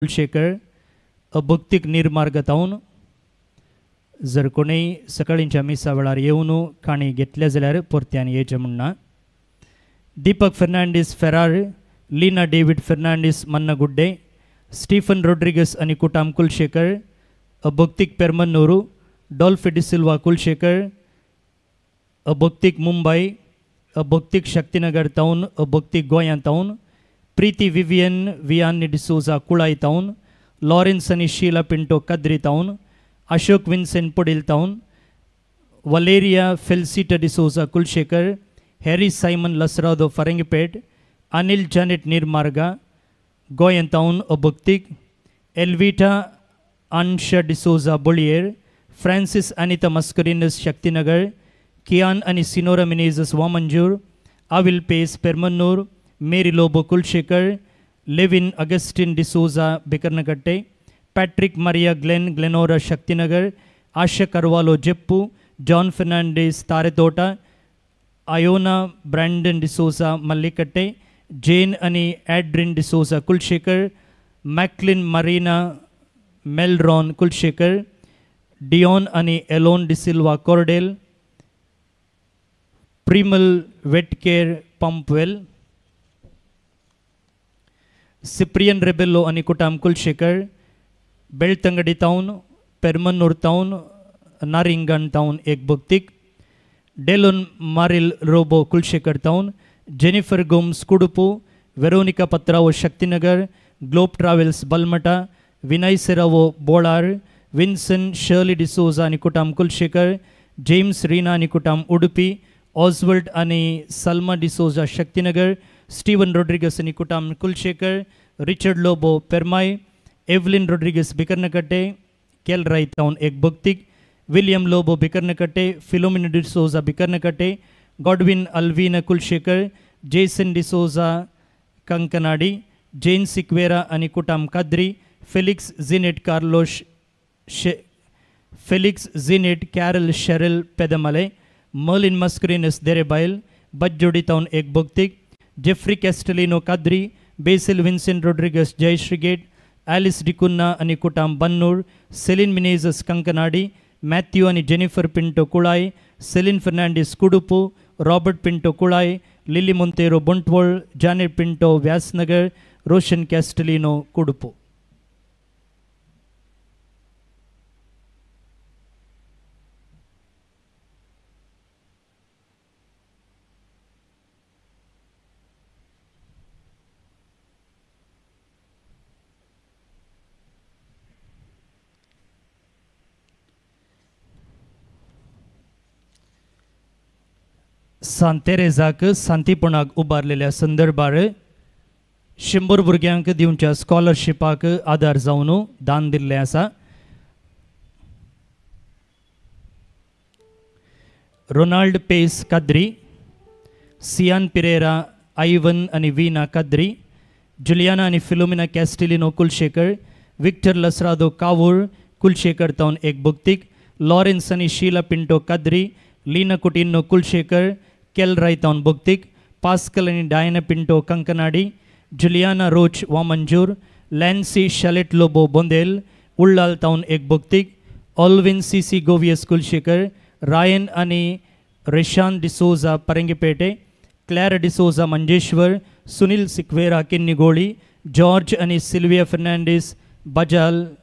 कुलशेखर अभक्तीक निर्मार्ग तावन जर कोणूय सकाळींच्या मिसा वेळार येवन काणी घेतले जाल्यार परत्यान येचें म्हणना. Deepak Fernandes Ferrar, Leena David Fernandes Mannagudde, Stephen Rodrigues आनी कुटाम कुलशेखर, अभक्तीक पेरमन्नूरू, डॉल्फी डिसिल्वा कुलशेखर, अभक्तीक मुंबय, अभक्तीक शक्तीनगर तावन, अभक्तीक गोंया तावन, Preeti Vivian Vianney D'Souza Kulai तावन, लॉरेन्स आनी शीला पिंटो काद्री तावन, अशोक विन्सेंट पडील तावन, Valeria Felicita D'Souza Kulshekar, Harry Simon Lasrado Farangipet, Anil Janet Nirmarga गोंय तावन अभक्तीक, Elvita Ansha D'Souza Bolier, Francis Anita Mascarenhas Shaktinagar, Kian आनी सिनोरा मिनेजस वामंजूर, आविल Pais Permannur, Mary Lobo Kulshekar, Levin Augustine D'Souza Bikarnakatte, Patrick Maria Glenn Glenora Shaktinagar, Asha Carvalho Jeppu, John Fernandes Taretota, Iona Brandon D'Souza Mallikatte, Jane आनी Adrian D'Souza Kulshekar, Macklin Marina Melron Kulshekar, Dion आनी Elon D'Silva Cordel, Primal Vetcare Pumpwell, Cyprian Rebello आनी कुटाम Kulasekhara, बेळतंगडी town, Permannur town, Naringan town एक भक्तीक, Delon Maril Robo Kulshekar town, Jennifer Gomes Kudupu, Veronica Patrao Shaktinagar, Globe Travels Balmatta, Vinay Serrao Bolar, Vinson Shirley D'Souza आनी कुटाम Kulasekhara, James Reena आनी कुटाम Udupi, Oswald आनी Salma D'Souza Shaktinagar, Steven Rodrigues आनी कुटाम Kulshekar, Richard Lobo Permai, Evelyn Rodrigues Bikarnakatte, Kelarai town एक भक्तीक, William Lobo Bikarnakatte, Philomena D'Souza Bikarnakatte, Godwin Alvina Kulshekar, Jason D'Souza Kankanady, Jane Sequeira आनी कुटाम Kadri, Felix Jeanette Carlos Felix Jeanette Carol Cheryl Pedamale, Merlin Mascarenhas Derebail, Bajjodi town एक भक्तीक, Jeffrey Castelino Kadri, Basil Vincent Rodrigues Jayashree gate, Alice D'Cunha आनी कुटाम Bannur, Celine Menezes Kankanady, Matthew आनी Jennifer Pinto Kulai, Celine Fernandes Kudupu, Robert Pinto Kulai, Lily Monteiro Bantwal, Janet Pinto Vyasnagar, Roshan Castelino Kudupu. Sant तेरेजाक सांतीपणाक उबारलेल्या संदर्भार 100 भुरग्यांक दिवच्या स्कॉलरशिपाक आदार जावन दान दिल्लें आसा. Ronald Paes Kadri, Sian Pereira, Ivan आनी Veena Kadri, Juliana आनी Philomena Castelino Kulshekar, Victor Lasrado Kavoor Kulshekar town एक भक्तीक, Lawrence आनी Sheela Pinto Kadri, Leena कुटिन्नो Kulasekhara, केलराय town भक्तीक, Pascal आनी Diana Pinto Kankanady, Juliana Roach Vamanjoor, Lancy Shalet Lobo Bondel, Ullal town एक भक्तीक, Alwin C C Goveas Kulshekar, Ryan आनी Reshan D'Souza Parangipete, Clara D'Souza Manjeshwar, Sunil Sequeira Kinnigoli, George आनी Sylvia Fernandes Bajal,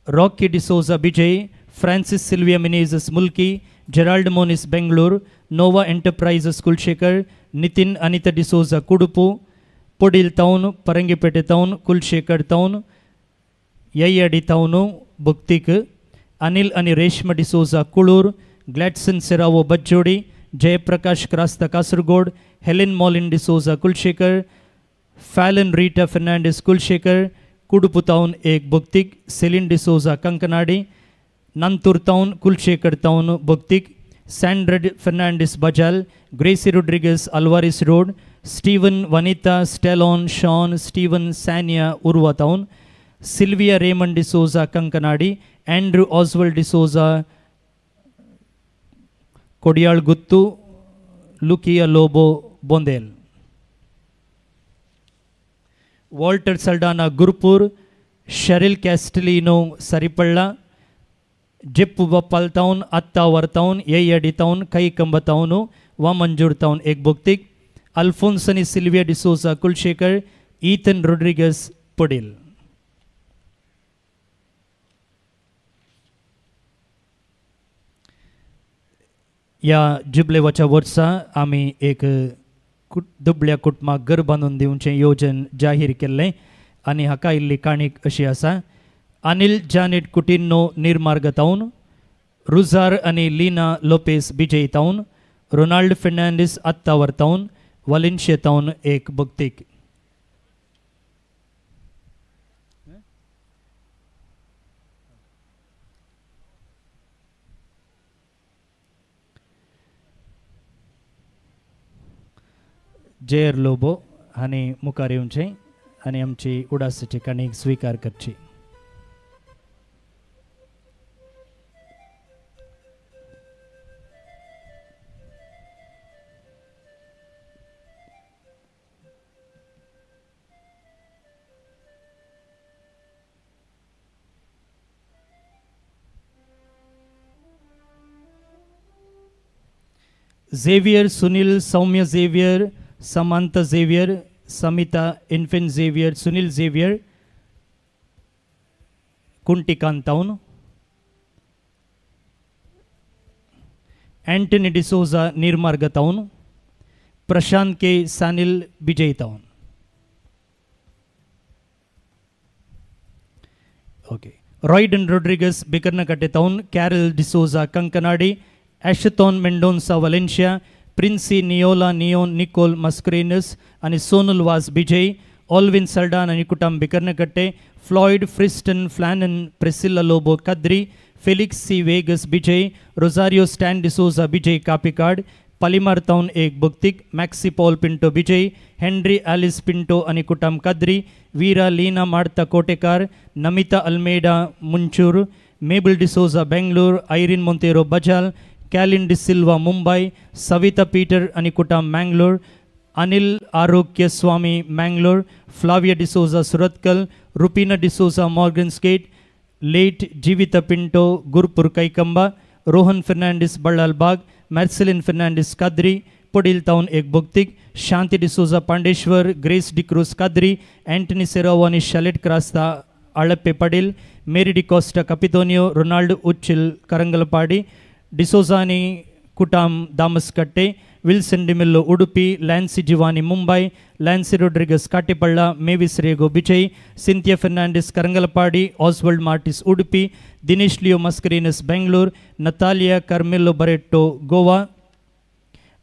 Rocky D'Souza Vijay, Francis Sylvia Menezes Mulki, Gerald Moniz Bengaluru, Nova Enterprises Kulshekar, Nitin Anita D'Souza Kudupu, Podil town, Parangipete town, Kulshekar town, Yayyadi town भक्तीक, अनिल आनी Reshma D'Souza Kulur, Gladson Serrao Bajjodi, Jayaprakash Crasta Kasaragod, Helen Molin D'Souza Kulshekar, Fallon Rita Fernandes Kulshekar, Kudupu town एक भक्तीक, Celine D'Souza Kankanady, Nanthoor town, Kulshekar town भक्तीक, Sandred Fernandes Bajal, Gracy Rodrigues Alvares road, Steven Vanita Stallone Sean Steven Sania Urwa town, Sylvia Raymond D'Souza Kankanady, Andrew Oswald D'Souza Kodiyal Guttu, Lucia Lobo Bondel. Walter Saldanha Gurpur, Cheryl Castelino Saripalla, Jeppu Bappal town, Attavar town, Yeyyadi town, Kaikamba town, Vamanjoor town एक बोक्तीक, अल्फोन्स आनी सिल्विया डिसोजा कुलशेखर, ईथन रोड्रिगस पडेल. ह्या जुबलेवाच्या वर्सा आमी एक दुबळ्या कुटुंबाक घर बांदून दिवचें योजन जाहीर केल्लें आनी हाका इल्ली काणीक अशी आसा. अनिल जानेट कुटिन्नो निर्मार्ग तावन, रुजार आनी लीना लोपेस बिजय तावन, रोनाल्ड फेर्नांडीस आत्तावर तावन, वालेन्शिया तावन एक भक्तीक. जेर लोबो हांणी मुखार येवचें आनी आमची उडासाची काणीक स्विकार करची. Xavier Sunil, Soumya Xavier, Samantha Xavier, Samita infant Xavier, Sunil Xavier, Kuntikant town, Antony D'Souza Nirmarg town, Prashant K Sanil Vijay town. Okay. Royden Rodrigues Bikarnakatte town, Carol D'Souza Kankanady, Ashton Mendonca Valencia, Princy Niola Neon Nicole Mascarenhas आनी सोनल वास Bijay, Alvin सल्डान आनी कुटुंब बिकर्नकट्टे, Floyd फ्रिस्टन फ्लॅनन Priscilla Lobo Kadri, Felix C Vegas Vijay, Rosario Stan D'Souza Vijay Kapikad, Palimar town एक भक्तीक, Maxi Paul Pinto Vijay, Henry Alice Pinto आनी कुटुंब Kadri, Veera Leena Martha Kotekar, Namita Almeida Munchur, Mabel D'Souza Bangalore, Irene Monteiro Bajal, Calin D'Silva Mumbai, Savita Peter आनी कुटुंब Mangalore, Anil Arogya Swamy Mangalore, Flavia D'Souza Surathkal, Rupina D'Souza Morgan's Gate, late Jeevitha Pinto Gurpur Kaikamba, Rohan Fernandes Ballalbagh, Marceline Fernandes Kadri, Podil town एक भक्तीक, Shanti D'Souza Pandeshwar, Grace D'Cruz Kadri, Antony Serrao आनी Shalet Crasta Alape Padil, Mary D'Costa Kapitonio, Ronald Uchil Karangalpady, D'Souza आनी कुटाम Damaskatte, Wilson D'Mello Udupi, Lancy Jivani Mumbai, Lancy Rodrigues Katipalla, Mavis Rego Bichai, Cynthia Fernandes Karangalpady, Oswald Martis Udupi, Dinesh Leo Mascarenhas Bangalore, Natalia Carmelo Barreto Goa,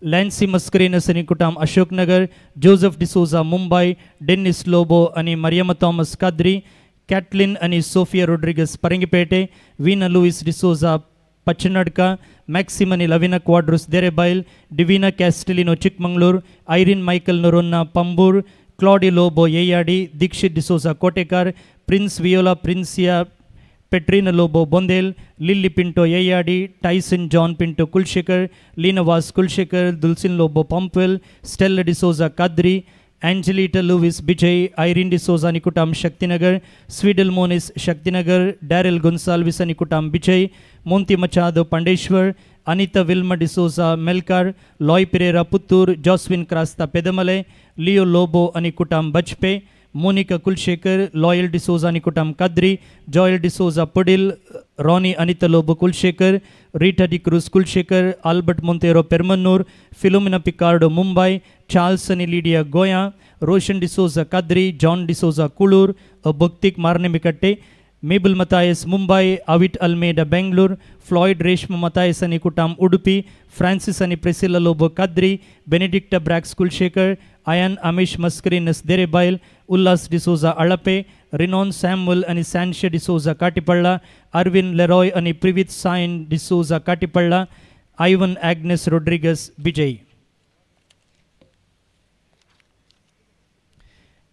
Lancy Mascarenhas आनी कुटाम Ashoknagar, Joseph D'Souza Mumbai, Dennis Lobo आनी Mariam Thomas Kadri, Caitlin आनी Sophia Rodrigues Parangipete, Veena Louis D'Souza Pachanadka, Maxim आनी Lavina Quadros Derebail, Divina Castelino Chikmagalur, Irene Michael Noronha Pambur, Claudy Lobo Yeyyadi, Dikshit D'Souza Kotekar, Prince Viola Princia Petrina Lobo Bondel, Lily Pinto Yeyyadi, Tyson John Pinto Kulshekar, Leena Vaz Kulshekar, Dulcin Lobo Pumpwell, Stella D'Souza Kadri, Angelita Louis Vijay, Irene D'Souza आनी कुटाम Shaktinagar, स्वीडल Monis Shaktinagar, Darrell Gonsalves आनी कुटाम Vijay, Monty Machado Pandeshwar, Anita Wilma D'Souza Melkar, Loy Pereira Puttur, Joswin Crasta Pedamale, Leo Lobo आनी कुटाम बजपे, Monica Kulasekhara, loyal D'Souza आनी कुटाम Kadri, Joel D'Souza Padil, Ronnie Anita Lobo Kulshekar, Rita D'Cruz Kulshekar, Albert Monteiro Permanur, Philomena Picardo Mumbai, Charles आनी Lydia Goa, Roshan D'Souza Kadri, John D'Souza Kulur, Bhaktik Marnemikatte, Mabel Mathias Mumbai, Avit Almeida Bangalore, Floyd Reshma Mathias आनी कुटाम उडुपी, फ्रांसिस आनी Priscilla Lobo Kadri, Benedicta Brax Kulshekar, Ayan Amish Mascarenhas Derebail, Ullas D'Souza Alape, Rinon Samuel आनी सॅन्शे D'Souza काटीपल्ला, Arvind Leroy आनी Privith Sayan D'Souza Katipalla, Ivan Agnes Rodrigues Vijay.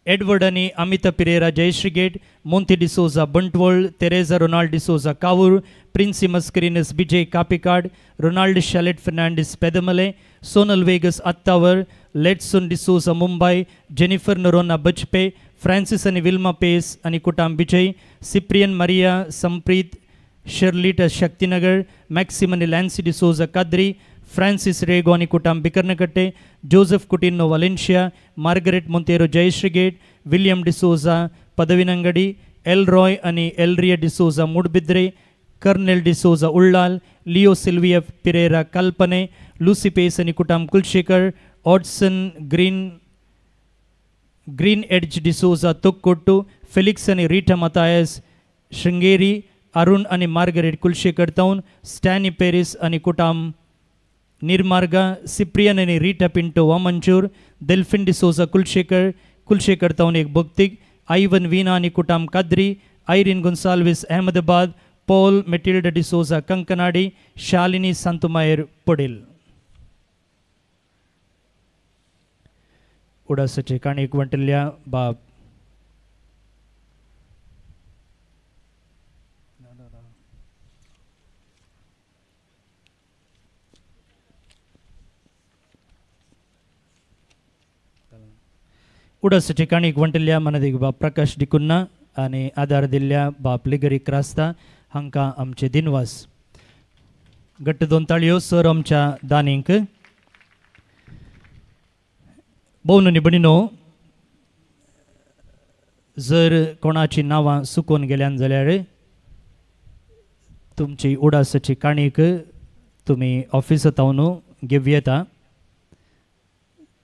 Edward आनी Amita Pereira Jayashree gate, Monty D'Souza Bantwal, Teresa Ronald D'Souza Kavoor, Princy Mascarenhas Vijay Kapikad, Ronald Shalet Fernandes Pedamale, Sonal Vegas Attavar, Letson D'Souza Mumbai, Jennifer Noronha Bajpe, Francis आनी Wilma pace आनी कुटाम Bijay, Cyprian Maria Sampreet शर्लिट Shaktinagar, मॅक्सिम आनी Lancy D'Souza Kadri, Francis Rego आनी कुटाम Bikarnakatte, Joseph Coutinho Valencia, Margaret Monteiro Jayashree gate, William D'Souza Padavinangadi, Elroy आनी एलरिया D'Souza Moodbidri, कर्नेल D'Souza Ullal, Leo Sylvia Pereira Kalpane, Lucy Pais आनी कुटाम Kulshekar, Odson green green edge D'Souza Thokkottu, Felix आनी रिटा मतायस शृंगेरी, अरुण आनी मार्गरेट कुलशेखर तावन, स्टॅनी पेरीस आनी कुटाम निर्मार्गा, सिप्रियन आनी रिटा पिंटो वामंचूर, डेल्फिन डिसोजा कुलशेखर, कुलशेखर तावन एक भक्तीक, आयवन वीना आनी कुटाम Kadri, Irene Gonsalves Ahmedabad, Paul Matilda D'Souza Kankanady, Shalini Santumayar Padil. उडासाचे काणयेक वांटिल्ल्या बाब उडासाचे काणयेक वांटिल्ल्या मनादीक बाब प्रकाश डिकुन्ना आनी आदार दिल्ल्या बाप लिगरी क्रास्ता हांकां आमचे दिनवास. घट्ट दोन ताळयो सर आमच्या दानींक. भोवन निबणिनो, जर कोणाची नांवां सुकोवन गेल्यान जाल्यार तुमची उडासाची काणीक तुमी ऑफिसांत घेवं येता,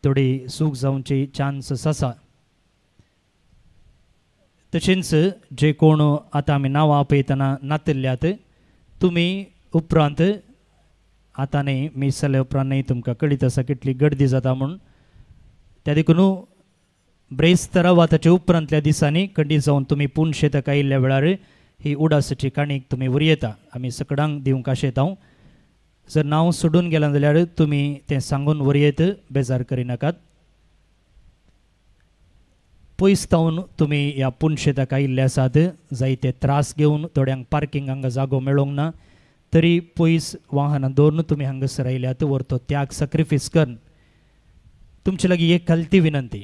थोडी सूख जावची चान्स आसा. तशेंच जे कोण आतां आमी नांवां आपयतना नातिल्ल्यात तुमी उपरांत आतां न्ही मीस जाल्या उपरांत न्ही तुमकां कळीत आसा कितली गर्दी जाता म्हूण, त्या देखून ब्रेस्तरा वा ताच्या उपरांतल्या दिसांनी खंडीत जावन तुमी पुनशेताक आयिल्ल्या वेळार ही उडासाची काणीक तुमी उरयता. आमी सकडांक दिवंक आशेता. जर नांव सोडून गेलां जाल्यार तुमी तें सांगून वरयत, बेजार करिनाकात. पयस तावन तुमी ह्या पुनशेताक आयिल्ले आसात, जायते त्रास घेवन थोड्यांक पार्किंग हांगा जागो मेळोंक ना, तरी पयस वाहनां दवरून तुमी हांगासर आयल्यात, व्हर तो त्याग सॅक्रिफायस करून. तुमचे लागीं एक खालती विनंती,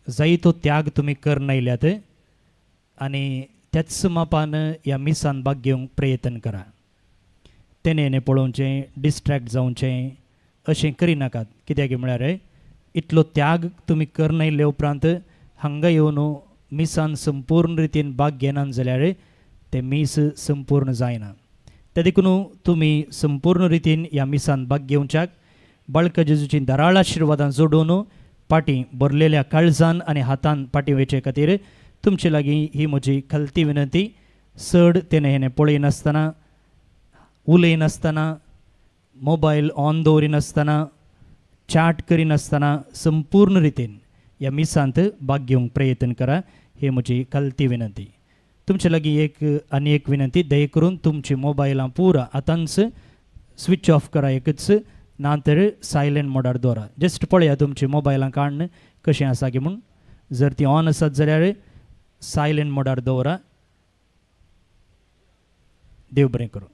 जायतो त्याग तुमी करून आयल्यात आनी त्याच मापान ह्या मिसान भाग घेवंक प्रयत्न करा. तेणे पळोवचें, डिस्ट्रॅक्ट जावचें अशें करिनाकात. कित्याक म्हळ्यार इतलो त्याग तुमी करून आयिल्ले उपरांत हांगा येवन मिसान संपूर्ण रितीन भाग घेनात जाल्यार तें मीस संपूर्ण जायना. ते देखून तुमी संपूर्ण रितीन ह्या मिसान भाग घेवच्याक बाळका जेजूची धाराळ आशिर्वादां जोडून पाटी भरलेल्या काळजान आनी हातान पाटी वयचे खातीर तुमचे लागीं ही म्हजी खालती विनंती. चड तेणे हेणे पळयनासतना, उलयनासतना, मोबायल ऑन दवरिनासतना, चॅट करिनासतना संपूर्ण रितीन ह्या मिसांत भाग घेवंक प्रयत्न करा, ही म्हजी खालती विनंती. तुमचे लागीं एक आनी एक विनंती, दया करून तुमची मोबायलां पुरा आतांच स्विच ऑफ करा एकच, ना तर सायलंट मोडार दवरा. जस्ट पळया तुमची मोबायलां काडून कशें आसा की म्हूण, जर ती ऑन आसत जाल्यार सायलंट मोडार दवरा. देव बरें करूं.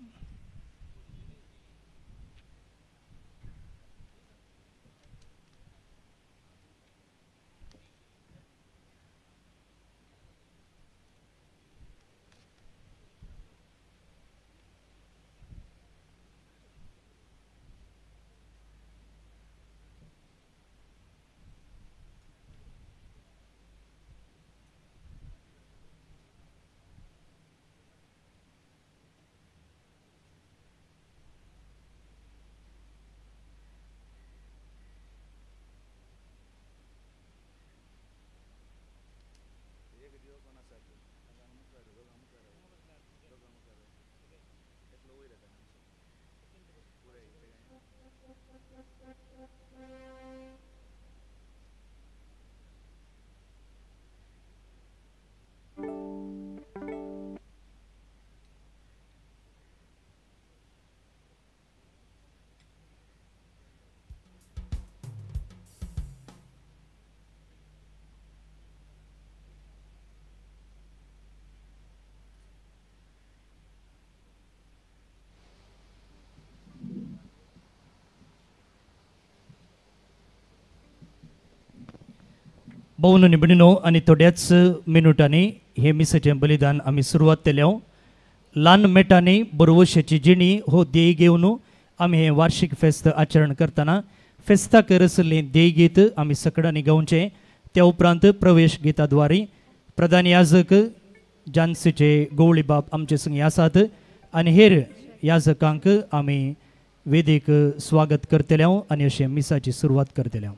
भोवन निबणिनो आनी थोड्याच मिनुटांनी हे मिसाचें बलिदान आमी सुरवात केल्या. ल्हान मेटांनी बरवशाची जिणी हो ध्येय घेवन आमी हें वार्षिक फेस्त आचरण करतना फेस्ताक रचल्लें ध्येय गीत आमी सकडांनी गावचें. त्या उपरांत प्रवेश गीताद्वारे प्रधान याजक जानसीचे गोवळी बाब आमचे संगी आसात आनी हेर याजकांक आमी वेदीक स्वागत करतले आनी अशें मिसाची सुरवात करतले.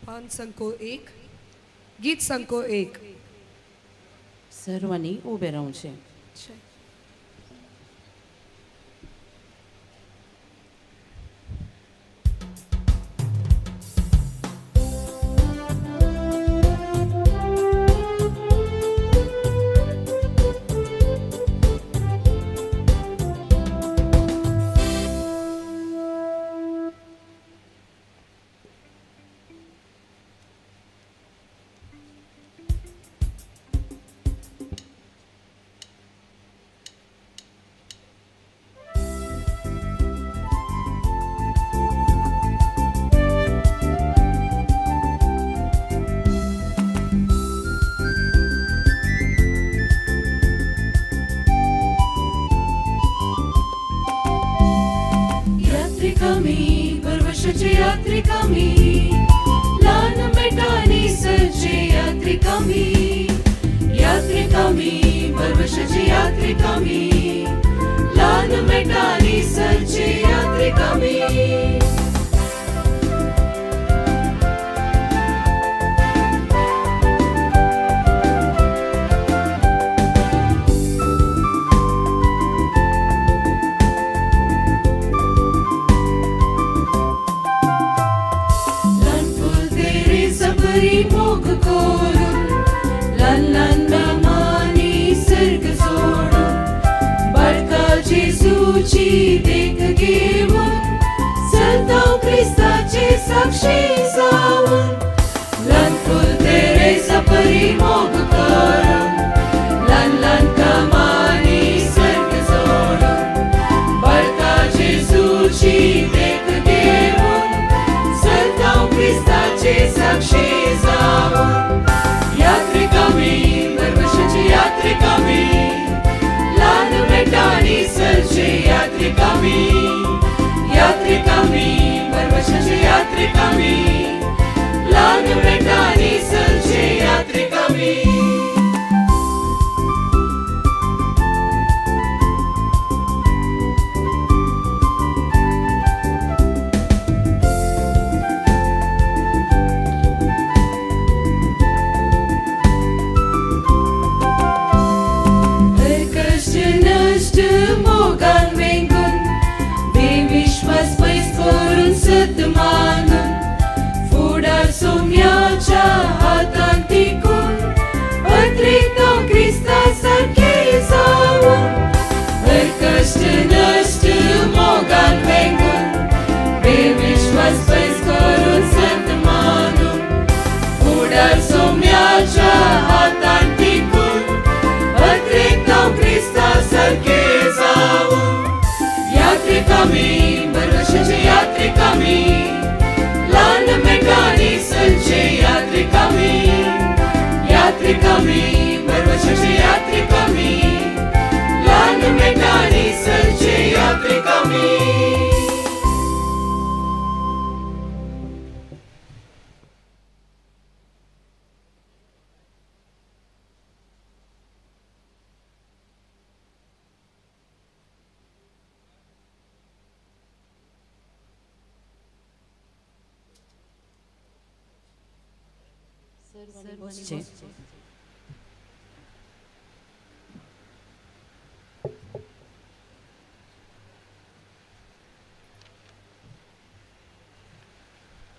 पान संको एक, गीत संको एक. सर्वांनी उबे रावचें.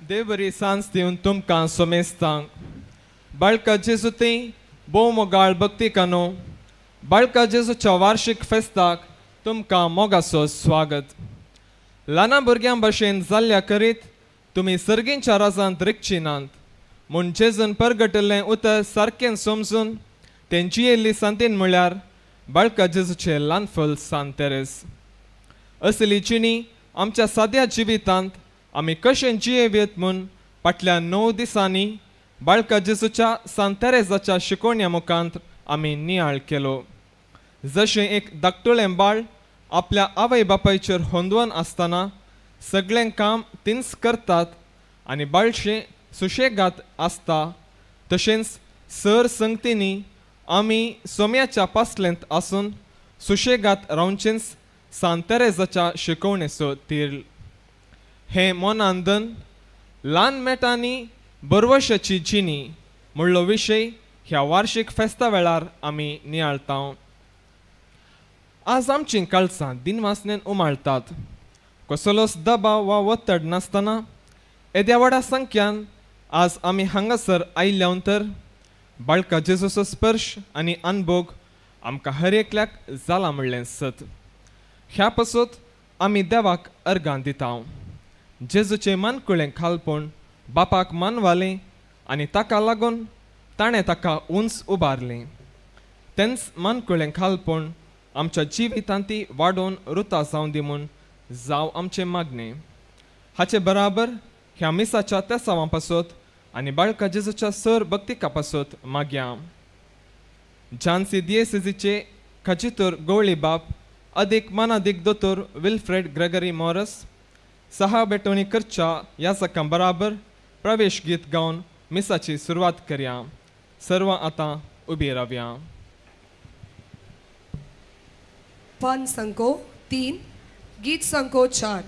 देवरी सांज दिवन तुमकां सोमेस्तांक बाळका जेजू ती भोव मोगाळ भक्तिकानो बाळका जेजूच्या वार्षिक फेस्ताक तुमकां मोगाचो स्वागत. ल्हाना भुरग्यां भशेन जाल्ल्या करीत तुमी सर्गींच्या राजांत रिगची नात म्हूण जेजून परगटिल्लें उतर सारकें समजून तें जियेल्ली सांतीन म्हळ्यार बाळका जेजूचें ल्हानफल सांत तेरेस. असली जिणी आमच्या साद्या जिवितांत आमी कशें जियेवयेत म्हूण फाटल्या 9 दिसांनी बाळका जेजूच्या सांत तेरेजाच्या शिकोवण्या मुखांत आमी नियाळ केलो. जशें एक धाकटुलें बाळ आपल्या आवय बापायचेर होंदवन आसतना सगळें काम तींच करतात आनी बाळशें सुशेगात आसता, तशेंच सर संगतींनी आमी सोम्याच्या पासलेंत आसून सुशेगात रावचेंच सांत तेरेजाच्या शिकोवणेचो तीर. हें मनांदन ल्हान मेटांनी बरवशाची जिणी म्हणलो विशय ह्या वार्षीक फेस्ता वेळार आमी नियाळता. आज आमचीं काळसां दिनवासनेन उमाळतात. कसलोच दबाव वा वत्तड नासतना येद्या व्हडा संख्यान आज आमी हांगासर आयिल्ल्या तर बाळका जेजूचो स्पर्श आनी अनभोग आमकां हर एकल्याक जाला म्हणलें सत. ह्या पासत आमी देवाक अर्गां दिता. जेजूचें मानकुळें खालपण बापाक मानवालें आनी ताका लागून ताणें ताका उंच उबारलें. तेंच मानकुळें खालपण आमच्या जिवितांत ती वाडोवन रुता जावं दी म्हूण जावं आमचें मागणें. हाचे बराबर ह्या मिसाच्या तेसावां पासत आनी बाळका जेजूच्या सर भक्तिका पासत मागया. झांसी दियेसेजीचे खजितोर गवळी बाप अदीक मानादीक दोतोर विल्फ्रेड ग्रेगरी मॉरस सहा बेटोणी करच्या याजकां बराबर प्रवेश गीत गावन मिसाची सुरवात करया. सर्व आतां उबी रावया. पान संको 3, गीत संको 4.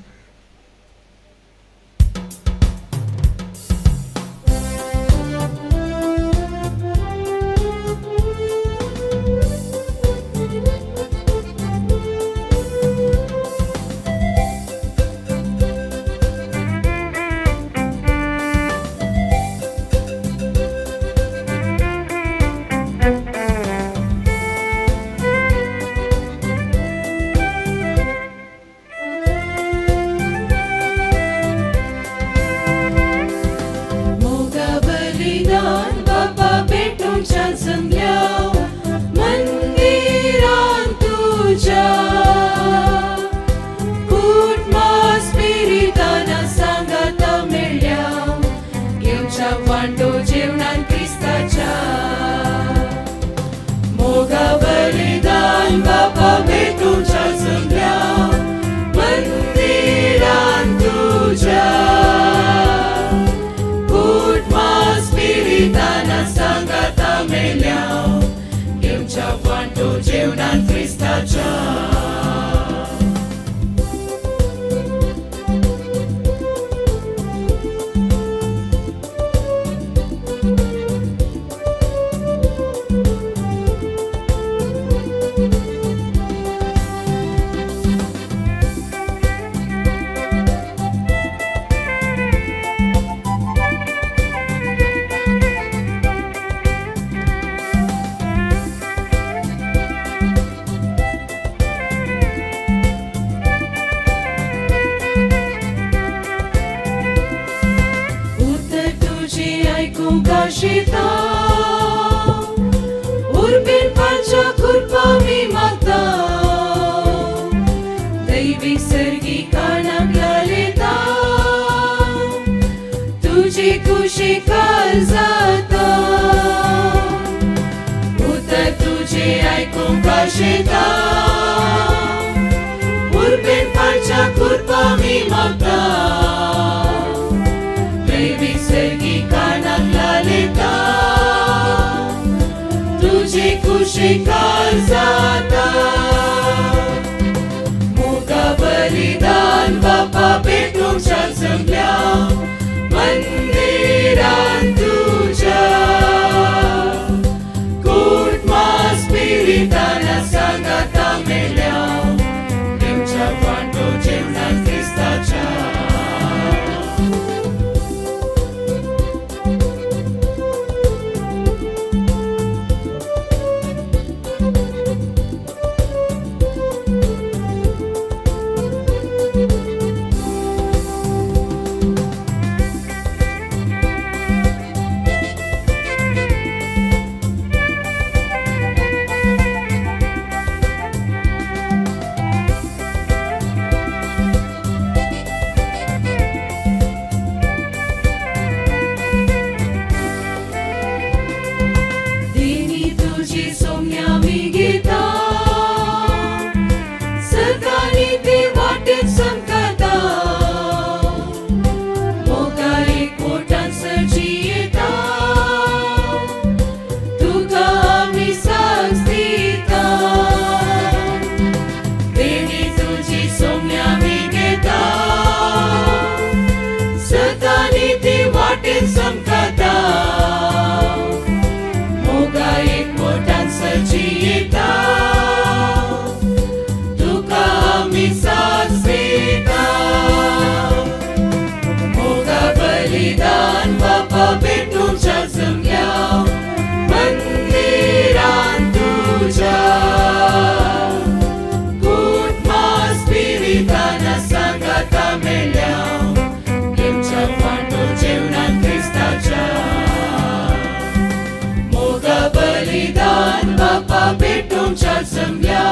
बलिदान बापा भेटोवच्या जमल्या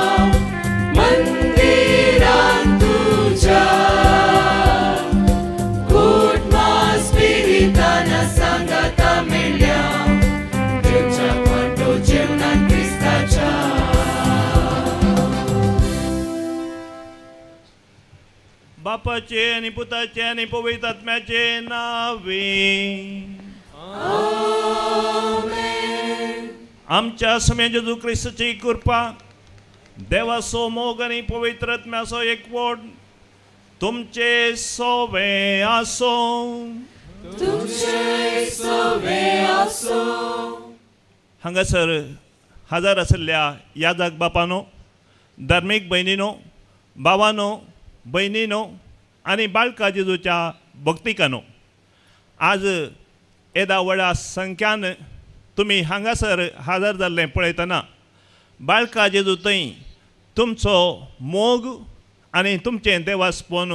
मंदिरान तुज्या कुटमा स्पिरितान सांगाता मेळ्ळ्या देवच्या वांटो जेवणान क्रिस्ताच्या. बापाचे आनी पुताचे आनी पवित्र आत्म्याचे नावे आमेन. आमच्या स्वामी जेजू क्रिस्ताची कृपा, देवाचो मोग आनी पवित्र आत्म्याचो एकवट तुमचे सोवे आसो. तुमचे सोवे आसो. हांगासर हजर आशिल्ल्या याजक बापानो, धार्मीक भयणीनो, भावानो, भयणीनो आनी बाळका जेजूच्या भक्तिकानो, आज येदा व्हडा संख्यान तुमी हांगासर हजर जाल्लें पळयतना बाळका जेजू थंय तुमचो मोग आनी तुमचें देवास्पन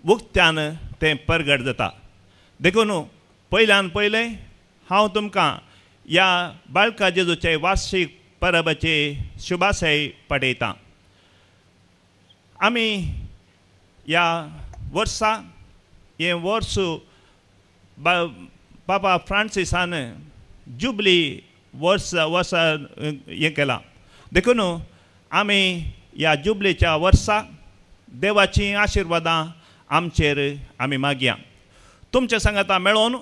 उक्त्यान तें परगट जाता. देखून पयल्यान पयलें हांव तुमकां ह्या बाळका जेजूचे वार्षीक परबाचे शुभाशय पाठयतां. आमी ह्या वर्सा हें वर्स पापा फ्रांसिसान जुबली वर्स वर्सा हें केलां. देखून आमी ह्या जुबलीच्या वर्सा देवाचीं आशिर्वादां आमचेर आमी मागया. तुमच्या सांगाता मेळोवन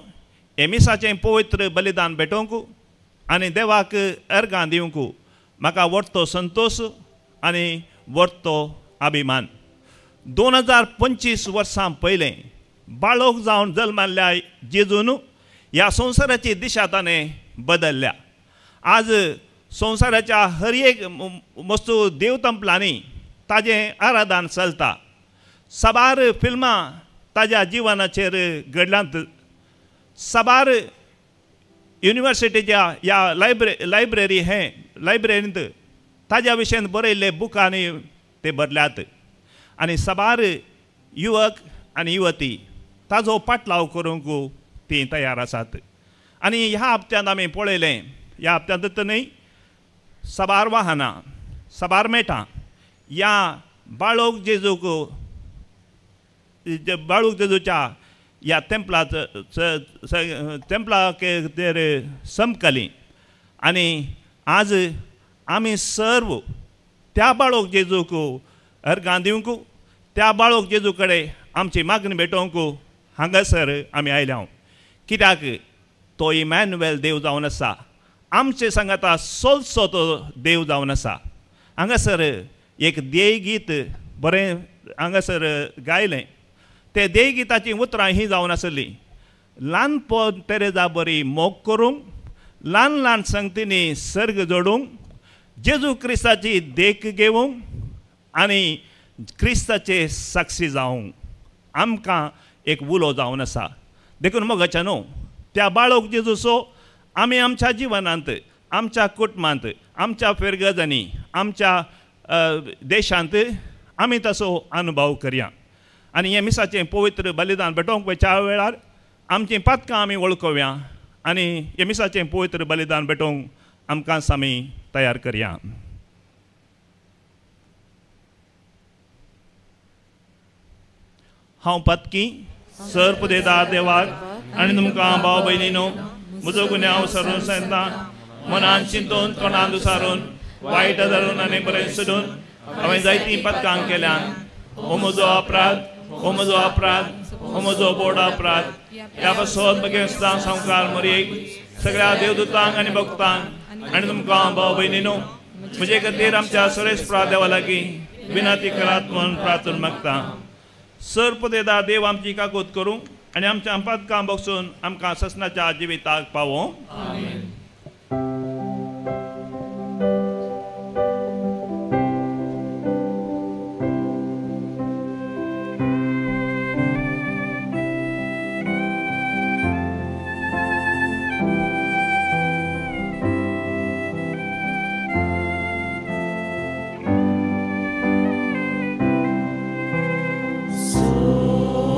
हे मिसाचें पवित्र बलिदान भेटोवंक आनी देवाक अर्गां दिवंक म्हाका व्हडतो संतोश आनी व्हडतो अभिमान. 2025 वर्सां पयलें बाळोक जावन जल्माल्ल्या जेजून ह्या संवसाराची दिशा ताणें बदल्ल्या. आज संवसाराच्या हर एक वस्तू देवतंपलांनी ताजें आराधन चलता. साबार फिल्मां ताज्या जिवनाचेर घडल्यांत. साबार युनिवर्सिटीच्या ह्या लायब्ररी हें लायब्ररींत ताज्या विशयन बरयल्ले बुकांनी ते भरल्यात आनी साबार युवक आनी युवती ताजो पाटलाव करूंक तीं तयार आसात. आनी ह्या हप्त्यांत आमी पळयलें, ह्या हप्त्यांत न्हय साबार वाहनां, साबार मेटां ह्या बाळोक जेजूक बाळूक जेजूच्या ह्या तेंपलाच तेंपलाक समकली. आनी आज आमी सर्व त्या बाळोक जेजूक अर्गां दिवंक, त्या बाळोक जेजू कडेन आमची मागणी भेटोवंक हांगासर आमी आयल्या. कित्याक तो इमॅन्युएल देव जावन आसा, आमचे सांगाता सोलसो तो देव जावन आसा. हांगासर एक देयगीत बरें हांगासर गायलें. ते देयगिताचीं उतरां हीं जावन आसलीं, ल्हानपण तेरेजा बरी मोग करूंक, ल्हान ल्हान संगतींनी सर्ग जोडूंक, जेजू क्रिस्ताची देख घेवंक आनी क्रिस्ताचे साक्षी जावंक आमकां एक उलो जावन आसा. देखून मोगाच्या न्हू त्या बाळोक जेजूचो आमी आमच्या जिवनांत, आमच्या कुटुंबांत, आमच्या फिरगजांनी, आमच्या देशांत आमी तसो अनुभव करया. आनी हें मिसाचें पवित्र बलिदान भेटोवंक वयच्या वेळार आमचीं पातकां आमी वळखोवया आनी हें मिसाचें पवित्र बलिदान भेटोवंक आमकां आमी तयार करया. हांव पातकी सर पुदेदार देवाक आनी तुमकां भाव भयणीनो म्हजो गुन्यांव सरून सांगता, मनान चिंतून, तोंडान दुसारून, वायट धरून आनी बरें सोडून हांवें जायतीं पदकां केल्यान. हो म्हजो अपराध, हो म्हजो अपराध, हो म्हजो बोड अपराध. ह्या पासून म्हगे सदां संवकार मोरयेक सगळ्या देवदूतांक आनी भक्तांक आनी तुमकां भाव भयणीनो म्हजे खातीर आमच्या सुरेश देवा लागीं विनंती करात म्हूण प्रार्थना मागता. सर पुदेदा देव आमची काकूत करूं आनी आमच्या पदकां बगसून आमकां ससनाच्या जिविताक पावों.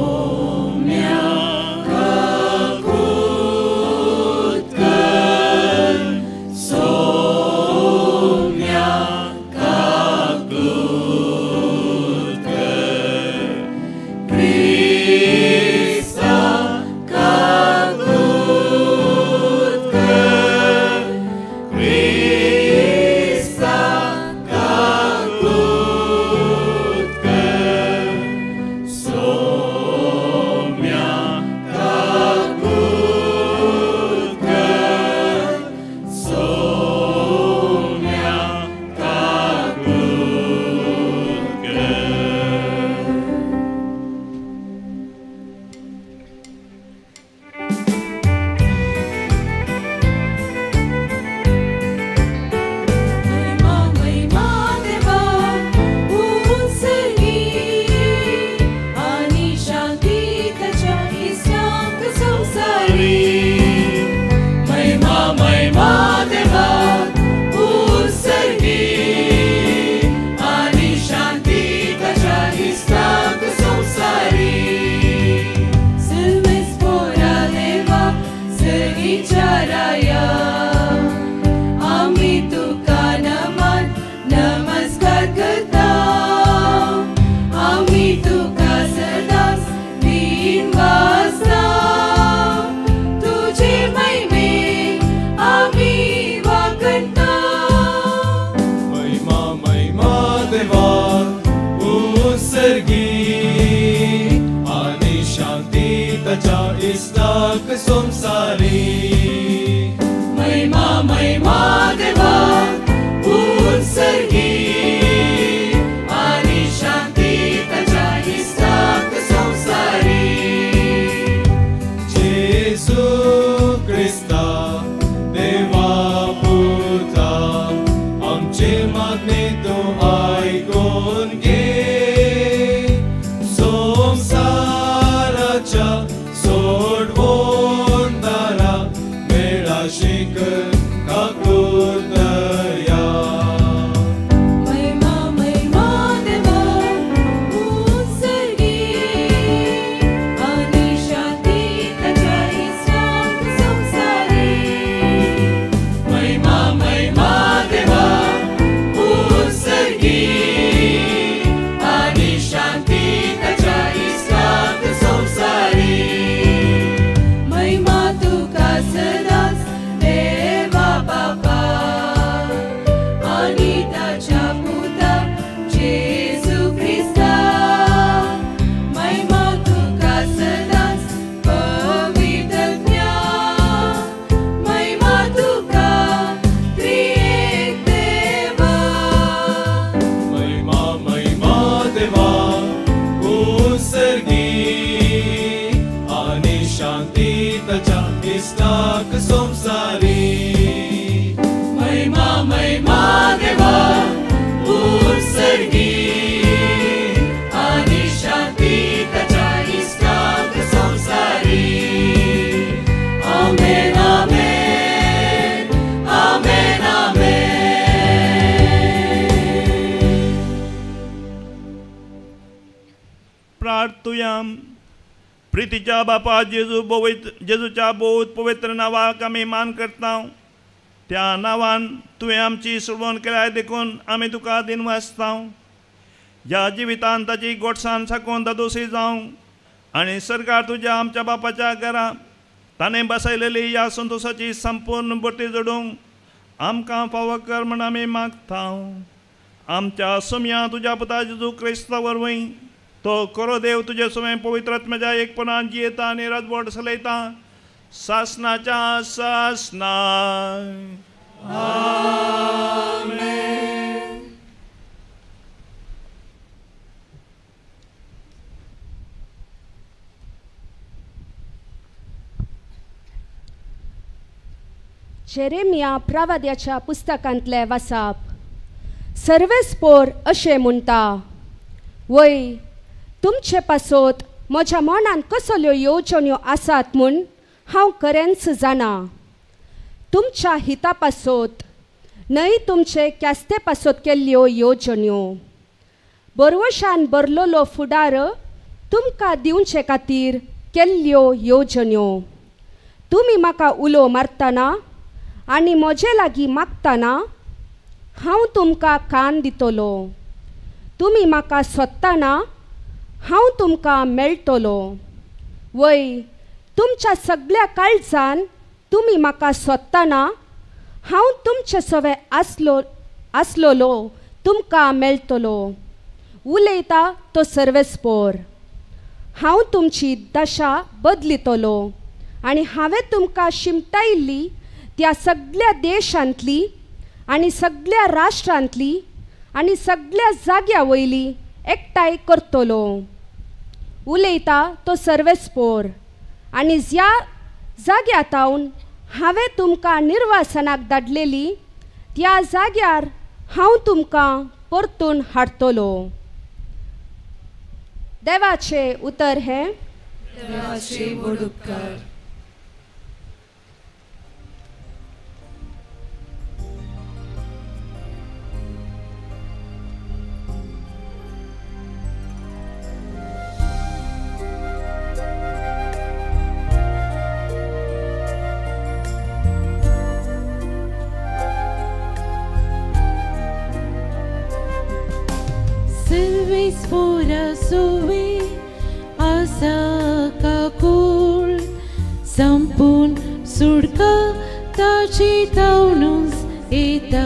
Sonia Kakut. प्रार्थुया. प्रितीच्या बापा जेजू जेजूच्या भोव पवित्र नांवाक आमी मान करता. त्या नांवान तुवें आमची सोडवण केल्या देखून आमी तुका दिनवासता. ह्या जिवितान ताची गोडसाण साकून दादोशी जावं आनी सरकार तुज्या आमच्या बापाच्या घरा ताणें बसयलेली ह्या संतोशाची संपूर्ण भरती जोडूंक आमकां फावो कर म्हण आमी मागता. आमच्या सोम्या तुज्या पुता जेजू क्रिस्ता वरवीं तो खरो देव तुजे समें पवित्र आत्म्याच्या एकपणान जियेता आनी राजवट चलयता सासनाच्या सासना. आमेन. जेरेमिया प्रवाद्याच्या पुस्तकांतले वासाप. सर्वेस्पोर अशें म्हणटा, वय तुमचे पासत म्हज्या मनान कसल्यो येवजण्यो आसात म्हूण हांव खरेंच जाणा. तुमच्या हिता पासत न्हय तुमचे क्यास्ते पासत केल्ल्यो येवजण्यो. बरवशान बरलोलो फुडार तुमकां दिवचे खातीर केल्ल्यो येवजण्यो. तुमी म्हाका उलो मारतना आनी म्हजे लागीं मागतना हांव तुमकां कान दितलो. तुमी म्हाका सोदतना हांव तुमकां मेळटलो. वय तुमच्या सगळ्या काळजान तुमी म्हाका सोदतना हांव तुमचे सवे आसलोलो तुमकां मेळटलो. उलयता तो सर्वेस्पोर. हांव तुमची दशा बदलितलो आनी हांवें तुमकां शिमटायिल्ली त्या सगळ्या देशांतली आनी सगळ्या राष्ट्रांतली आनी सगळ्या जाग्या वयली एकठांय करतलो. उलयता तो सर्वेस्पोर. आनी ज्या जाग्या तावन हांवें तुमकां निर्वासनाक धाडलेली त्या जाग्यार हांव तुमकां परतून हाडटलो. देवाचें उतर हें. देवाचे व्हड उपकार. Sove आसा काकूळ संपून सुडका ताची तावनूच येता.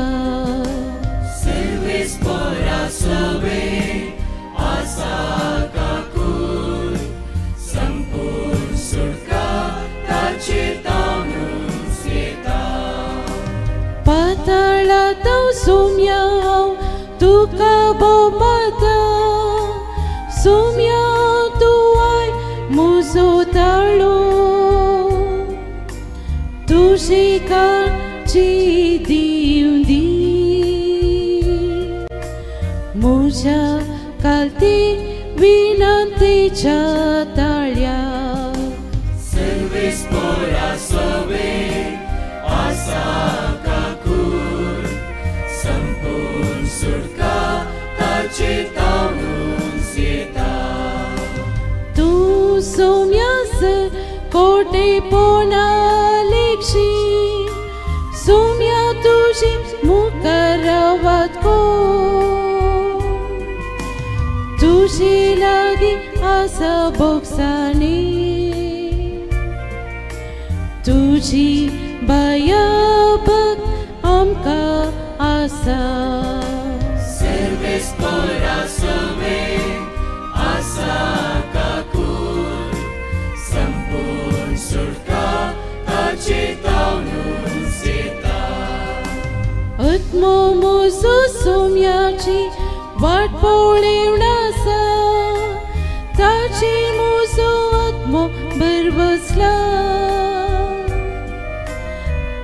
सर्वेस्पोरा सोवे आसा काकूळ संपून सुडका ताची तावनूच येता. पाताळा ताव सोम्या हांव तुका भोवपाता. सोम्या तुवाय मुजो ताळो तुजी काळजी दिवं दी म्हज्या कालती विनंतीच्या ताळ्या. सर्वेस्पोरा सोवे आसा काकूळ संपूर्ण सुटका ताचे तावनूच येता. तूं सोम्यास कोटे पोना लेखशी सोम्या तुजी मुखार रावत को तुजी लागीं आसा बोगसाणी तुजी बायाबक आमकां आसा. सर्वेस्पोरा सोवे आसा काकूळ संपूर्ण सुटका ताचे तावनूच येता. आत्मो म्हजो सोम्याची वाट पळेवन आसा ताची म्हजो आत्मो भरवसला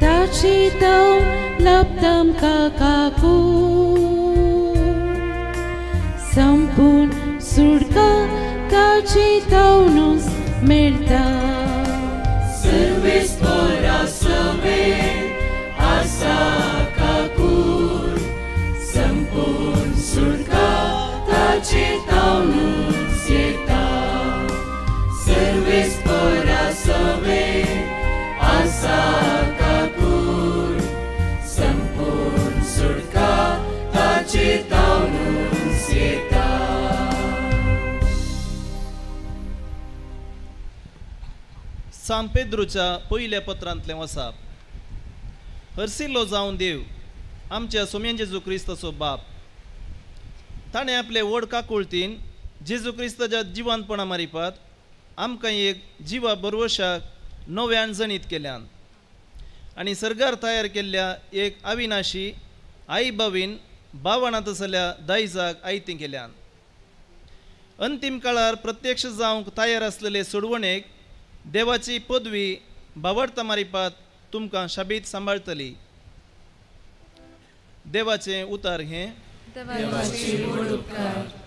ताची ताव लाभता आमकां काकूळ संपूर्ण सुटका ताची तावनूच मेळटा. सर्वेस्पोरा सोवे आसा काकूळ संपूर्ण सुटका ताचे तावनूच येता. चेतावनूच येता. सांत पेद्रूच्या पयल्या पत्रांतलें वसाप. हरसिल्लो जावन देव आमच्या सोम्यान जेजू क्रिस्ताचो बाप, ताणें आपले व्हड काकुळतीन जेजू क्रिस्ताच्या जिवानपणा मारिपात आमकां एक जिवा बरवशाक नव्यान जणीत केल्यान आनी सरकार तयार केल्ल्या एक अविनाशी आई बावीन बावणांत आसल्या दायजाक आयतीं केल्यान. अंतीम काळार प्रत्यक्ष जावंक तयार आसलेले सोडवणेक देवाची पदवी बावडता मारिपात तुमकां शाबीत सांबाळटली. देवाचें उतार हें. देवाचे व्हड उपकार.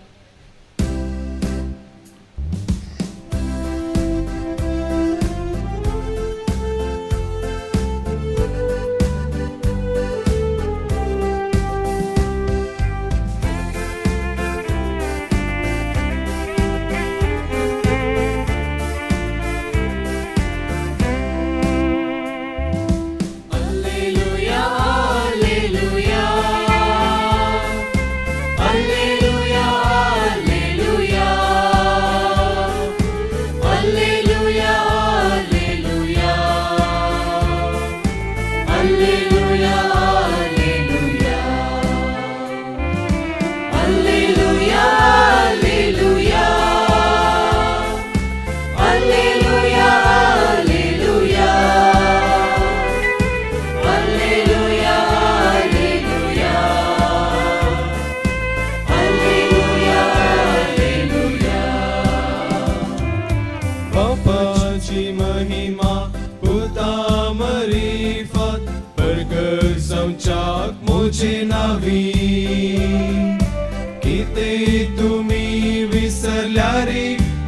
कितें तुमी विसरल्यार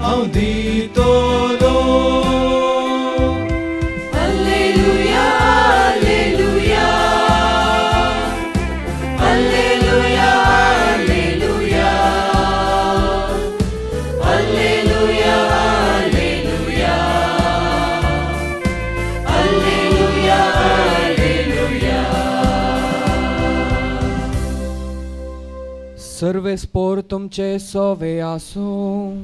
हांव दितलो. Alleluia, alleluia, alleluia, alleluia, alleluia, alleluia, alleluia, alleluia. सर्वेस्पोर तुमचे सोवे आसूं,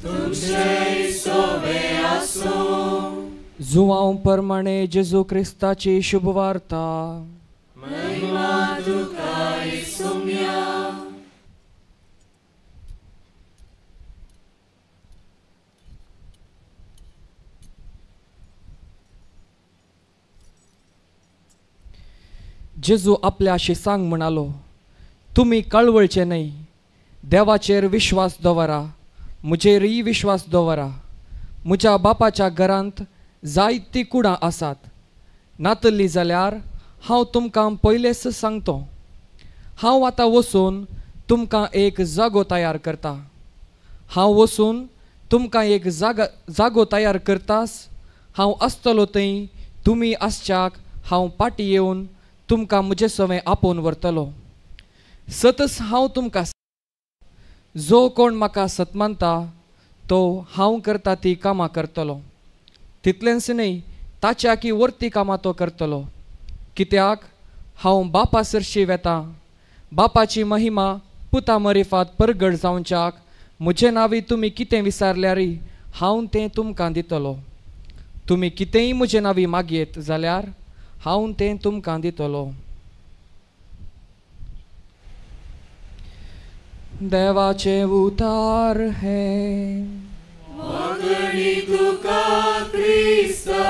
तुमचे सोवे आसूं. जुवांव परमाणे जेजू क्रिस्ताची शुभवार्ता. महिमा तुका येसुम्या. जेजू आपल्या शिसांक म्हणालो, तुमी कळवळचे न्हय, देवाचेर विश्वास दवरा, म्हजेरय विश्वास दवरा. म्हज्या बापाच्या घरांत जायतीं कुडां आसात, नातल्ली जाल्यार हांव तुमकां पयलेच सांगतो. हांव आतां वचून तुमकां एक जागो तयार करता. हांव वचून तुमकां एक जागो तयार करतास. हांव आसतलो थंय तुमी आसच्याक हांव पाटी येवन तुमकां म्हजे सवें आपोवन व्हरतलो. सतच हांव तुमकां, जो कोण म्हाका सतमानता तो हांव करता ती कामां करतलो. तितलेंच न्हय, ताच्या की वरती कामां तो करतलो. कित्याक हांव बापा सरशी वेता. बापाची महिमा पुता मरिफात परगट जावच्याक म्हजे नांवी तुमी कितें विचारल्यारय हांव तें तुमकां दितलो. तुमी कितेंय म्हजे नांवी मागयेत जाल्यार हांव तें तुमकां दितलो. देवाचें उतार हें. वागणी तुका क्रिस्ता.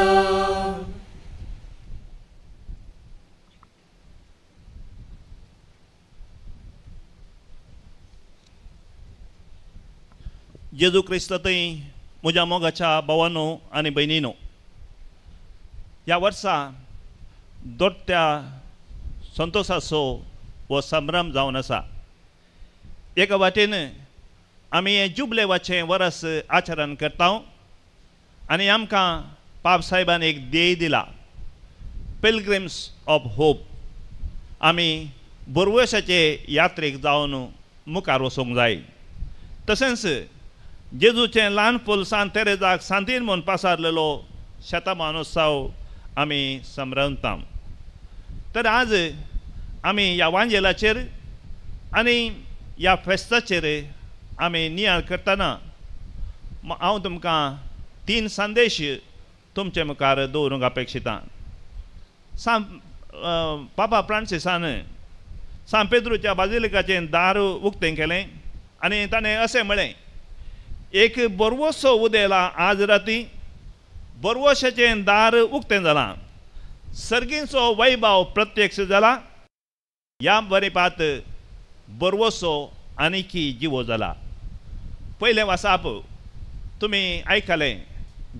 जेजू क्रिस्त थंय म्हज्या मोगाच्या भावानो आनी भयणीनो, ह्या वर्सा दोट्ट्या संतोसाचो हो संभ्रम जावन आसा. एका वाटेन आमी हें जुबलेवाचें वरस आचरण करता आनी आमकां पाप साहेबान एक ध्येय दिला, पिलग्रिम्स ऑफ होप. आमी बोरवशाचे यात्रेक जावन मुखार वचूंक जाय. तशेंच जेजूचें ल्हान फूल सांत तेरेजाक सांतीन म्हूण पासारलेलो शतमानोत्सव आमी संभ्रमता. तर आज आमी ह्या वांजेलाचेर आनी ह्या फेस्ताचेर आमी नियाळ करतना हांव तुमकां 3 संदेश तुमचे मुखार दवरूंक अपेक्षितां। पापा फ्रांसिसान सांत पेद्रूच्या बाजिलिकाचें दार उक्तें केलें आनी ताणें अशें म्हळें, एक बरवसो उदेला आज राती, बरवशाचें दार उक्तें जालां, सर्गींचो वैभव प्रत्यक्ष जाला, ह्या बरेपात बरवसो आनीकी जिवो जाला। पयलें वासाप तुमी आयकलें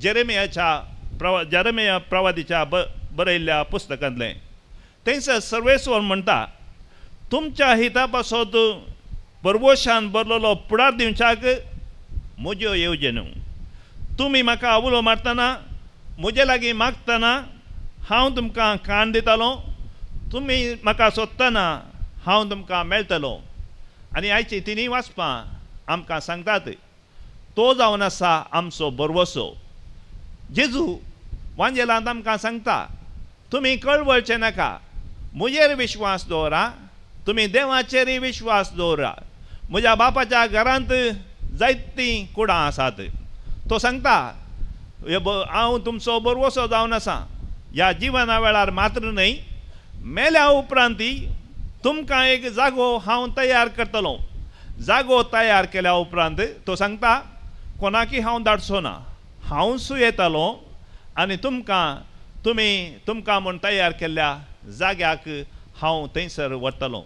जेरेमिया प्रवादीच्या बरयल्ल्या पुस्तकांतलें। थंयसर सर्वेस्वर म्हणटा, तुमच्या हिता पासत बरवशान बरलेलो फुडार दिवच्याक म्हज्यो येवजण्यो, तुमी म्हाका उलो मारतना म्हजे लागीं मागतना हांव तुमकां कान दितालो, तुमी म्हाका सोदतना हांव तुमकां मेळटलो। आनी आयची तिनूय वाचपां आमकां सांगतात तो जावन आसा आमचो बरवसो। जेजू वांजेलांत आमकां सांगता, तुमी कळवळचें नाका, म्हजेर विश्वास दवरा, तुमी देवाचेरय विश्वास दवरा, म्हज्या बापाच्या घरांत जायतीं कुडां आसात। तो सांगता हांव तुमचो बरवसो जावन आसा, ह्या जिवना वेळार मात्र न्हय, मेल्या उपरांत तुमकां एक जागो हांव तयार करतलो। जागो तयार केल्या उपरांत तो सांगता कोणाकी हांव धाडचो ना, हांव येतालो आनी तुमकां तुमी तुमकां म्हूण तयार केल्ल्या जाग्याक हांव थंयसर व्हरतलो।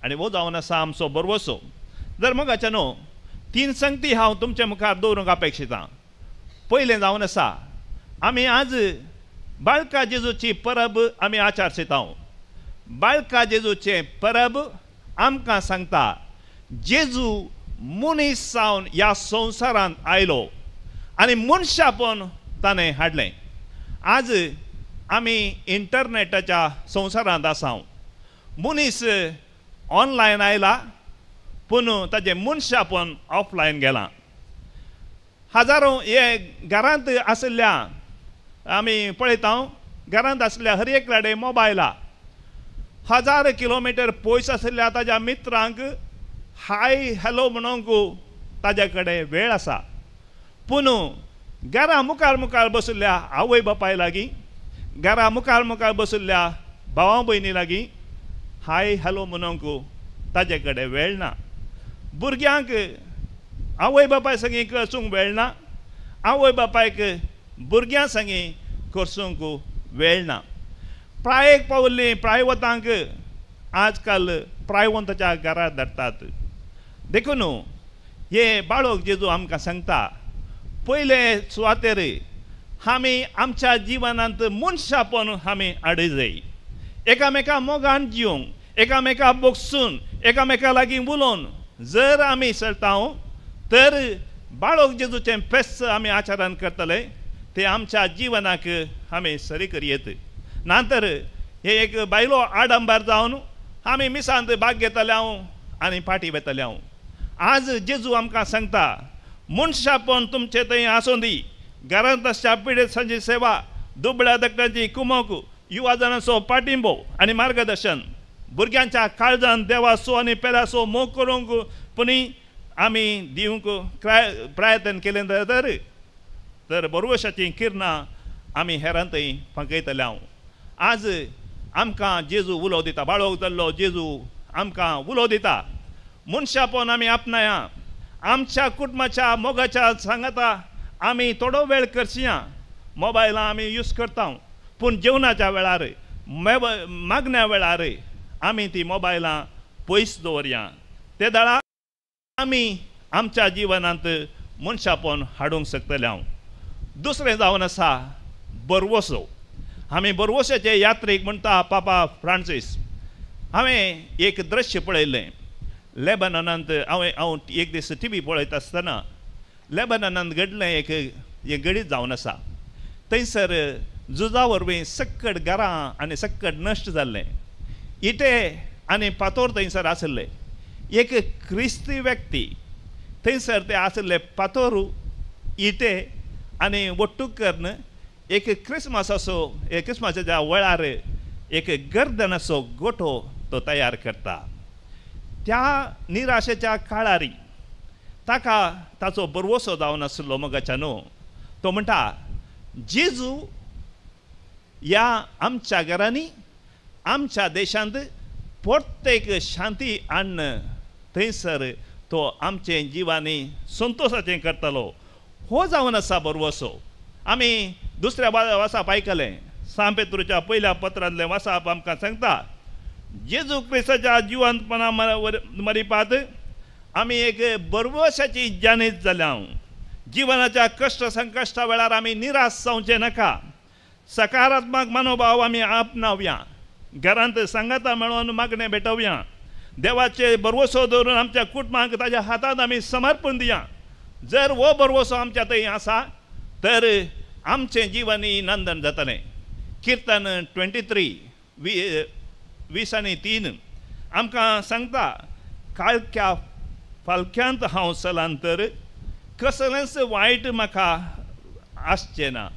आनी हो जावन आसा आमचो बरवसो। जर मोगाच्या न्हू 3 संगती हांव तुमचे मुखार दवरूंक अपेक्षितां। पयलें जावन आसा, आमी आज बाळका जेजूची परब आमी आचारशिता। बाळका जेजूचें परब आमकां सांगता जेजू मनीस जावन ह्या संवसारांत आयलो आनी मनशापण ताणें हाडलें। आज आमी इंटरनेटाच्या संवसारांत आसा, मनीस ऑनलायन आयला पूण ताजें मनशापण ऑफलायन गेलां। हजारो हे घरांत आशिल्ल्या आमी पळयता, घरांत आशिल्ल्या हर एकल्याडे मोबायला, 1000 किलोमिटर पयस आशिल्ल्या ताज्या मित्रांक हाय हॅलो म्हणूंक ताज्या कडेन वेळ आसा, पूण घरा मुखार मुखार बशिल्ल्या आवय बापाय लागीं, घरा मुखार मुखार बशिल्ल्या भावा भयणी लागीं हाय हॅलो म्हणूंक ताजे कडेन वेळ ना। भुरग्यांक आवय बापाय संगी करसूंक वेळ ना, आवय बापायक भुरग्यां संगी करसूंक वेळ ना। प्रायेक पावल्लीं प्रायवतांक आजकाल प्रायवंताच्या घरा धाडटात। देखून हे बाळक जेजू आमकां सांगता, पयले सुवातेर आमी आमच्या जिवनांत मनशापण आमी हाडूंक जाय, एकामेका मोगान जिवंक, एकामेका बोगसून, एकामेका लागीं उलोवन जर आमी चलता तर बाळक जेजूचें फेस्त आमी आचरण करतले, ते आमच्या जिवनाक आमी सरी करयेत। ना तर हे एक बायलो आडंबर जावन आमी मिसांत भाग घेतले हांव आनी फाटीं वेतले हांव। आज जेजू आमकां सांगता, मनशापण तुमचे थंय आसूं दी, घरांत आसच्या पिडेस्तांची सेवा, दुबळ्या धाकट्यांची कुमक, युवा जाणांचो पाठिंबो आनी मार्गदर्शन, भुरग्यांच्या काळजान देवाचो आनी पेल्याचो मोग करूंक पुणी आमी दिवंक प्रयत्न केलें तर तर बरवशाचीं किरणां आमी हेरांतय फांकयतले हांव। आज आमकां जेजू उलो दिता, बाळोक जाल्लो जेजू आमकां उलो दिता, मनशापण आमी आपणाया, आमच्या कुटुंबाच्या मोगाच्या सांगाता आमी थोडो वेळ करशिया, मोबायलां आमी यूज करता, पूण जेवणाच्या वेळार मागण्या वेळार आमी ती मोबायलां पयस दवरया। ते दाळा आमी आमच्या जिवनांत मनशापण हाडूंक शकतले हांव। दुसरें जावन आसा बरवसो। आमी बरवसाचे यात्रेक म्हणटा पापा फ्रांसीस। हांवें एक दृश्य पळयलें लेबननांत, हांव एक दीस टी व्ही पळयता आसतना लेबननांत घडलें एक घडीत जावन आसा। थंयसर झुजा वरवीं सक्कड घरां आनी सक्कड नश्ट जाल्लें, इटे आनी फातोर थंयसर आशिल्ले। एक क्रिस्ती व्यक्ती थंयसर ते आशिल्ले फातोर इटे आनी वट्टू करून एक क्रिसमसाचो, एक क्रिसमसाच्या वेळार एक गर्दनाचो गोठो तो तयार करता। त्या निराशेच्या काळारी ताका ताचो बरवसो जावन आसलो मोगाच्या न्हू. तो म्हणटा जेजू ह्या आमच्या घरांनी आमच्या देशांत प्रत्येक शांती हाडून थंयसर तो आमचें जिवांनी संतोशाचें करतलो. हो जावन आसा बरवसो. आमी दुसऱ्या वासाप आयकलें, सांत पेत्रूच्या पयल्या पत्रांतलें वासाप आमकां सांगता जेजू क्रिस्ताच्या जिवंतपणा मरिपात आमी एक बरवशाची जाणीत जाल्या. जिवनाच्या कश्ट संकश्टा वेळार आमी निराश जावचें नाका. सकारात्मक मनोभाव आमी आपणावया. घरांत सांगाता मेळोवन मागणें भेटोवया. देवाचे बरवसो दवरून आमच्या कुटुंबाक ताज्या हातांत आमी समर्पण दिया. जर हो बरवसो आमच्या थंय आसा तर आमचें जिवन नंदन जातलें. किर्तन 23 20 आनी 3 आमकां सांगता काळख्या फालक्यांत हांव चलांतर कसलेंच वायट म्हाका आसचें ना.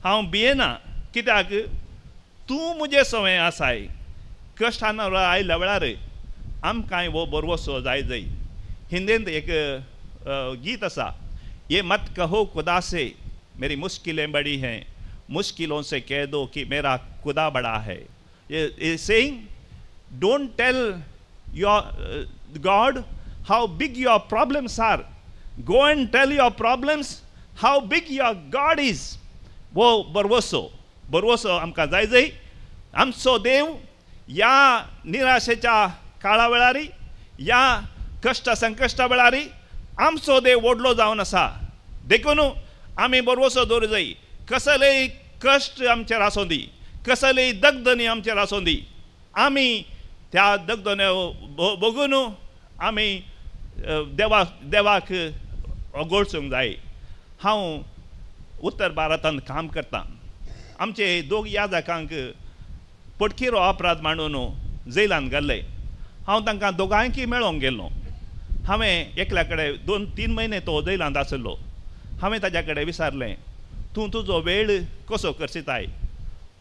हांव भियेना कित्याक तूं म्हजें सवंय आसाय. कश्टान आयल्या वेळार आमकांय हो बरवसो जाय जाय. हिंदींत एक गीत आसा, ये मत कहो खुदा से मेरी मुश्किलें बड़ी हैं, मुश्किलों से कह दो कि मेरा खुदा बड़ा है. ये saying don't tell your God how big your problems are, go and tell your problems how big your God is. वो बरवसो बरवसो आमकां जाय जाय. आमचो देव ह्या निराशेच्या काळा वेळारी ह्या कश्ट संकश्टा वेळारी आमचो देव व्हडलो जावन आसा. देखून आमी बरवसो दवरूं जाय. कसलेय कश्ट आमचेर आसूं दी, कसलेय दगदणी आमचेर आसूं दी, आमी त्या दगदण्यो बगून आमी देवाक ओगोळसूंक जाय. हांव उत्तर भारतांत काम करतां. आमचे दोग याजकांक पटकिरो अपराध मांडून जेलांत घाल्ले. हांव तांकां दोगांयकी मेळोंक गेल्लो. हांवें एकल्या कडेन 2-3 म्हयने तो जेलांत आशिल्लो. हांवें ताज्या कडेन विचारलें तूं तुजो वेळ कसो करशिताय.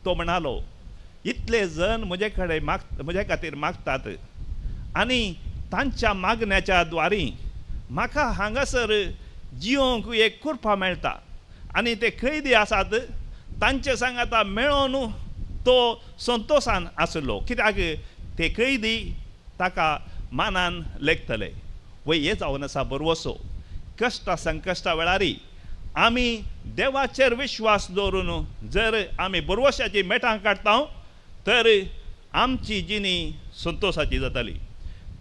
तो म्हणालो इतले जण म्हजे कडेन म्हजे खातीर मागतात आनी तांच्या मागण्याच्या द्वारी म्हाका हांगासर जियोंक एक कृपा मेळटा आनी ते कैदी आसात तांचे सांगाता मेळोन तो संतोशान आसलो कित्याक ते कैदी ताका मानान लेखतले. वय हे जावन आसा बरवसो. कश्टा संकश्टा वेळारी आमी देवाचेर विश्वास दवरून जर आमी बरवशाची मेटां काडटा तर आमची जिणी संतोशाची जातली.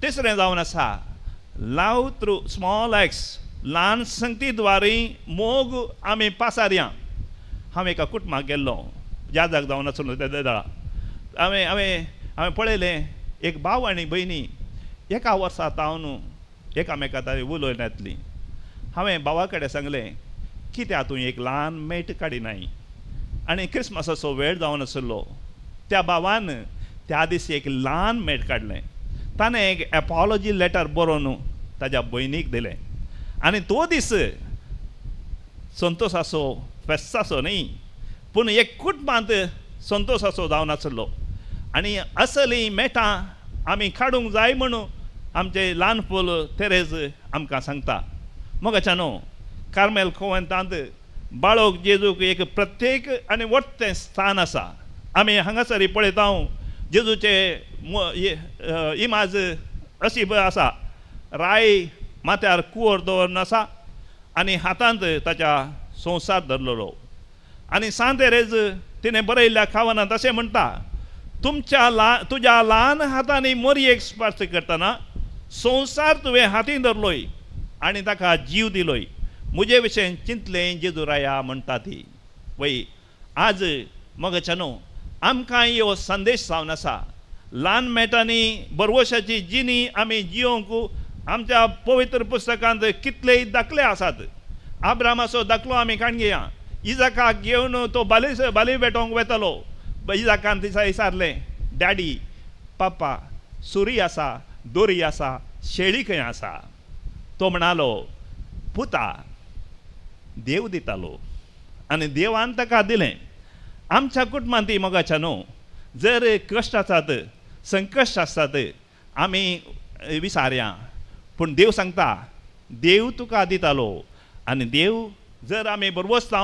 तिसरें जावन आसा लव थ्रू स्मॉल एक्ट्स. ल्हान संगती द्वारी मोग आमी पासारया. हांव एका कुटुंबाक गेल्लो याजक जावन आसलो ते वेळा. हांवें हांवें हांवें पळयलें एक भाव आनी भयणी एका वर्सा तावन एकामेका ताणी उलोवन येतली. हांवें भावा कडेन सांगलें कित्याक तूं एक ल्हान मेट काडिनाय. आनी क्रिसमसाचो वेळ जावन आसलो. त्या भावान त्या दीस एक ल्हान मेट काडलें. ताणें एक एपॉलॉजी लेटर बरोवन ताज्या भयणीक दिलें. आनी तो दीस संतोशाचो फेस्ताचो न्ही पूण एक कुटुंबांत संतोशाचो जावन आसलो. आनी असलीं मेटां आमी काडूंक जाय म्हणून आमचे ल्हान फूल तेरेज आमकां सांगता. मोगाच्या न्हू कार्मेल कोवेंतांत बाळोक जेजूक एक प्रत्येक आनी वट्टें स्थान आसा. आमी हांगासर पळयता जेजूचे इमाज अशी आसा, राय माथ्यार कुंवर दवरून आसा आनी हातांत ताच्या संवसार धरलेलो. आनी सांत तेरेज तिणें बरयल्ल्या खावनांत अशें म्हणटा, तुमच्या तुज्या ल्हान हातांनी मोरयेक स्पर्श करतना संवसार तुवें हातीन धरलोय आनी ताका जीव दिलोय. म्हजे विशयन चिंतलें जेजू राया म्हणटा ती. वय आज मगच्या न्हू आमकां हो संदेश जावन आसा. ल्हान मेटांनी बरवशाची जिणी आमी जियोंक आमच्या पवित्र पुस्तकांत कितलेय दाखले आसात. आब्रामाचो दाखलो आमी काडून घेया. इजाकाक घेवन तो बाली बाली भेटोवंक वेतालो. इजाकान दिसा विचारलें डॅडी पापा सुरी आसा दोरी आसा शेळी खंय आसा. तो म्हणालो पुता देव दितालो आनी देवान ताका दिलें. आमच्या कुटुंबांत ती मोगाच्या न्हू जर कश्ट आसात संकश्ट आसतात आमी विसारया. पूण देव सांगता देव तुका दितालो आनी देव जर आमी बरवसता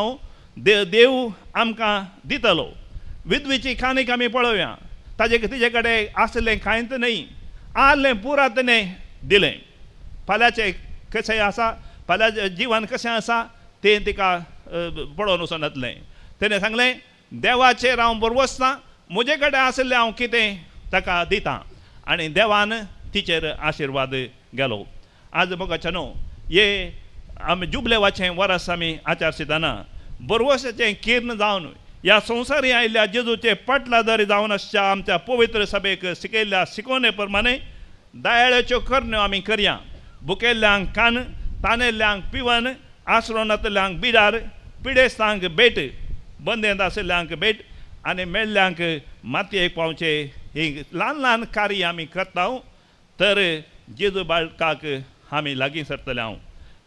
देव आमकां दितलो. विधवेची खाणीक आमी पळोवया, ताजे तिजे कडेन आसलें कांयच न्हय, आहलें पुरा तेणें दिलें. फाल्यांचें कशें आसा, फाल्यांचें जिवन कशें आसा तें तिका पळोवन वचनातलें. तेणें सांगलें देवाचेर हांव बरवसता, म्हजे कडेन आशिल्लें हांव कितें ताका दितां आनी देवान तिचेर आशिर्वाद गेलो. आज मोगाच्या न्हू हे आमी जुबलेवाचें वरस आमी आचारशिताना बरवसाचें किर्ण जावन ह्या संवसारी आयिल्ल्या जेजूचे पाटलादारी जावन आसच्या आमच्या पवित्र सभेक शिकयल्ल्या शिकवणे प्रमाणे दयाळ्याच्यो करण्यो आमी करया. भुकेल्ल्यांक कान, तानेल्ल्यांक पिवन, आसरो नातल्यांक बिडार, पिडेस्तांक भेट, बंदेंत आशिल्ल्यांक भेट आनी मेल्ल्यांक मातयेक पावचे ही ल्हान ल्हान कार्य आमी करता तर जेजू बाळकाक आमी लागीं सरतले. हांव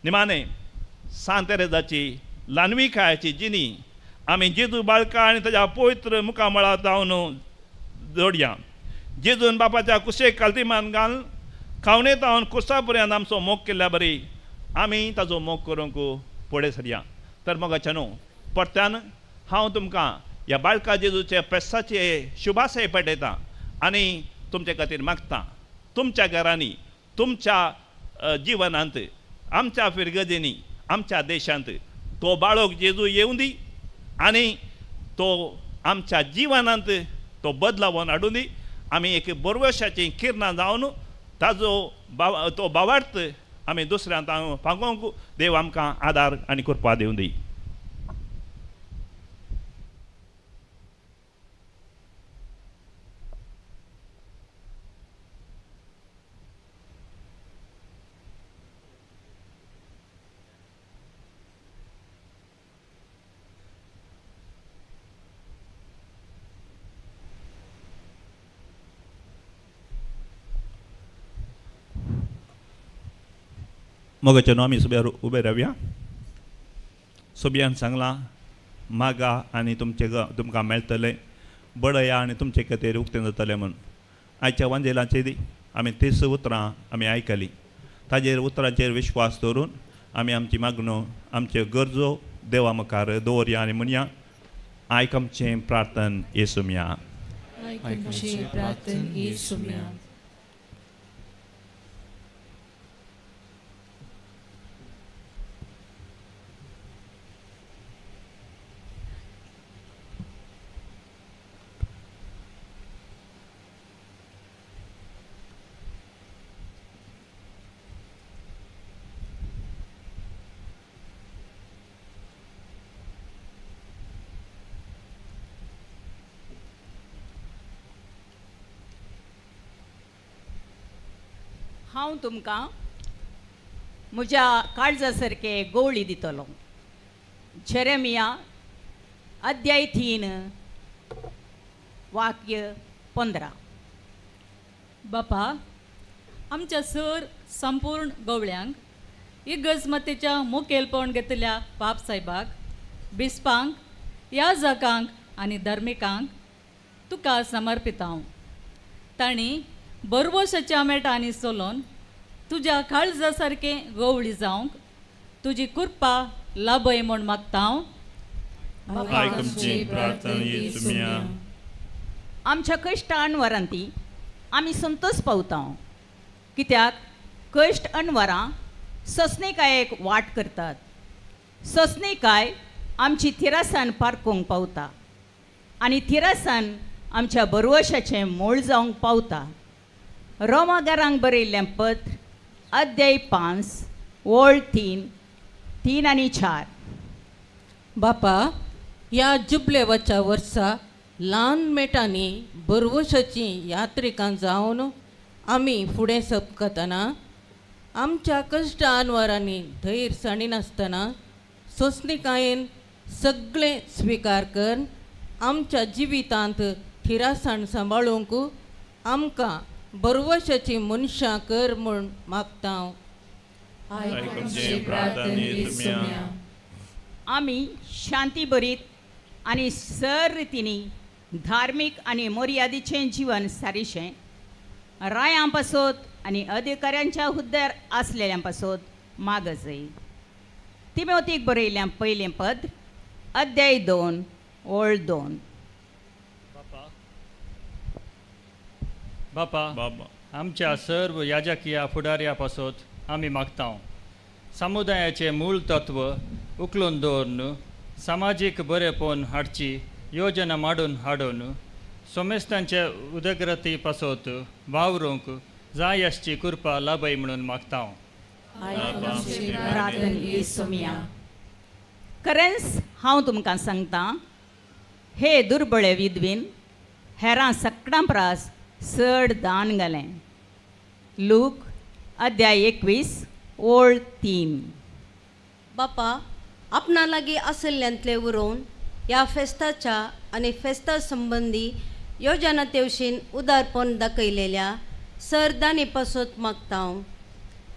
निमाणे सांत तेरेजाची ल्हानविकायाची जिणी आमी जेजू बाळका आनी ताज्या पवित्र मुखामळा जावन जोडया. जेजून बापाच्या कुशेक कालतिमान घालून खावणे तावन कुसा पर्यंत आमचो मोग केल्ल्या बरी आमी ताजो मोग करूंक फुडें सरया. तर मोगाच्या न्हू परत्यान हांव तुमकां ह्या बाळका जेजूचे पेसाचे शुभाशय पेटयतां आनी तुमचे खातीर मागतां. तुमच्या घरांनी, तुमच्या जिवनांत, आमच्या फिरगजींनी, आमच्या देशांत तो बाळक जेजू येवं दी आनी तो आमच्या जिवनांत तो बदलावन हाडूं दी. आमी एक बरवशाचीं किरणां जावन ताजो तो बावार्थ आमी दुसऱ्यांत पांगोवंक देव आमकां आदार आनी कृपा दिवं दी. मोगाचे न्हू आमी सगळ्यार उबे रावया. सगळ्यान सांगलां मागा आनी तुमचे तुमकां मेळटलें, बडया आनी तुमचे खातीर उक्तें जातलें म्हूण. आयच्या वांजेलाचेर आमी तीस उतरां आमी आयकलीं. ताजेर उतरांचेर विश्वास दवरून आमी आमची मागण्यो, आमच्यो गरजो देवा मुखार दवरया आनी म्हणया, आयक आमचें प्रार्थन येसुम्या. हांव तुमकां म्हज्या काळजा सारके गोवळी दितलो. जेरेमिया अध्याय 3 वाक्य 15. बापा, आमच्या सर संपूर्ण गवळ्यांक इगर्जमातेच्या मुखेलपण घेतल्या पाप साहेबाक, बिस्पांक, याजकांक आनी धर्मिकांक तुका समर्पित हांव. तांणी बरवशाच्या मेटांनी चलोवन तुज्या काळजा सारकें गवळी जावंक तुजी कृपा लाभय म्हूण मागता हांव. आमच्या कश्ट अणवरांती आमी संतोष पावता, कित्याक कश्ट अणवरां ससणीकायेक वाट करतात. ससणीकाय आमची थिरासान पारकूंक पावता आनी थिरासान आमच्या बरवशाचें मोळ जावंक पावता. रोमागारांक बरयल्लें पत्र अध्याय 5 ओळ 3, 3 आनी 4. बापा, ह्या जुबलेवाच्या वर्सा ल्हान मेटांनी बरवशाचीं यात्रिकां जावन आमी फुडें सपकतना आमच्या कश्ट अनवरांनी धैर्य सांडिनासतना सोंसणीकायेन सगळें स्विकार कर आमच्या जिवितांत थिरासाण सांबाळूंक आमकां बरवशाची मनशां कर म्हूण मागता. आमी शांती भरीत आनी सर रितींनी धार्मीक आनी मर्यादीचें जिवन सारिशें रायां पासत आनी अधिकाऱ्यांच्या हुद्द्यार आसलेल्यां पासत मागजय. तिमोतीक बरयल्या पयलें पद अध्याय 2 ओळ 2. बापा, आमच्या सर्व याजकीय फुडाऱ्या पासत आमी मागता. समुदायाचें मूळ तत्व उखलून दवरून समाजीक बरेपण हाडची योजना माडून हाडून सोमेस्तांचे उदरगती पासत वावरूंक जाय आसची कृपा लाभय म्हणून मागता. खरेंच हांव तुमकां सांगता, हे दुर्बळे विधवीन हेरां सगळ्यां परस चड दान घालें. लूक अध्याय 21 ओळ 3. बापा, आपणा लागीं आशिल्ल्यांतलें उरोवन ह्या फेस्ताच्या आनी फेस्ता संबंदी योजना तेवशीन उदारपण दाखयलेल्या सरदानी पासत मागता.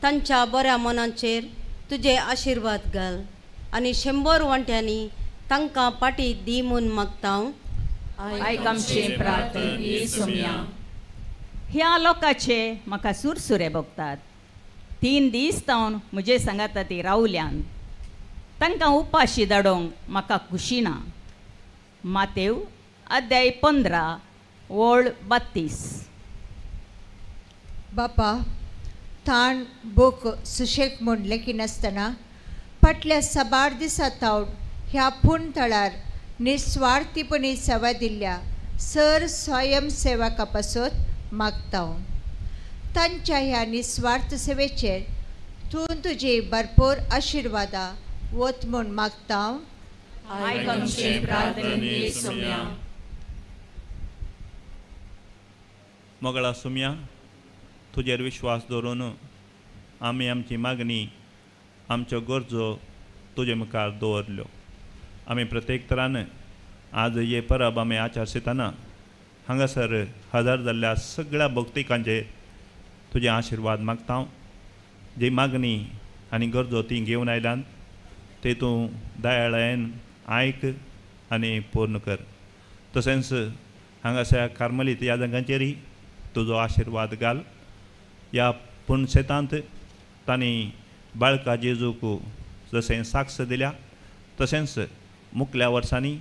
तांच्या बऱ्या मनाचेर तुजे आशिर्वाद घाल आनी 100 वांट्यांनी तांकां पाटी दी म्हूण मागता. आयक आमचें प्रार्थना. ह्या लोकांचे म्हाका सुरसुरे भोगतात. 3 दीस तावन म्हजे सांगाता ती रावल्यान. तांकां उपाशी धाडोवंक म्हाका खुशी ना. मातेव अध्याय 15 ओळ 32. बापा, ताण भूक सुशेग म्हूण लेखिनासतना फाटल्या साबार दिसा तावन ह्या पूण थळार निस्वार्थीपणी सेवा दिल्ल्या सर स्वयंसेवका पासत मागता. तांच्या ह्या निस्वार्थ सेवेचेर तूं तुजी भरपूर आशिर्वादां वत म्हूण मागता. मोगळा सुम्या, तुजेर विश्वास दवरून आमी आमची मागणी आमच्यो गरजो तुजे मुखार दवरल्यो. आमी प्रत्येक तरान आज हे परब आमी आचरितना हांगासर हजर जाल्ल्या सगळ्या भक्तिकांचेर तुजे आशिर्वाद मागता. जी मागणी आनी गरजो ती घेवन आयल्यान ते तूं दयाळायेन आयक आनी पूर्ण कर. तशेंच हांगासर कार्मलीत ह्या जाग्यांचेरय तुजो आशिर्वाद घाल. ह्या पुनशेतांत तांणी बाळका जेजूक जशें साक्ष दिल्या तशेंच मुखल्या वर्सांनी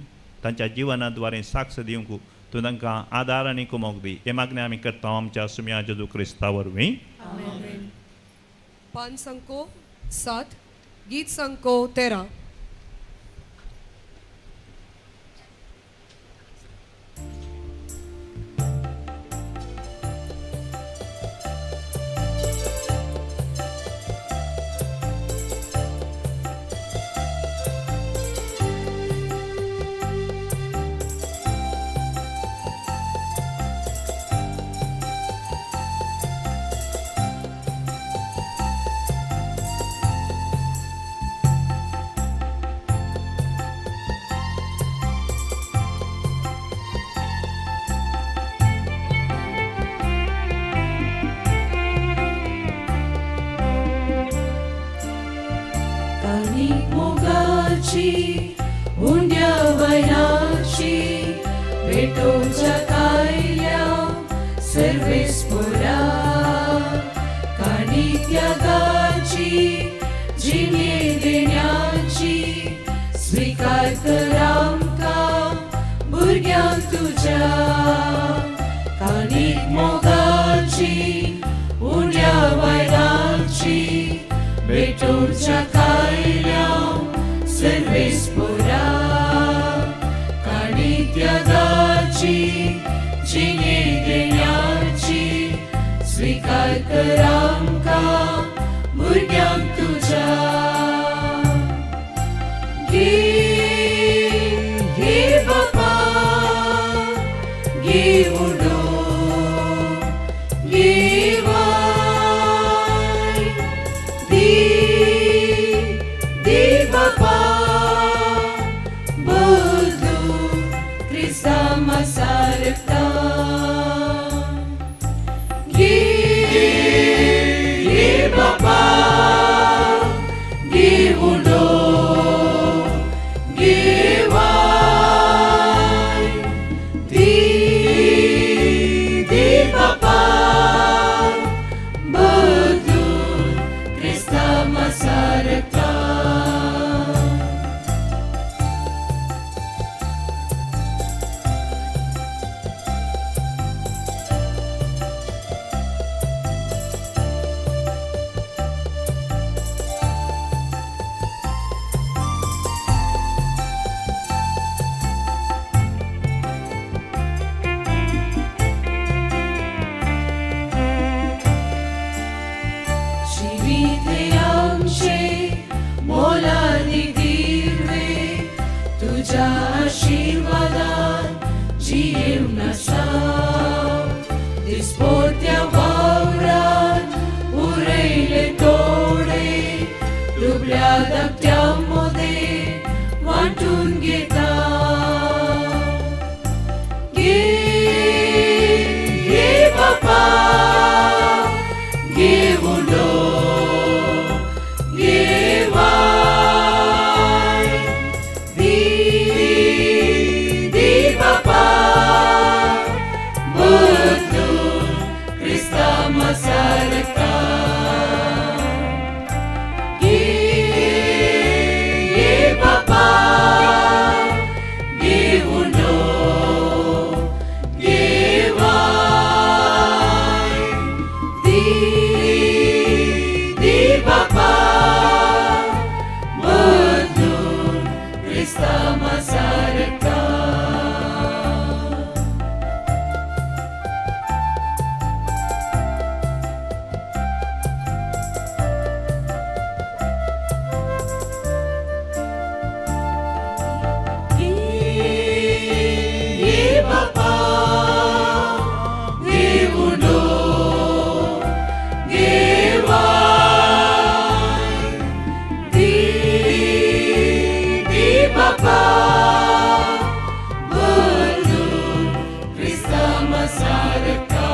तांच्या जिवना द्वारे साक्ष दिवंक तूं तांकां आदार आनी कुमोक दी. हे मागणें आमी करता आमच्या सुम्या जेजू क्रिस्ता वरवीं. पान संको 7, गीत संको 13. क्रिस्तामा सारका. घे बापा घेऊन घेवाय, दी दी बापा बदलून क्रिस्तामा सारका. घे बापा घेऊन घेवाय, दी दी बापा बदलून क्रिस्तामा सारका.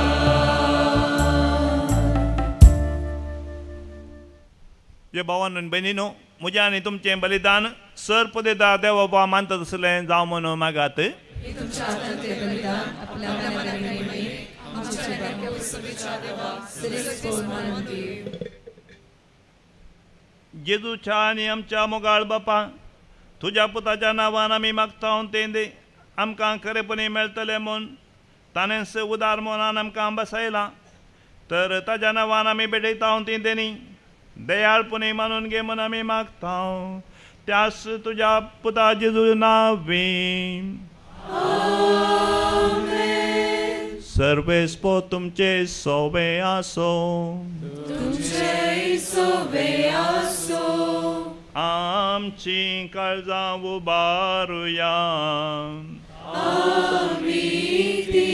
जे भावान आनी भयणीनो, म्हजें आनी तुमचें बलिदान सर पदेता देव बाबा मानता तसलें जावं म्हणून मागात. तुमच्या हातांतलें बलिदान आपल्या मनाक आमच्या देवा मानून दी. जेजूच्या आनी आमच्या मोगाळ बापा, तुज्या पुताच्या नांवान आमी मागता तें दी आमकां खरेपणी मेळटलें म्हूण ताणेंच उदार मनान आमकां बसयलां, तर ताज्या नांवान आमी भेटयता ती देणी दयाळपणी मानून घे म्हूण आमी मागता, त्यास तुज्या पुता जेजू नांवी. सर्वेस्पो तुमचे सोवे आसो. तुमचे सोवे आसो. आमची काळजां उबारुया. आमी ती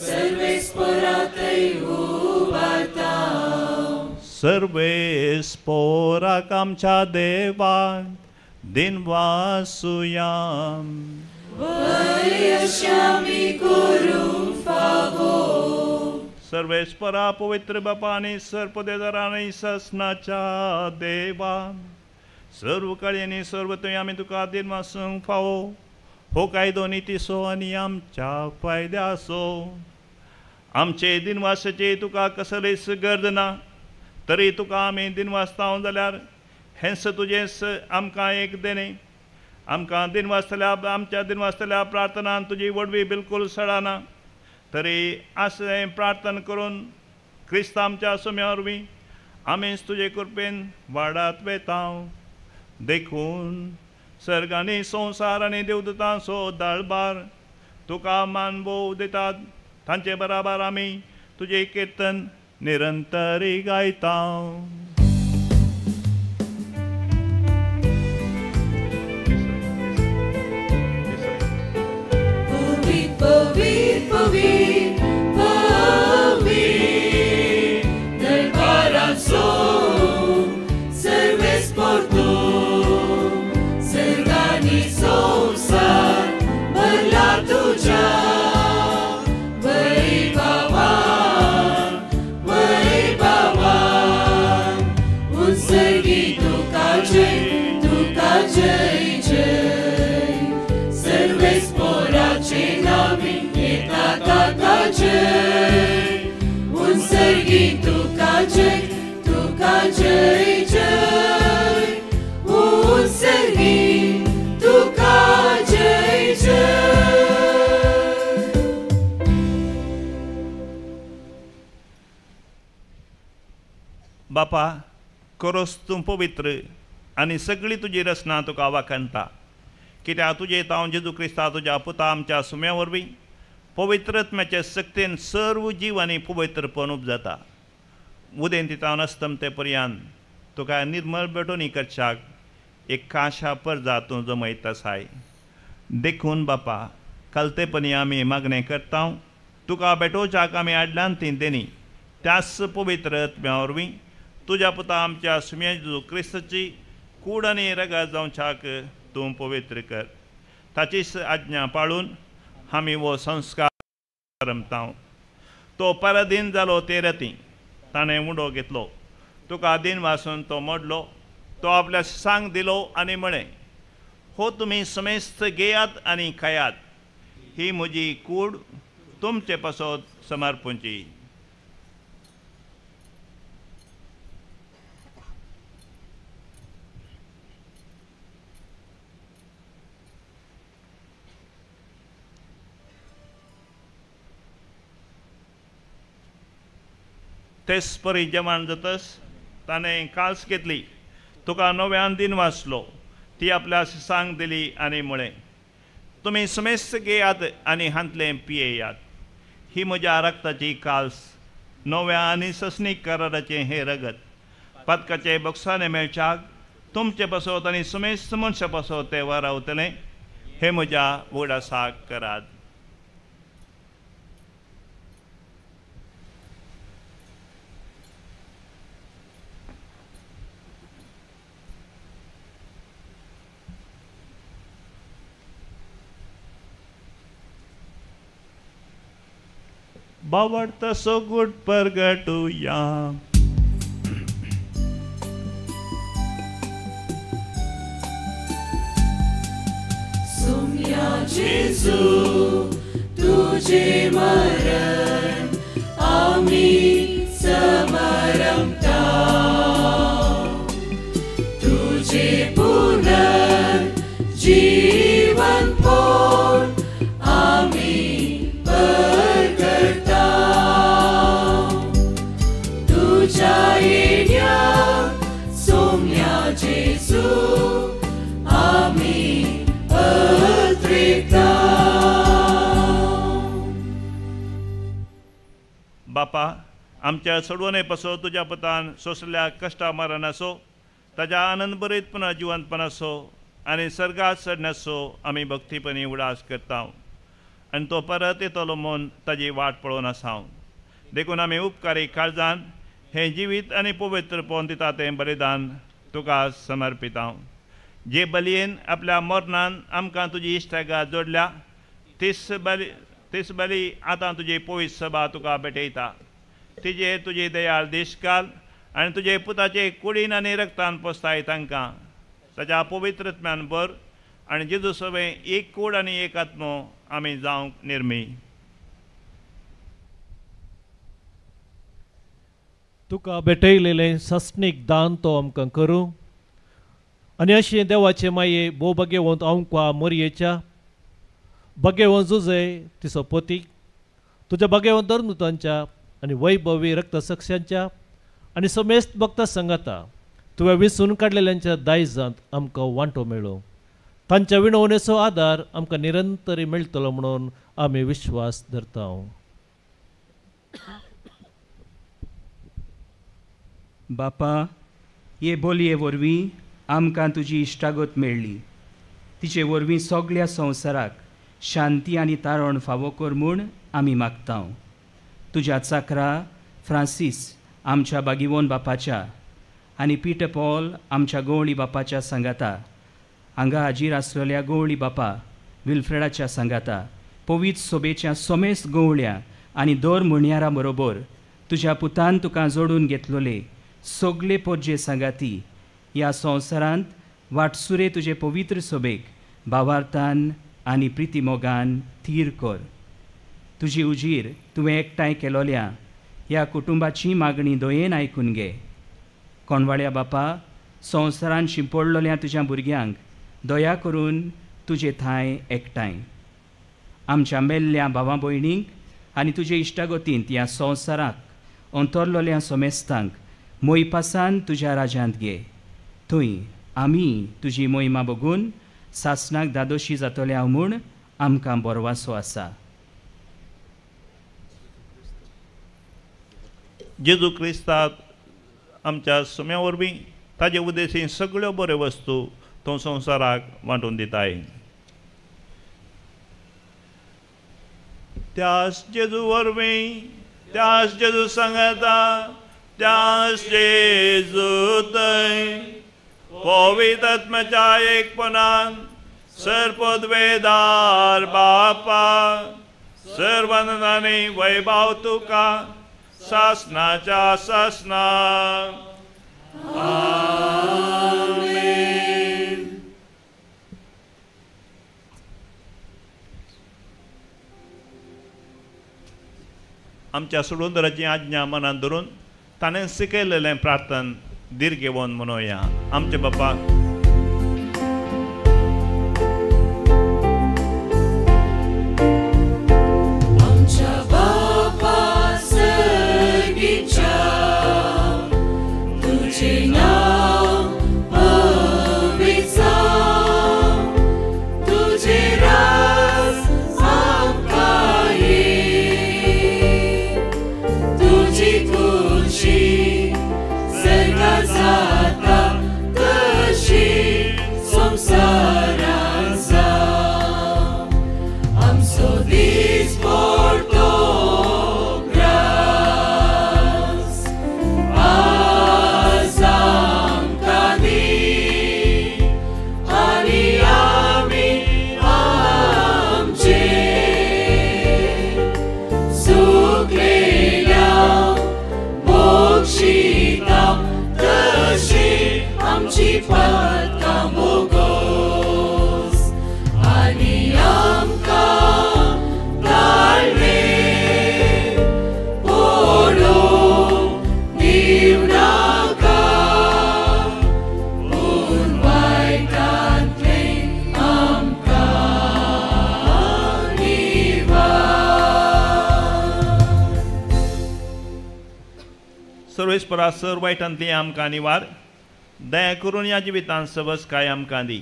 सर्वेस्पोरातय उबारता. सर्वेस्पोराक आमच्या देवाक दिनवासुया. वयश्यामी करूंक फावो. सर्वेस्परा पवित्र बापा आनी सर्पदेदारा आनी ससनाच्या देवा, सर्व काळी आनी सर्व थंय आमी तुका दिनवासूंक फावो. हो कायदो नितीसो आनी आमच्या फायद्याचो. आमचे दिनवासाची तुका कसलीच गरज ना, तरी तुका आमी दिनवासता जाल्यार हेंच तुजेंच आमकां एक देणें. आमकां दिनवासतल्या आमच्या दिनवासतल्या प्रार्थनान तुजी वडवी बिलकूल सळाना, तरी अशें प्रार्थना करून क्रिस्त आमच्या सुम्या वरवीं आमीच तुजे कृपेन वाडात वेता. देखून सर्गांनी संवसार आनी देवदूतांचो दळबार तुका मान भोव दितात, तांचे बराबर आमी तुजें किर्तन निरंतरी गायता. पवीत पवीत पवीत दरबाराचो सर्वेस्पोर तूं, सर्गांनी संवसार भरला तुज्या वैभवान, वैभवान. उत्सर्गी तुका जय, तुका जय जय. सर्वेस्पोराचे नावी येता ताका जय. उत्सर्गी तुका जय, तुका जय जय. उत्सर्गी तुका जय जय. बापा, खरोच तूं पवित्र आनी सगळी तुजी रचना तुका वाखाणता, कित्याक तुजे तावन जेजू क्रिस्ता तुज्या पुता आमच्या सुम्या वरवीं पवित्रत्म्याचे शक्तीन सर्व जीव आनी पवित्रपण उपजाता. उदेंती तावन अस्तमते पर्यंत तुका निर्मळ भेटोवणी करच्याक एक काशा परजा तूं जमयत आसाय. देखून बापा, कलतेपणी आमी मागणें करता, तुका भेटोवच्याक आमी आडल्यान ती देणी त्याच पवित्र आत्म्या वरवीं तुज्या पुता आमच्या सुम्या जेजू क्रिस्ताची कूड आनी रगत जावच्याक तूं पवित्र कर. ताचीच आज्ञा पाळून आमी हो संस्कार रमता. तो पराधीन जालो ते राती ताणें उडो घेतलो, तुका दिन वासून तो मोडलो, तो आपल्या सांग दिलो आनी म्हळें, हो तुमी समेस्त घेयात आनी खायात, ही म्हजी कूड तुमचे पासत समर्पणची. तेच परी जेवण जातस ताणें काल्स घेतली, तुका नव्यान दिन वाचलो, ती आपल्या सांग दिली आनी म्हळें, तुमी समेस्त घेयात आनी हांतलें पियेयात. ही म्हज्या रक्ताची काल्स, नव्या आनी ससनीक कराराचें हें रगत, पातकाचे बक्षाने मेळच्याक तुमचे पासत आनी समेस्त मनशा पासत तें वारावतलें. हें म्हज्या उगडासाक करात. बावडत सोगूट परगटुया. सुम्या जेजू तुझे मरण आमी समरमता, तुझे पुनर्जीवन पोन आमी परगटा, तुझ्या येण्या सोम्या जेजू आमी अत्रेता. बापा, आमच्या सोडवणे पासो तुज्या पतान सोंसल्या कश्टा मरणाचो, ताज्या आनंद बरीतपणा जिवंतपणाचो आनी सर्गात चडण्याचो आमी भक्तीपणी उडास करता आनी तो परत येतलो म्हूण ताजी वाट पळोवन आसा. देखून आमी उपकारी काळजान हें जिवीत आनी पवित्रपण दिता तें बलिदान तुका समर्पिता. जे बलयेन आपल्या मरणान आमकां तुजी इश्टागात जोडल्या तीस बली आतां तुजी पवित्र सभा तुका भेटयता. तिजेर तुजी दयाळ देशकाल आनी तुजे पुताचे कुडीन आनी रक्तान पोसताय तांकां ताच्या पवित्रत्म्यान भर आनी जेजू सवें एक कूड आनी एक आत्मो आमी जावंक निर्मी. तुका भेटयलेलें सासणीक दान तो आमकां करूं आनी अशें देवाचे माये भोव भाग्यवंत आमकां मोरयेच्या भाग्यवंत जुजे तिचो पती तुज्या भाग्यवंत धर्मदूतांच्या आनी वैभवी रक्तसक्षांच्या आनी समेस्त भक्ता संगाता तुवें विसून काडलेल्यांच्या दायजांत आमकां वांटो मेळो. तांच्या विणवणेचो आदार आमकां निरंतरी मेळटलो म्हणून आमी विश्वास धरता. बापा, हे बोलये वरवीं आमकां तुजी इश्टागत मेळ्ळी. तिचे वरवीं सगळ्या संवसाराक शांती आनी तारण फावो कर म्हूण आमी मागता. तुज्या चाकरा फ्रांसीस आमच्या बागिवोन बापाच्या आनी पीटर पॉल आमच्या गवळी बापाच्या सांगाता, हांगा हाजीर आसलेल्या गवळी बापा विल्फ्रेडाच्या सांगाता, पवित्र सोबेच्या सोमेस गवळ्या आनी दर म्हणयारा बरोबर तुज्या पुतान तुका जोडून घेतलोले सगळे पोरजे सांगाती ह्या संवसारांत वाटसुरे तुजे पवित्र सोबेक भावार्थान आनी प्रितीमोगान थीर कर. तुजी उजीर तुवें एकठांय केलोल्या ह्या कुटुंबाची मागणी दयेन आयकून घे. कोणवाळ्या बापा, संवसारान शिंपडलोल्या तुज्या भुरग्यांक दया करून तुजे थांय एकठांय आमच्या मेल्ल्या भावा भयणींक आनी तुजे इश्टागतींत ह्या संवसाराक अंतरलोल्या सोमेस्तांक मोयपासान तुज्या राज्यांत घे. थंय आमी तुजी मोहिमा बगून सासणाक दादोशी जातल्या म्हूण आमकां बरवासो आसा. जेजू क्रिस्ताक आमच्या सुम्या वरवीं ताजे उद्देशीन सगळ्यो बऱ्यो वस्तू तो संवसाराक वांटून दिताय. त्यास जेजू वरवीं, त्यास जेजू सांगता, त्यास जेजू थंय पवित्र आत्म्याच्या एकपणान सर्वपदवेदार बापा सर्वानंदाने वैभव तुका सासनाच्या सासना. आमेन. आमच्या सोडूंदराची आज्ञा मनात धरून ताणें शिकयलेलें प्रार्थन धीर घेवन म्हणोया. आमचे बापा, आमच्या बापा सर्गीच्या तुजी सर्गा जाता तशी संवसारांत जावं. आमचो दीस पडतो ग्रास आज आमकां दी आनी आमी आमचे सुकलेल्या बक्षिता तशी आमची पदकां बोगोस आनी आमकां ताळवे पडूंक दिवं नाका पूण वायटांतलें आमकां निवार. सर्वेस्परा सर वायटांतली आमकां निवार, दया करून ह्या जिवितांत सबस काय आमकां दी.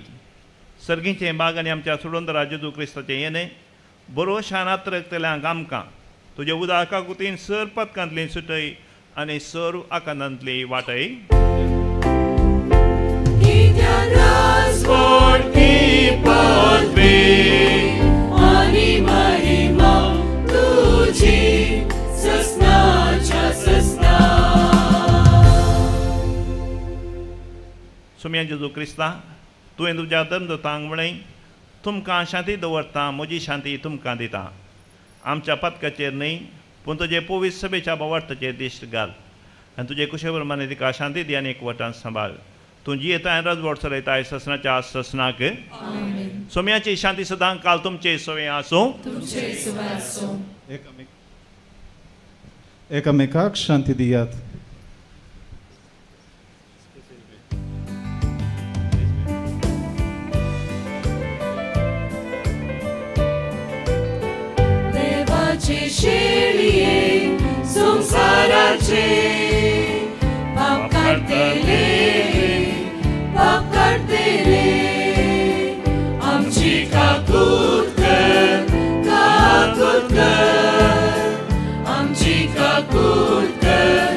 सर्गीचें बाग आनी आमच्या सोडून जेजू क्रिस्ताचें येणें बरो शानात रगतल्यांक आमकां तुजे उदाका कुतीन सर पदकांतली सुटय आनी सर्व आकांतांतली वाटय. कित्याक राजवट की पदवी आनी महिमा तुजी ससनाच्या ससना. सुम्या जेजू क्रिस्ता, तुवें तुज्या धर्मदूतांक म्हणलें, तुमकां शांती दवरता, म्हजी शांती तुमकां दिता. आमच्या पदकाचेर न्हय पूण तुजे पवित्र सभेच्या भावार्थाचेर दिश्ट घाल आनी तुजे कुशे प्रमाणे तिका शांती दी आनी एकवटान सांबाळ. तूं जियेताय राजवट चलयताय ससनाच्या ससनाक. सोम्याची शांती सदां काल तुमचे सवे आसूं. एकामेकाक शांती दियात. देवाचे शेळये संवसाराचे पाप काडटले, पाप काडटले. आमची काकूत कर, काकूत कर, आमची काकूत कर,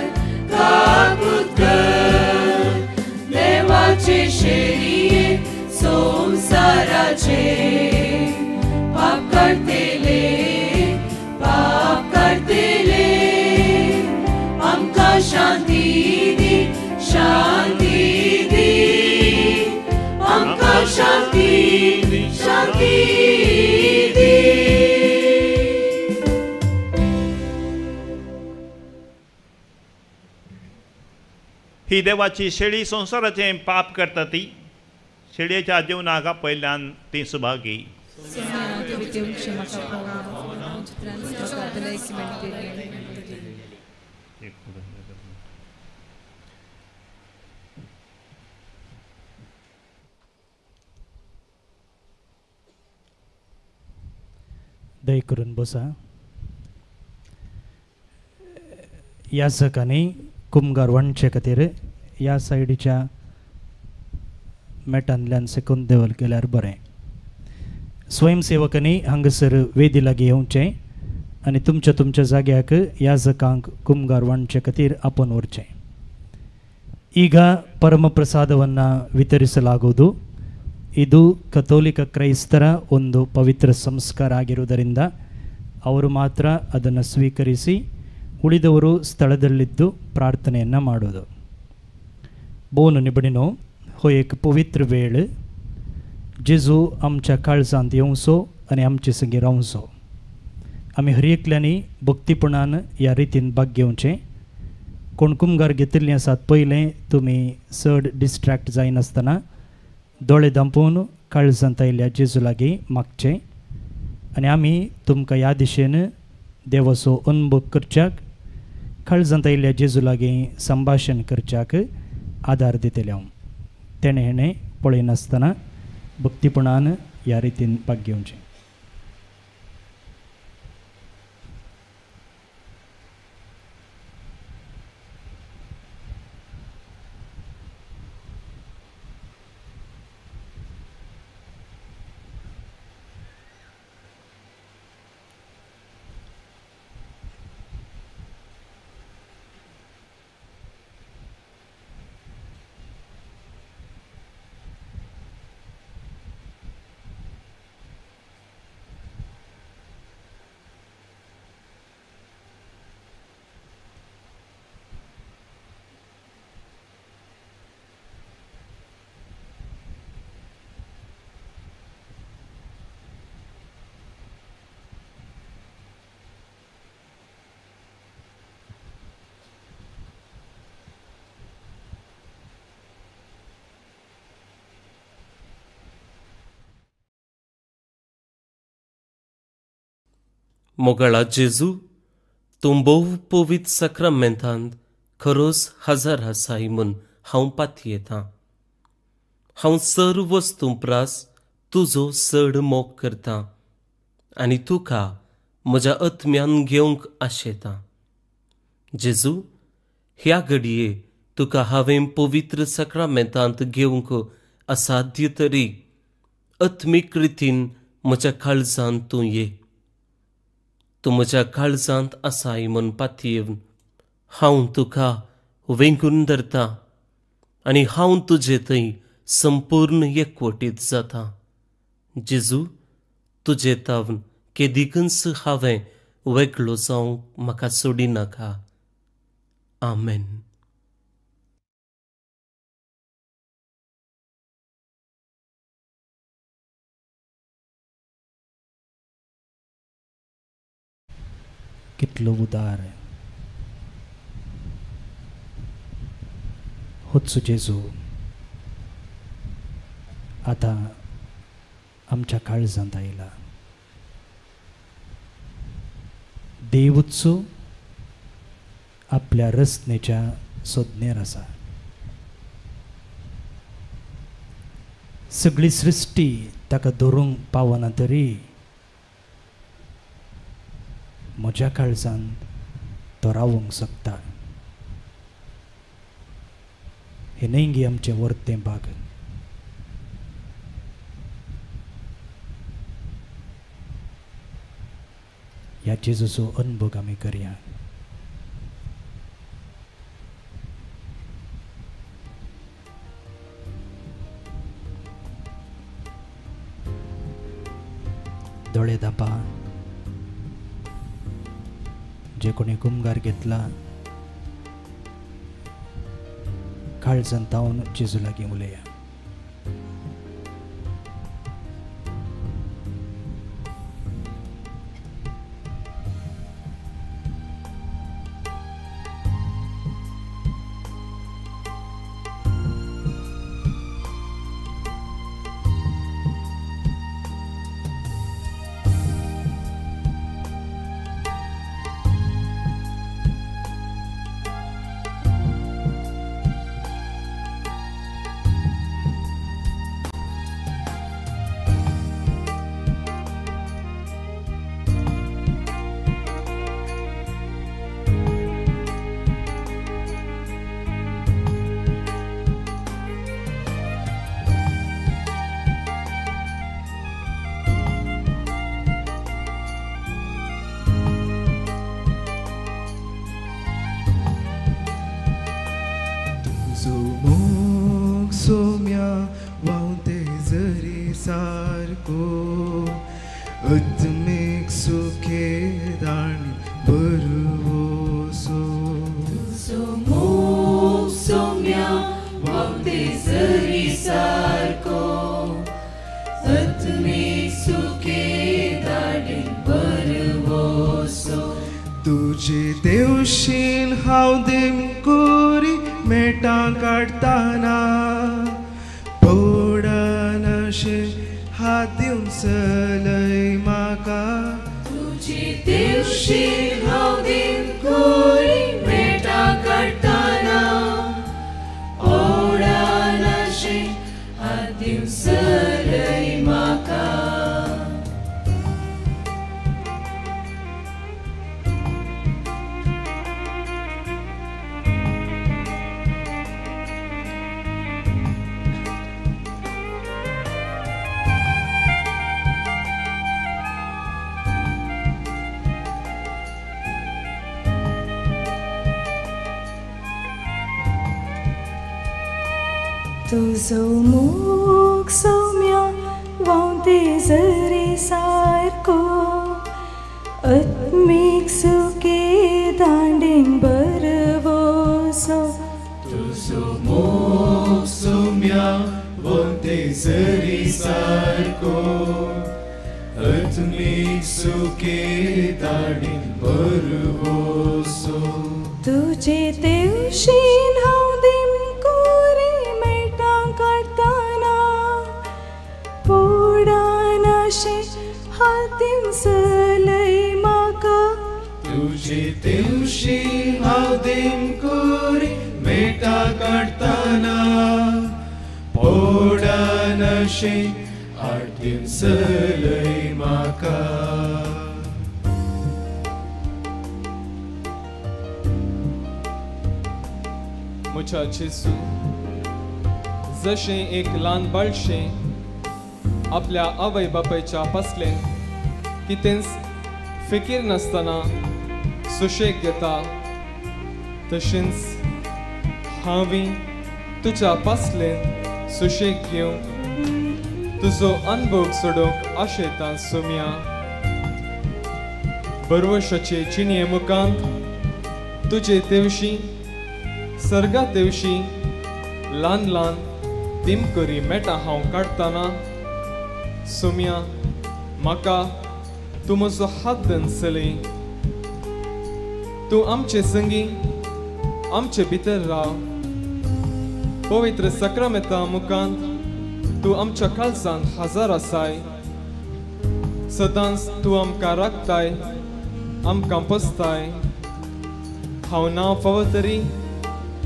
काकूत कर. देवाचे शेळये संवसाराचे पाप काडटले, पाप काडटले. आमकां शांती दी, शांती दी, आमकां शांती, शांती दी. ही देवाची शेळी संवसाराचें पाप करता ती शेळयेच्या जेवणाक पयल्यान ती सुभागी. दय करून बसा. याजकांनी कुमगार वणचे खातीर ह्या सायडीच्या मेटांतल्यान सेकून देवल केल्यार बरें. स्वयंसेवकांनी हांगासर वेदी लागीं येवचें आनी तुमच्या तुमच्या जाग्याक याजकांक कुमगार वांटचे खातीर आपोवन व्हरचें. ಈಗ ಪರಮಪ್ರಸಾದವನ್ನು ವಿತರಿಸಲಾಗುವುದು. ಇದು ಕಥೋಲಿಕ ಕ್ರೈಸ್ತರ ಒಂದು ಪವಿತ್ರ ಸಂಸ್ಕಾರ ಆಗಿರುವುದರಿಂದ ಅವರು ಮಾತ್ರ ಅದನ್ನು ಸ್ವೀಕರಿಸಿ ಉಳಿದವರು ಸ್ಥಳದಲ್ಲಿದ್ದು ಪ್ರಾರ್ಥನೆಯನ್ನು ಮಾಡೋದು. बोन निबडिनो हो एक पवित्र वेळ जेजू आमच्या काळजांत येवचो आनी आमचे संगी रावचो. आमी हर एकल्यांनी भक्तीपणान ह्या रितीन भाग घेवचें. कोण कुमगार घेतिल्लीं आसात पयलें तुमी चड डिस्ट्रॅक्ट जायनासतना दोळे धांपून काळजांत आयिल्ल्या जेजू लागीं मागचें आनी आमी तुमकां ह्या दिशेन देवाचो अनुभव करच्याक काळजांत आयिल्ल्या जेजू लागीं संभाशण करच्याक आदार दितले हांव. तेणें हेणें पळयनासतना भक्तीपणान ह्या रितीन भाग घेवचें. मोगाळा जेजू, तूं भोव पवित्र साक्रामेंतांत खरोच हजर आसाय म्हूण हांव पातयेतां. हांव सर्व वस्तूं प्रास तुजो चड मोग करतां आनी तुका म्हज्या आत्म्यान घेवंक आशेतां. जेजू, ह्या घडये तुका हांवें पवित्र साक्रामेंतांत घेवंक असाध्य तरी आत्मीक रितीन म्हज्या काळजांत तूं ये. तूं म्हज्या काळजांत आसाय म्हूण पातयेवन हांव तुका वेंगून धरतां आनी हांव तुजे थंय संपूर्ण एकवटीत जाता. जेजू, तुजे तावन केदिकूच हांवें वेगळो जावंक म्हाका सोडिनाका. आमेन. कितलो उदार होच जेजू आतां आमच्या काळजांत आयला. देवूच आपल्या रचनेच्या सोदनेर आसा. सगळी सृश्टी ताका धरूंक पावना तरी म्हज्या काळजांत तो रावूंक शकता. हें न्हय गे आमचें वर्तें भाग. ह्या जेजूचो अनुभव आमी करया. दोळे धांपा. जे कोणी कुमगार घेतला काळजान तावन जेजू लागीं उलया. तुजो मोग सौम्या व्हांवते झरे सारको आत्मीक सुके दांडेन बरवसो. तुजो मोग सौम्या व्हांवते झरे सारको आत्मीक सुके दांडेन बरवसो. तुजे तेवशीन हांव दिमकुरी मेटां काडटना पोडानाशें हात दिवन चलय म्हाका. तुजे तेवशी हांव दिमकुरी मेटा काडटना पोडनशें हात दिवन चलय म्हाका. म्हज्या जेजू, जशें एक ल्हान बाळशें आपल्या आवय बापायच्या पासलें कितेंच फिकीर नासतना सुशेग घेता, तशेंच हांवूय तुज्या पासलें सुशेग घेवंक तुजो अनभोग सोडोवंक आशेतां सोम्या. बरवशाचे जिणये मुखांत तुजे तेवशी सर्गा तेवशी ल्हान ल्हान दिमकरी मेटां हांव काडटना सोम्या म्हाका तूं म्हजो हात धरून चलय. तूं आमचे संगी आमचे भितर राव. पवित्र सक्रामेता मुखांत तूं आमच्या काळजांत हजार आसाय. सदांच तूं आमकां राखताय, आमकां पोसताय. हांव ना फावो तरी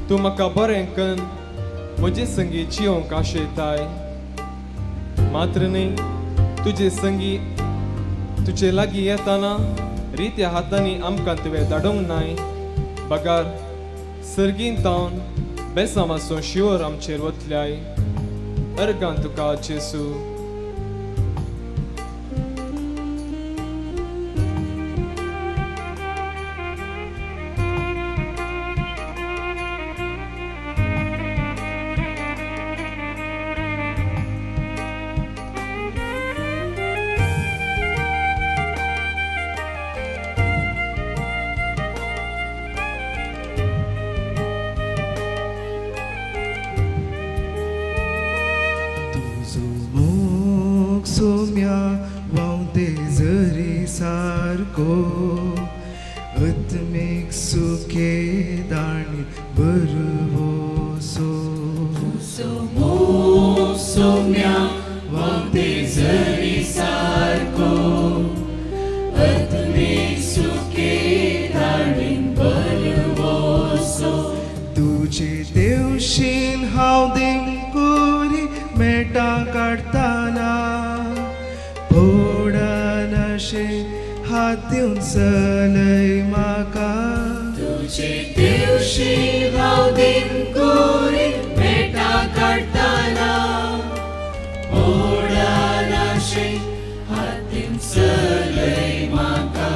तूं म्हाका बरें कन्न म्हजे संगी जियोंक आशेताय. मात्र न्हय तुजे संगी तुजे लागीं येताना रित्या हातांनी आमकां तुवें धाडूंक नाय, बगार सर्गीन तावन बेसामाचो शिवर आमचेर वतल्याय. अर्गां तुका जेजू. सोम्या व्हांवते झरी सारको आत्मीक सुखे दाणी बरवसो. मोग सोम्या व्हांवते झरी सारको आत्मीक सुखे दाणी बरवसो. तुजे देवशीन हांव दिमकुरी मेटां काडटना पोडनशें हात दिवन चलय म्हाका. तुजे देवशी हांव दिमकुरी मेटां काडटना पोडनशें हात दिवन चलय म्हाका.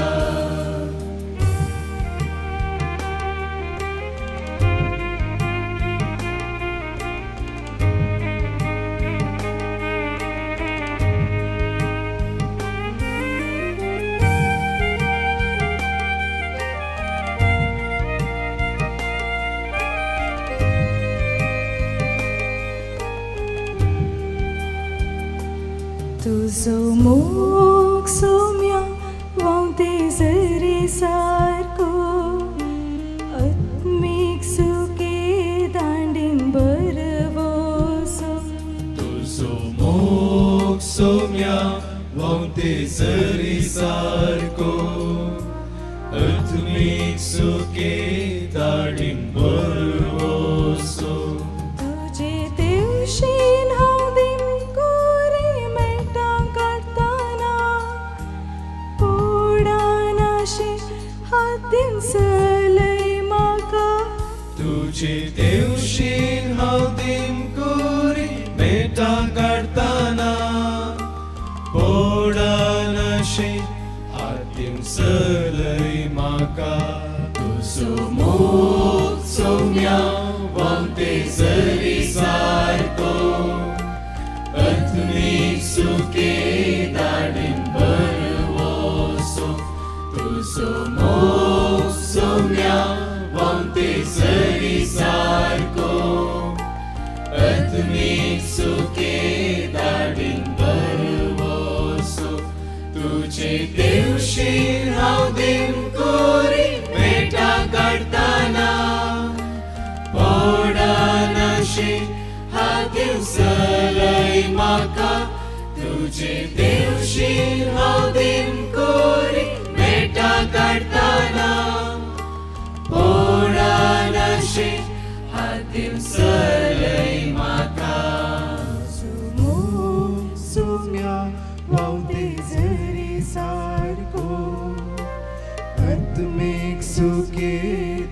तुजो मोग सोम्या व्हांवते झरी सारको आत्मीक सुखे दांडीन बरवसो. तुजो मोग सोम्या व्हांवते झरी सारको आत्मीक सुखे दांडीन बरवसो. तुजे तेवशीन हांव दिमकुरी मेटां काडटना पोडनशें हात दिवन चलय म्हाका. तुजे तेवशीन हांव दिमकुरी मेटां काडटना पोडनशें हात दिवन चलय म्हाका. तुजो मोग सोम्या व्हांवते झरी सारको आत्मीक सुखे दाडीन बरवसो. तुजो मोग सोम्या व्हांवते झरी सारको आत्मीक सुखे दाडीन बरवसो. तुजे देवशीन हांव दिमकुरी मेटां काडटना पोडनशें हात दिवन चलय म्हाका. तुजे देवशीन हांव दिमकुरी मेटां मेटा काडटाना पोडानाशे हात दिवसलय म्हाका सुमो सुम्या व्हांवते झरे सारको आत्मीक सुके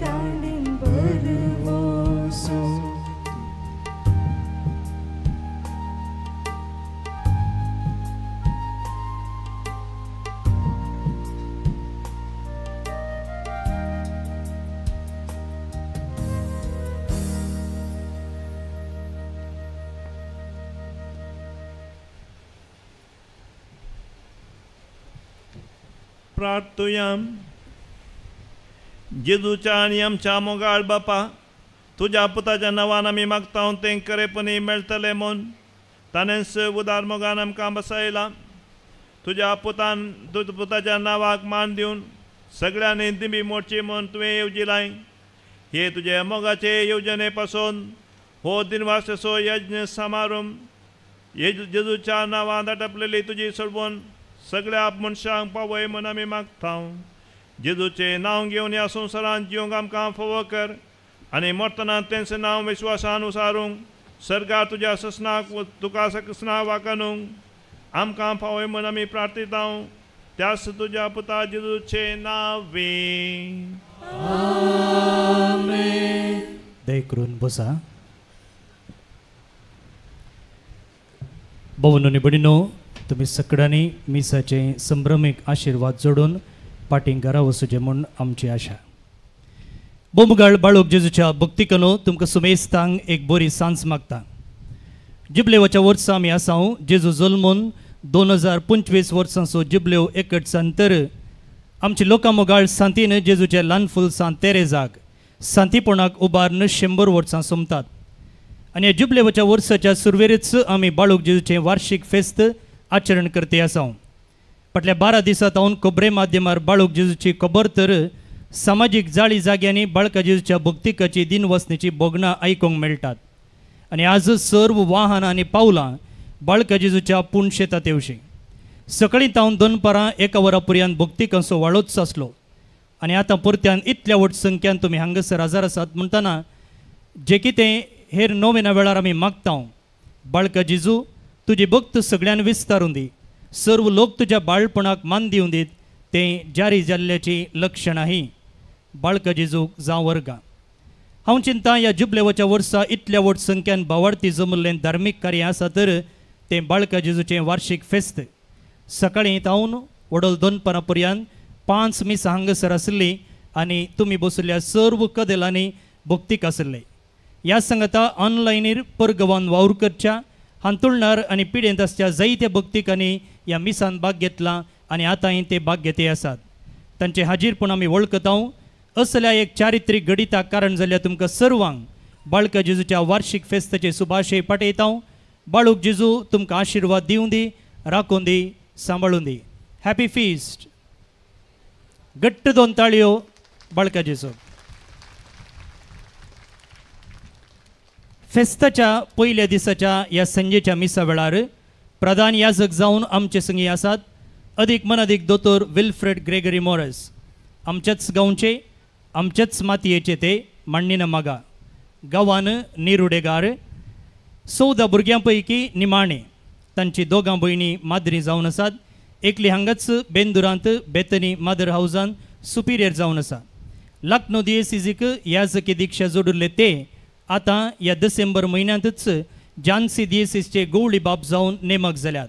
ताणेन भरवसो प्रार्थुयाम. जेजूच्या आनी आमच्या मोगाळ बापा, तुज्या पुताच्या नांवान आमी मागता तें खरेपणी मेळटलें म्हूण ताणेंच उदार मोगान आमकां बसयला. तुज्या पुतान तुज्या पुताच्या नांवाक मान दिवन सगळ्यांनी दिंबी मोडची म्हूण तुवें येवजिलाय. हे तुजे मोगाचे येवजणे पासून हो दिनवासाचो यज्ञ समारंभ जेजूच्या नांवान आटपलेली तुजी सोडवून सगळ्या मनशांक पावय म्हूण आमी मागता. जेजूचें नांव घेवन ह्या संवसारांत जिवंक आमकां फावो कर आनी मरतना तेंचें नांव विश्वासान उसारूंक सर्गार तुज्या ससनाक तुका ससना वागणूंक आमकां फावय म्हूण आमी प्रार्थिता त्याच तुज्या पुता जेजूचें नांवे. दया करून बसा. भोवनो आनी भयणीनो, तुमी सगळ्यांनी मिसाचे संभ्रमीक आशिर्वाद जोडून पाटीं घरा वचचें म्हूण आमची आशा. बोमगाळ बाळूक जेजूच्या भक्तिकनो तुमकां सुमेस्तांक एक बरी सांज मागता. जिबलेवाच्या वर्सा आमी आसा. जेजू जल्मून 2025 वर्सांचो जिबलेव एकटसान तर आमची लोकां मोगाळ सांतीन जेजूचे ल्हान फूल सांत तेरेजाक सांतीपणाक उबारून 100 वर्सां सोमतात. आनी ह्या जुबलेवाच्या वर्साच्या सुरवेरच आमी बाळूक जेजूचें वार्षीक फेस्त आचरण करते आसा. फाटल्या 12 दिसां तावन खबरे माध्यमार बाळूक जेजूची खबर तर सामाजीक जाळी जाग्यांनी बाळका जेजूच्या भक्तिकाची दिनवसणेची भोगणां आयकूंक मेळटात. आनी आज सर्व वाहनां आनी पावलां बाळका जेजूच्या पूण शेतात येवशी. सकाळीं तावन दनपारां 1 वरा पर्यंत भक्तिकांचो वाळोच आसलो. आनी आतां परत्यान इतल्या व्हड संख्यान तुमी हांगासर हजर आसात म्हणटना जे कितें हेर नोवेना वेळार आमी मागता, बाळका जेजू तुजी भक्त सगळ्यान विस्तारून दी, सर्व लोक तुज्या बाळपणाक मान दिवन दीत तें जारी जाल्ल्याची लक्षणां ही. बाळका जेजूक जावं वर्गां. हांव चिंता ह्या जुबलेवाच्या वर्सा इतल्या व्हड संख्यान भावार्थी जमल्लें धार्मीक कार्य आसा तर तें बाळका जेजूचें वार्षीक फेस्त. सकाळीं तावन वडोल दनपारां पर्यंत 5 मिसां हांगासर आशिल्लीं आनी तुमी बशिल्ल्या सर्व कदेलांनी भक्तीक आशिल्ले. ह्या सांगाता ऑनलायनीर परगवान वावर करच्या हांतुळणार आनी पिडेंत आसच्या जायत्या भक्तिकांनी ह्या मिसान भाग घेतला आनी आतांय ते भाग घेते आसात. तांचे हाजीरपण आमी वळखता. असल्या एक चारित्रीक घडिताक कारण जाल्ल्या तुमकां सर्वांक बाळका जेजूच्या वार्षीक फेस्ताचे शुभाशय पाठयता. बाळूक जेजू तुमकां आशिर्वाद दिवं दी, राखून दी, सांबाळून दी. Happy feast. घट्ट 2 ताळयो बाळका जेजू. फेस्ताच्या पयल्या दिसाच्या ह्या संजेच्या मिसा वेळार प्रधान याजक जावन आमचे संगी आसात अदीक मनादीक दोतोर विल्फ्रेड ग्रेगरी मोरस. आमच्याच गांवचे आमच्याच मातयेचे ते मांडणीन मागा गांवान निरुडेगार 14 भुरग्यां पैकी निमाणे तांची 2 भयणी माद्री जावन आसात. एकली हांगाच बेंदुरांत बेतनी मादर हावजान सुपिरियर जावन आसा. लाखनो दियेसिजीक याजकी दीक्षा जोडिल्ले ते आतां ह्या डिसेंबर म्हयन्यांतच जानसी दियेसीसचे गवळी बाप जावन नेमक जाल्यात.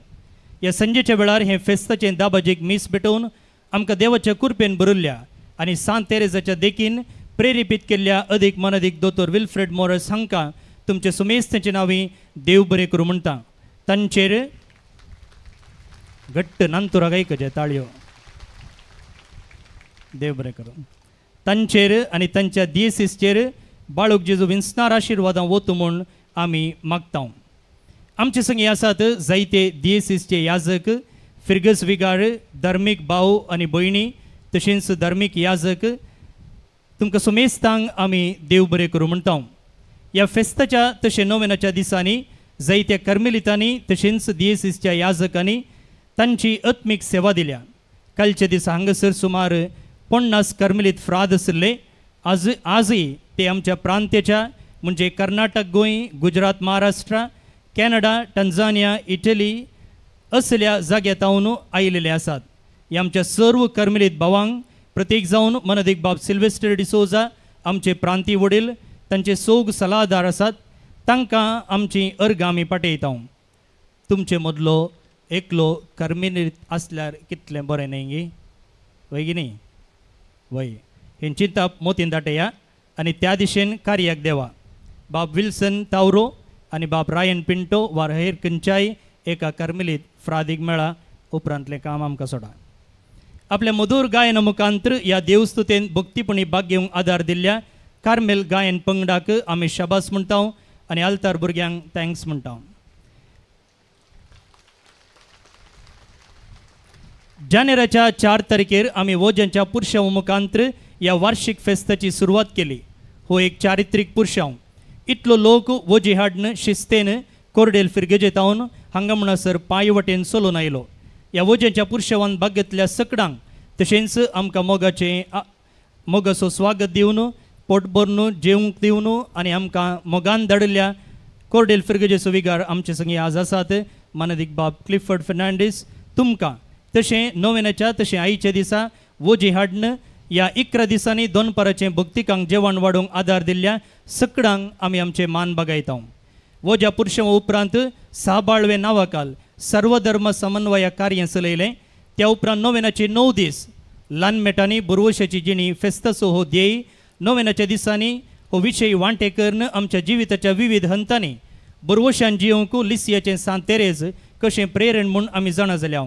ह्या संजेच्या वेळार हें फेस्ताचें दाबाजीक मीस भेटोवन आमकां देवाच्या कुरपेन भरिल्ल्या आनी सांत तेरेजाच्या देखीन प्रेरिपीत केल्ल्या अदीक मनादीक दोतोर विल्फ्रेड मोरस हांकां तुमचे सुमेस्तांचे नांवी देव बरें करूं म्हणटा. तांचेर घट्ट नांतुराक आयकचे ताळयो. देव बरें करूं. तांचेर आनी तांच्या दियेसीसचेर बाळूक जेजू विंचणार आशिर्वादां वतू म्हूण आमी मागता. आमचे संगी आसात जायते दियेसीसचे याजक, फिर्गज विगार, धार्मीक भाव आनी भयणी, तशेंच धार्मीक याजक. तुमकां सुमेस्तांक आमी देव बरें करूं म्हणटा. ह्या फेस्ताच्या तशें नोवेनाच्या दिसांनी जायत्या कर्मेलितांनी तशेंच दियेसीसच्या याजकांनी तांची आत्मीक सेवा दिल्या. कालच्या दिसा हांगासर सुमार 50 कर्मेलीत फ्राद आशिल्ले. आजय ते आमच्या प्रांताच्या म्हणजे Karnataka, Goa, Gujarat, Maharashtra, Canada, Tanzania, Italy असल्या जाग्यातावन आयिल्ले आसात. ह्या आमच्या सर्व कर्मेलीत भावांक प्रतीक जावन मनदीक बाब सिल्वेस्टर डिसोजा आमचे प्रांती वडील तांचे सोग सलाहदार आसात, तांकां आमची अर्गां आमी पाठयता. तुमचे मदलो एकलो कर्मेलीत आसल्यार कितलें बरें न्हय गी, वय की न्ही? वय. हें चिंतप मोतीन दाटया आनी त्या दिशेन कार्याक देवा. बाब विल्सन तावरो आनी बाब रायन पिंटो वा हेर खंयच्याय एका कर्मेलीत फ्रादीक मेळा. उपरांतलें काम आमकां सोडा. आपल्या मधूर गायन मुखांतर ह्या देवस्तुतेन भक्तीपणी भाग घेवंक आदार दिल्ल्या कार्मेल गायन पंगडाक आमी शाबास म्हणटा आनी आल्तार भुरग्यांक thanks म्हणटा. जानेराच्या 4 तारखेर आमी वोज्यांच्या पुरशांव मुखांतर ह्या वार्षिक फेस्ताची सुरवात केली. हो एक चारित्रीक पुरशांव. इतलो लोक वोजी हाडन शिस्तेन कोरडेल फिरगेजेतावन हांगा म्हणसर पांय वटेन चलून आयलो. ह्या वोज्यांच्या पुरशावान भाग घेतल्या सकडांक तशेंच आमकां मोगाचो स्वागत दिवन पोट भरून जेवंक दिवन आनी आमकां मोगान धाडिल्ल्या कोरडेल फिरगेजेचो विगार आमचे संगी आज आसात मानदीक बाब क्लिफर्ड फर्नांडीस तुमकां तशें नोवेनाच्या तशें आईच्या दिसा वोजी हाडन ह्या 11 दिसांनी दोनपाराचें भक्तिकांक जेवण वाडोवंक आदार दिल्ल्या सकडांक आमी आमचे मान बागायता. वोज्या पुरशां उपरांत साबाळवे नांवाकाल सर्वधर्म समन्वय कार्य चलयलें. त्या उपरांत नोवेनाचे 9 दीस ल्हान मेटांनी बुरवशाची जिणी फेस्ताचो हो ध्येय नोवेनाच्या दिसांनी हो विशय वांटे करून आमच्या जिविताच्या विविध हंतांनी बुरवशान जियोंक लिसियाचें सांत तेरेज कशें प्रेरण म्हूण आमी जाणा जाल्या.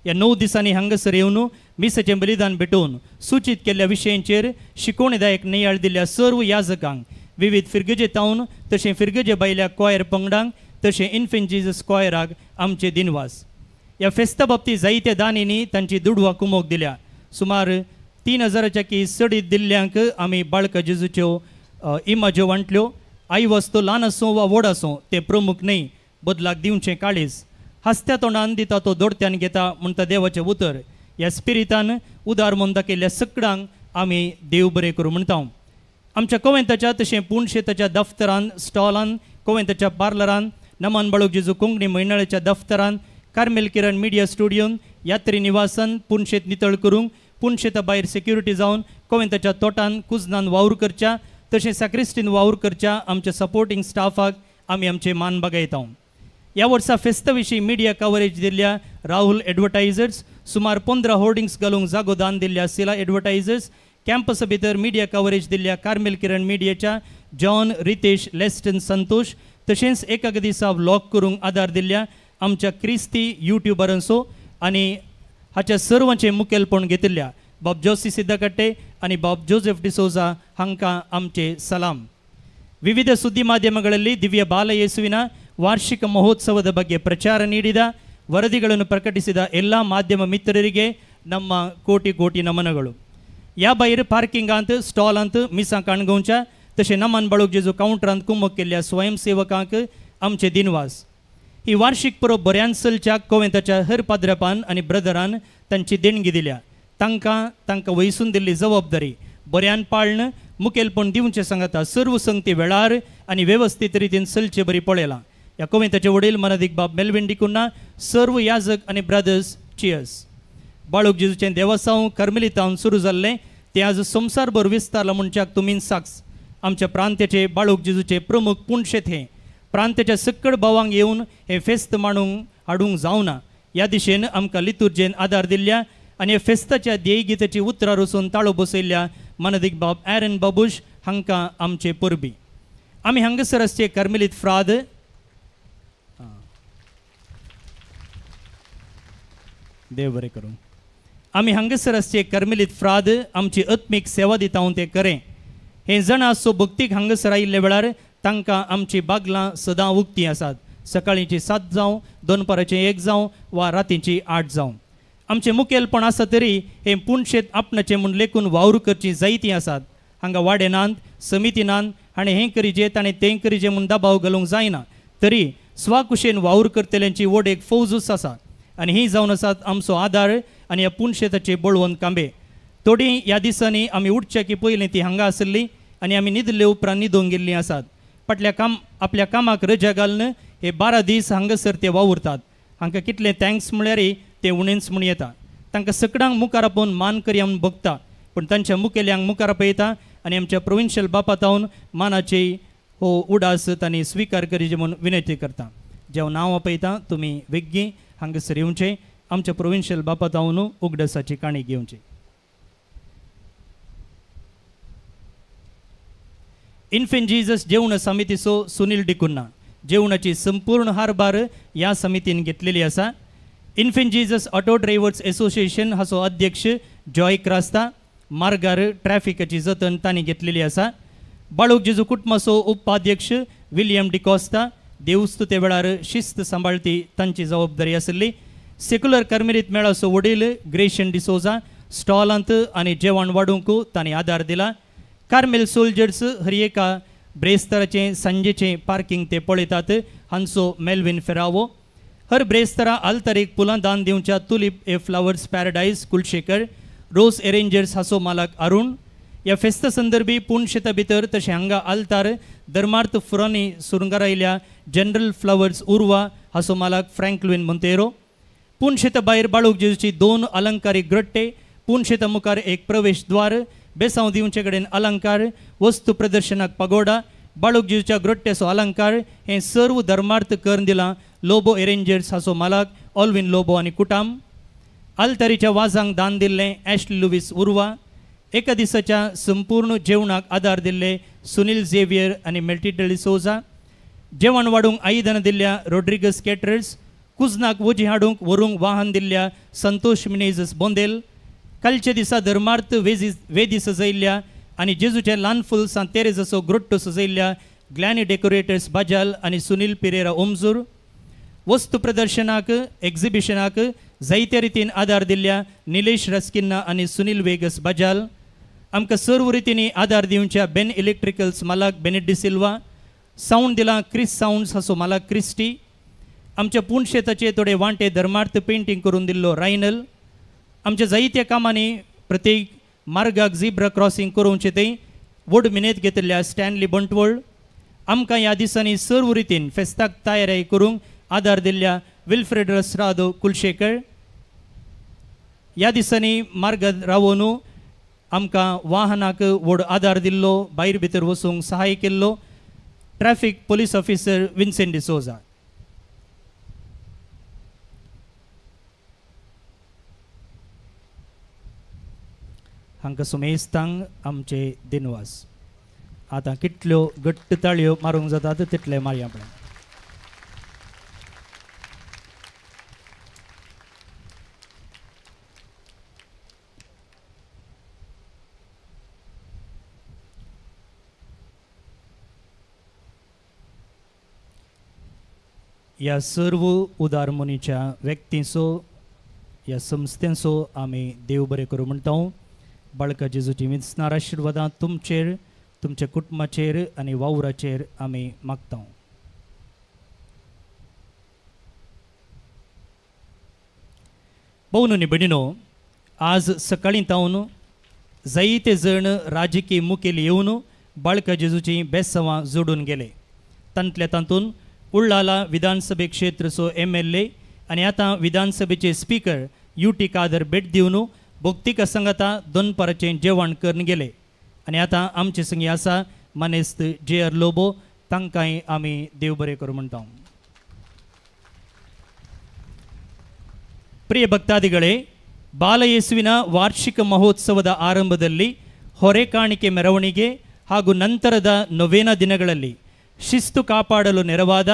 ह्या 9 दिसांनी हांगासर येवन मिसाचें बलिदान भेटोवन सूचीत केल्ल्या विशयांचेर शिकवणीदायक नियाळ दिल्ल्या सर्व याजकांक विविध फिरगजे तावन तशें फिरगजे बायल्या क्वायर पंगडांक तशें इन्फेंट जीजस क्वायराक आमचे दिनवास. ह्या फेस्ता बाबतींत जायत्या दानींनी तांची दुडवां कुमोक दिल्या. सुमार 3000च्या की चडीत दिल्ल्यांक आमी बाळका जेजूच्यो इमाज्यो वांटल्यो. आई वस्तू ल्हान आसूं वा व्हड आसूं तें प्रमुख न्हय, बदलाक दिवचें काळीज. हासत्या तोंडान दिता तो दोडत्यान घेता म्हणटा देवाचें उतर. ह्या स्पिरितान उदार म्हूण दाखयल्ल्या सकडांक आमी देव बरें करूं म्हणटा. आमच्या कोवेंताच्या तशें पुणशेताच्या दफ्तरान स्टॉलान कोवेंताच्या पार्लरान नमन बाळूक जेजू कोंकणी म्हयनाळ्याच्या दफ्तरान कार्मेल किरण मिडिया स्टुडियोन यात्री निवासान पुणशेत नितळ करूंक पुणशेता भायर सेक्युरिटी जावन कोवेंताच्या तोटान कुजनान वावर करच्या तशें साक्रिस्टीन वावर करच्या आमच्या सपोर्टींग स्टाफाक आमी आमचे मान बागायता. ह्या वर्सा फेस्ता विशीं मिडिया कवरेज दिल्ल्या राहुल एडवर्टायझर्स, सुमार 15 होर्डिंग्स घालूंक जागो दान दिल्ल्या सिला एडवर्टायझर्स, कॅम्पसा भितर मिडिया कवरेज दिल्ल्या कार्मेल किरण मिडियाच्या जॉन, रितेश, लेस्टन, संतोष तशेंच एका दिसा व्लॉग करूंक आदार दिल्ल्या आमच्या क्रिस्ती युट्युबरांचो आनी हाच्या सर्वांचें मुखेलपण घेतिल्ल्या बाब जोसी सिद्धकट्टे आनी बाब जोसेफ डिसोजा हांकां आमचे सलाम. ವಿವಿಧ ಸುದ್ದಿ ಮಾಧ್ಯಮಗಳಲ್ಲಿ ದಿವ್ಯ ಬಾಲಯೇಸುವಿನ ವಾರ್ಷಿಕ ಮಹೋತ್ಸವದ ಬಗ್ಗೆ ಪ್ರಚಾರ ನೀಡಿದ, ವರದಿಗಳನ್ನು ಪ್ರಕಟಿಸಿದ ಎಲ್ಲ ಮಾಧ್ಯಮ ಮಿತ್ರರಿಗೆ ನಮ್ಮ ಕೋಟಿ ಕೋಟಿ ನಮನಗಳು. या भायर पार्किंगांत स्टॉलांत मिसां काणगोवच्या तशें नमन बाळूक जेजू कावंटरांत कुमक केल्ल्या स्वयंसेवकांक आमचे दिनवास. ही वार्षिक परब बऱ्यान चलच्या कोवेंताच्या हर पाद्रपान आनी ब्रदरान तांची देणगी दिल्या. तांकां तांकां वयसून दिल्ली जबाबदारी बऱ्यान पाळण मुखेलपण दिवचें सांगता सर्व संगती वेळार आनी वेवस्थीत रितीन चलचे बरी पळयलां. ह्या कोवेंताचे वडील मनादीक बाब मेलविन डिकुन्ना, सर्व याजक आनी ब्रदर्स चियर्स. बाळूक जेजूचें देवसांव कर्मेलितावन सुरू जाल्लें तें आज संवसारभर विस्तारलां म्हणच्याक तुमी साक्ष. आमच्या प्रांत्याचे बाळूक जेजूचे प्रमुख पुणशेत हें प्रांत्याच्या सक्कड भावांक येवन हें फेस्त मांडूंक हाडूंक जावना ह्या दिशेन आमकां लितुर्जेन आदार दिल्ल्या आनी ह्या फेस्ताच्या ध्येयगिताची उतरां रचून ताळो बसयल्ल्या मानदीक बाब एरन बाबूश हांकां आमचे परबी. आमी हांगासर आसचे कर्मेलीत फ्राद देव बरें करूं. आमी हांगासर आसचे कर्मेलीत फ्राद आमची आत्मीक सेवा दिता तें करें. हे जाणां सो भक्तीक हांगासर आयिल्ल्या वेळार तांकां आमची बागलां सदां उक्तीं आसात. सकाळींची 7 जावं, दनपाराचें 1 जावं वा रातींची 8 जावं. आमचें मुखेलपण आसा तरी हें पुणशेत आपणाचें म्हूण लेखून वावर करचीं जायतीं आसात. हांगा वाडे नात, समिती नात, हाणें हें करीजे ताणें तें करीजे म्हूण दबाव घालूंक जायना. तरी स्वाकुशेन वावर करतल्यांची व्हड एक फौजूच आसा. आनी ही जावन आसात आमचो आदार आनी ह्या पुनशेताचे बळवंत कांबे. थोडीं ह्या दिसांनी आमी उठच्या की पयलीं ती हांगा आसली आनी आमी न्हिदले उपरांत न्हिदूंक गेल्लीं आसात. फाटल्या काम आपल्या कामाक रजा घालून हे 12 दीस हांगासर ते वावुरतात. हांकां कितले thanks म्हळ्यार ते उणेंच म्हूण येता. तांकां सगळ्यांक मुखार आपोवन मान करया म्हूण बघता, पूण तांच्या मुखेल्यांक मुखार आपयता आनी आमच्या प्रोविन्शियल बापा तावन मानाची हो उडास तांणी स्विकार करचे म्हूण विनंती करता. जेव नांव आपयता तुमी वेगीं हांगासर येवचें, आमच्या प्रोविन्शियल बापा तावन उगडासाची काणी घेवची. इन्फेंट जीजस जेवण समितीचो सुनील डिकुन्ना जेवणाची संपूर्ण हारभार ह्या समितीन घेतलेली आसा. Infant Jesus auto drivers association हाचो अध्यक्ष जॉय क्रास्ता मार्गार ट्रॅफिकाची जतन तांणी घेतलेली आसा. बाळूक जेजू कुटुंबाचो उपाध्यक्ष विलियम डिकॉस्ता देवस्तुते वेळार शिस्त सांबाळती तांची जबाबदारी आशिल्ली. सेक्युलर कर्मेरीत मेळाचो वडील ग्रेशन डिसोजा स्टॉलांत आनी जेवण वाडूंक तांणी आदार दिला. कार्मेल सोल्जर्स हर एका ब्रेस्ताराचें सांजेचें पार्किंग ते पळयतात हांचो मेल्विन फेरावो. हर ब्रेस्तारा आल्तारीक फुलां दान दिवच्या tulip a flowers paradise Kulshekar rose arrangers हाचो मालक अरुण. ह्या फेस्ता संदर्भी पुणशेता भितर तशें हांगा आल्तार धर्मार्थ फुरांनी सुरंगारायल्या जनरल फ्लावर्स उर्वा हाचो मालक फ्रँकलिन मोंतेरो. पुणशेता भायर बाळूक जेजूची 2 अलंकारीक ग्रट्टे, पुणशेता मुखार एक प्रवेश द्वार, बेसांव दिवचे कडेन अलंकार, वस्तू प्रदर्शनाक पगोडा, बाळूक जेजूच्या ग्रोट्ट्याचो अलंकार हें सर्व धर्मार्थ करून दिलां लोबो एरेंजर्स हाचो मालक ऑल्विन लोबो आनी कुटाम. आल्तारीच्या वाजांक दान दिल्लें ॲशली लुवीस उर्वा. एका दिसाच्या संपूर्ण जेवणाक आदार दिल्ले सुनील झेवियर आनी मेल्टिडल डिसोजा. जेवण वाडूंक आयदनां दिल्ल्या रोड्रिगस कॅटरर्स, कुजनाक वजी हाडूंक व्हरूंक वाहन दिल्ल्या संतोष मिनेजस बोंदेल. कालच्या दिसा धर्मार्थ वेदी सजयल्ल्या आनी जेजूचे ल्हान फुल सांत तेरेजाचो ग्रोट्टो सजयल्ल्या ग्लॅनी डेकोरेटर्स बाजाल आनी सुनील पिरेरा ओमजूर. वस्तू प्रदर्शनाक एक्झिबिशनाक जायत्या रितीन आदार दिल्ल्या निलेश रस्किन्ना आनी सुनील वेगस बाजाल. आमकां सर्व रितींनी आदार दिवच्या बेन इलेक्ट्रिकल्स मालक बेनेट डिसिल्वा. सावंड दिला क्रिस सावंड्स हाचो मालक क्रिस्टी. आमच्या पुणशेताचे थोडे वांटे धर्मार्थ पेंटींग करून दिल्लो रायनल. आमच्या जायत्या कामांनी प्रत्येक मार्गाक झिब्रा क्रॉसिंग करोवचें थंय व्हड मिनेत घेतिल्ल्या स्टॅनली बंटवळ. आमकां ह्या दिसांनी सर्व रितीन फेस्ताक तयारी करूंक आदार दिल्ल्या विल्फ्रेड रसरादो कुलशेकर. ह्या दिसांनी मार्गार रावोन आमकां वाहनाक व्हड आदार दिल्लो, भायर भितर वचूंक सहाय केल्लो traffic police officer Vincent D'Souza. हांकां सुमेस्तांक आमचे दिनवास. आतां कितल्यो घट्ट ताळयो मारूंक जातात तितले मारया पळय. ह्या सर्व उदारमनीच्या व्यक्तींचो ह्या संस्थेंचो आमी देव बरें करूं म्हणटा. बाळका जेजूची विंचणार आशिर्वादां तुमचेर, तुमच्या कुटुंबाचेर आनी वावराचेर आमी मागता. भोवनो भयणीनो, आज सकाळीं तावन जायते जण राजकीय मुखेल येवन बाळका जेजूची बेसांवां जोडून गेले. तांतल्या तातूंत उल्लाला विधानसभे क्षेत्रचो MLA आनी आतां विधानसभेचे स्पीकर UT Khader भेट दिवन भक्तिका संगता दनपाराचें जेवण करून गेले. आनी आतां आमचे संगी आसा मानेस्त JR Lobo, तांकांय आमी देव बरें करूं म्हणटा. ಪ್ರಿಯ ಭಕ್ತಾದಿಗಳೇ, ಬಾಲಯೇಸುವಿನ ವಾರ್ಷಿಕ ಮಹೋತ್ಸವದ ಆರಂಭದಲ್ಲಿ ಹೊರೆಕಾಣಿಕೆ ಮೆರವಣಿಗೆ ಹಾಗೂ ನಂತರದ ನೊವೇನ ದಿನಗಳಲ್ಲಿ ಶಿಸ್ತು ಕಾಪಾಡಲು ನೆರವಾದ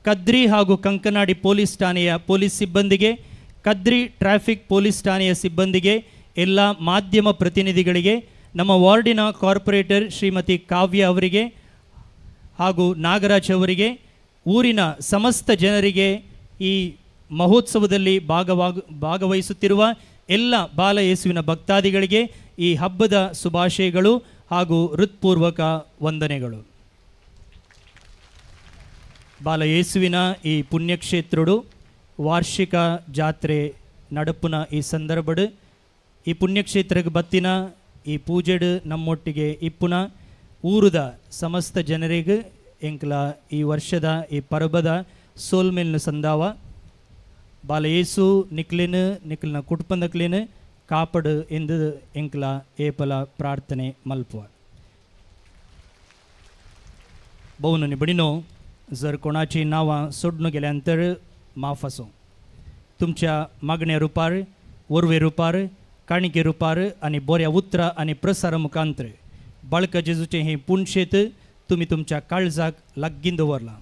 ಕದ್ರಿ ಹಾಗೂ ಕಂಕನಾಡಿ ಪೊಲೀಸ್ ಠಾಣೆಯ ಪೊಲೀಸ್ ಸಿಬ್ಬಂದಿಗೆ, ಕದ್ರಿ ಟ್ರಾಫಿಕ್ ಪೊಲೀಸ್ ಠಾಣೆಯ ಸಿಬ್ಬಂದಿಗೆ, ಎಲ್ಲ ಮಾಧ್ಯಮ ಪ್ರತಿನಿಧಿಗಳಿಗೆ, ನಮ್ಮ ವಾರ್ಡಿನ ಕಾರ್ಪೊರೇಟರ್ ಶ್ರೀಮತಿ ಕಾವ್ಯ ಅವರಿಗೆ ಹಾಗೂ ನಾಗರಾಜ್ ಅವರಿಗೆ, ಊರಿನ ಸಮಸ್ತ ಜನರಿಗೆ, ಈ ಮಹೋತ್ಸವದಲ್ಲಿ ಭಾಗವಹಿಸುತ್ತಿರುವ ಎಲ್ಲ ಬಾಲಯೇಸುವಿನ ಭಕ್ತಾದಿಗಳಿಗೆ ಈ ಹಬ್ಬದ ಶುಭಾಶಯಗಳು ಹಾಗೂ ಹೃತ್ಪೂರ್ವಕ ವಂದನೆಗಳು. ಬಾಲಯೇಸುವಿನ ಈ ಪುಣ್ಯಕ್ಷೇತ್ರಡು ವಾರ್ಷಿಕ ಜಾತ್ರೆ ನಡಪುನ ಈ ಸಂದರ್ಭಡ್ ಈ ಪುಣ್ಯಕ್ಷೇತ್ರಕ್ಕೆ ಬತ್ತಿನ ಈ ಪೂಜೆಡ್ ನಮ್ಮೊಟ್ಟಿಗೆ ಇಪ್ಪುನ ಊರುದ ಸಮಸ್ತ ಜನರಿಗೆ ಎಂಕ್ಲ ಈ ವರ್ಷದ ಈ ಪರ್ಬದ ಸೋಲ್ಮೇಲ್ನ ಸಂದಾವ ಬಾಲಯೇಸು ನಿಕ್ಲಿನ ನಿಕ್ಲಿನ ಕುಟುಂಬದಕ್ಲಿನ ಕಾಪಡು ಎಂದು ಎಂಕ್ಲ ಏಪಲ ಪ್ರಾರ್ಥನೆ ಮಲ್ಪುವ. ಬಹು निबडिनो जर कोणाची नांवां सोडून गेल्यानंतर माफ आसूं. तुमच्या मागण्या रुपार वरवे रुपार काणके रुपार आनी बऱ्या उतरां आनी प्रसार मुखांतर बाळका जेजूचें हें पुणशेत तुमी तुमच्या काळजाक लागीं दवरलां.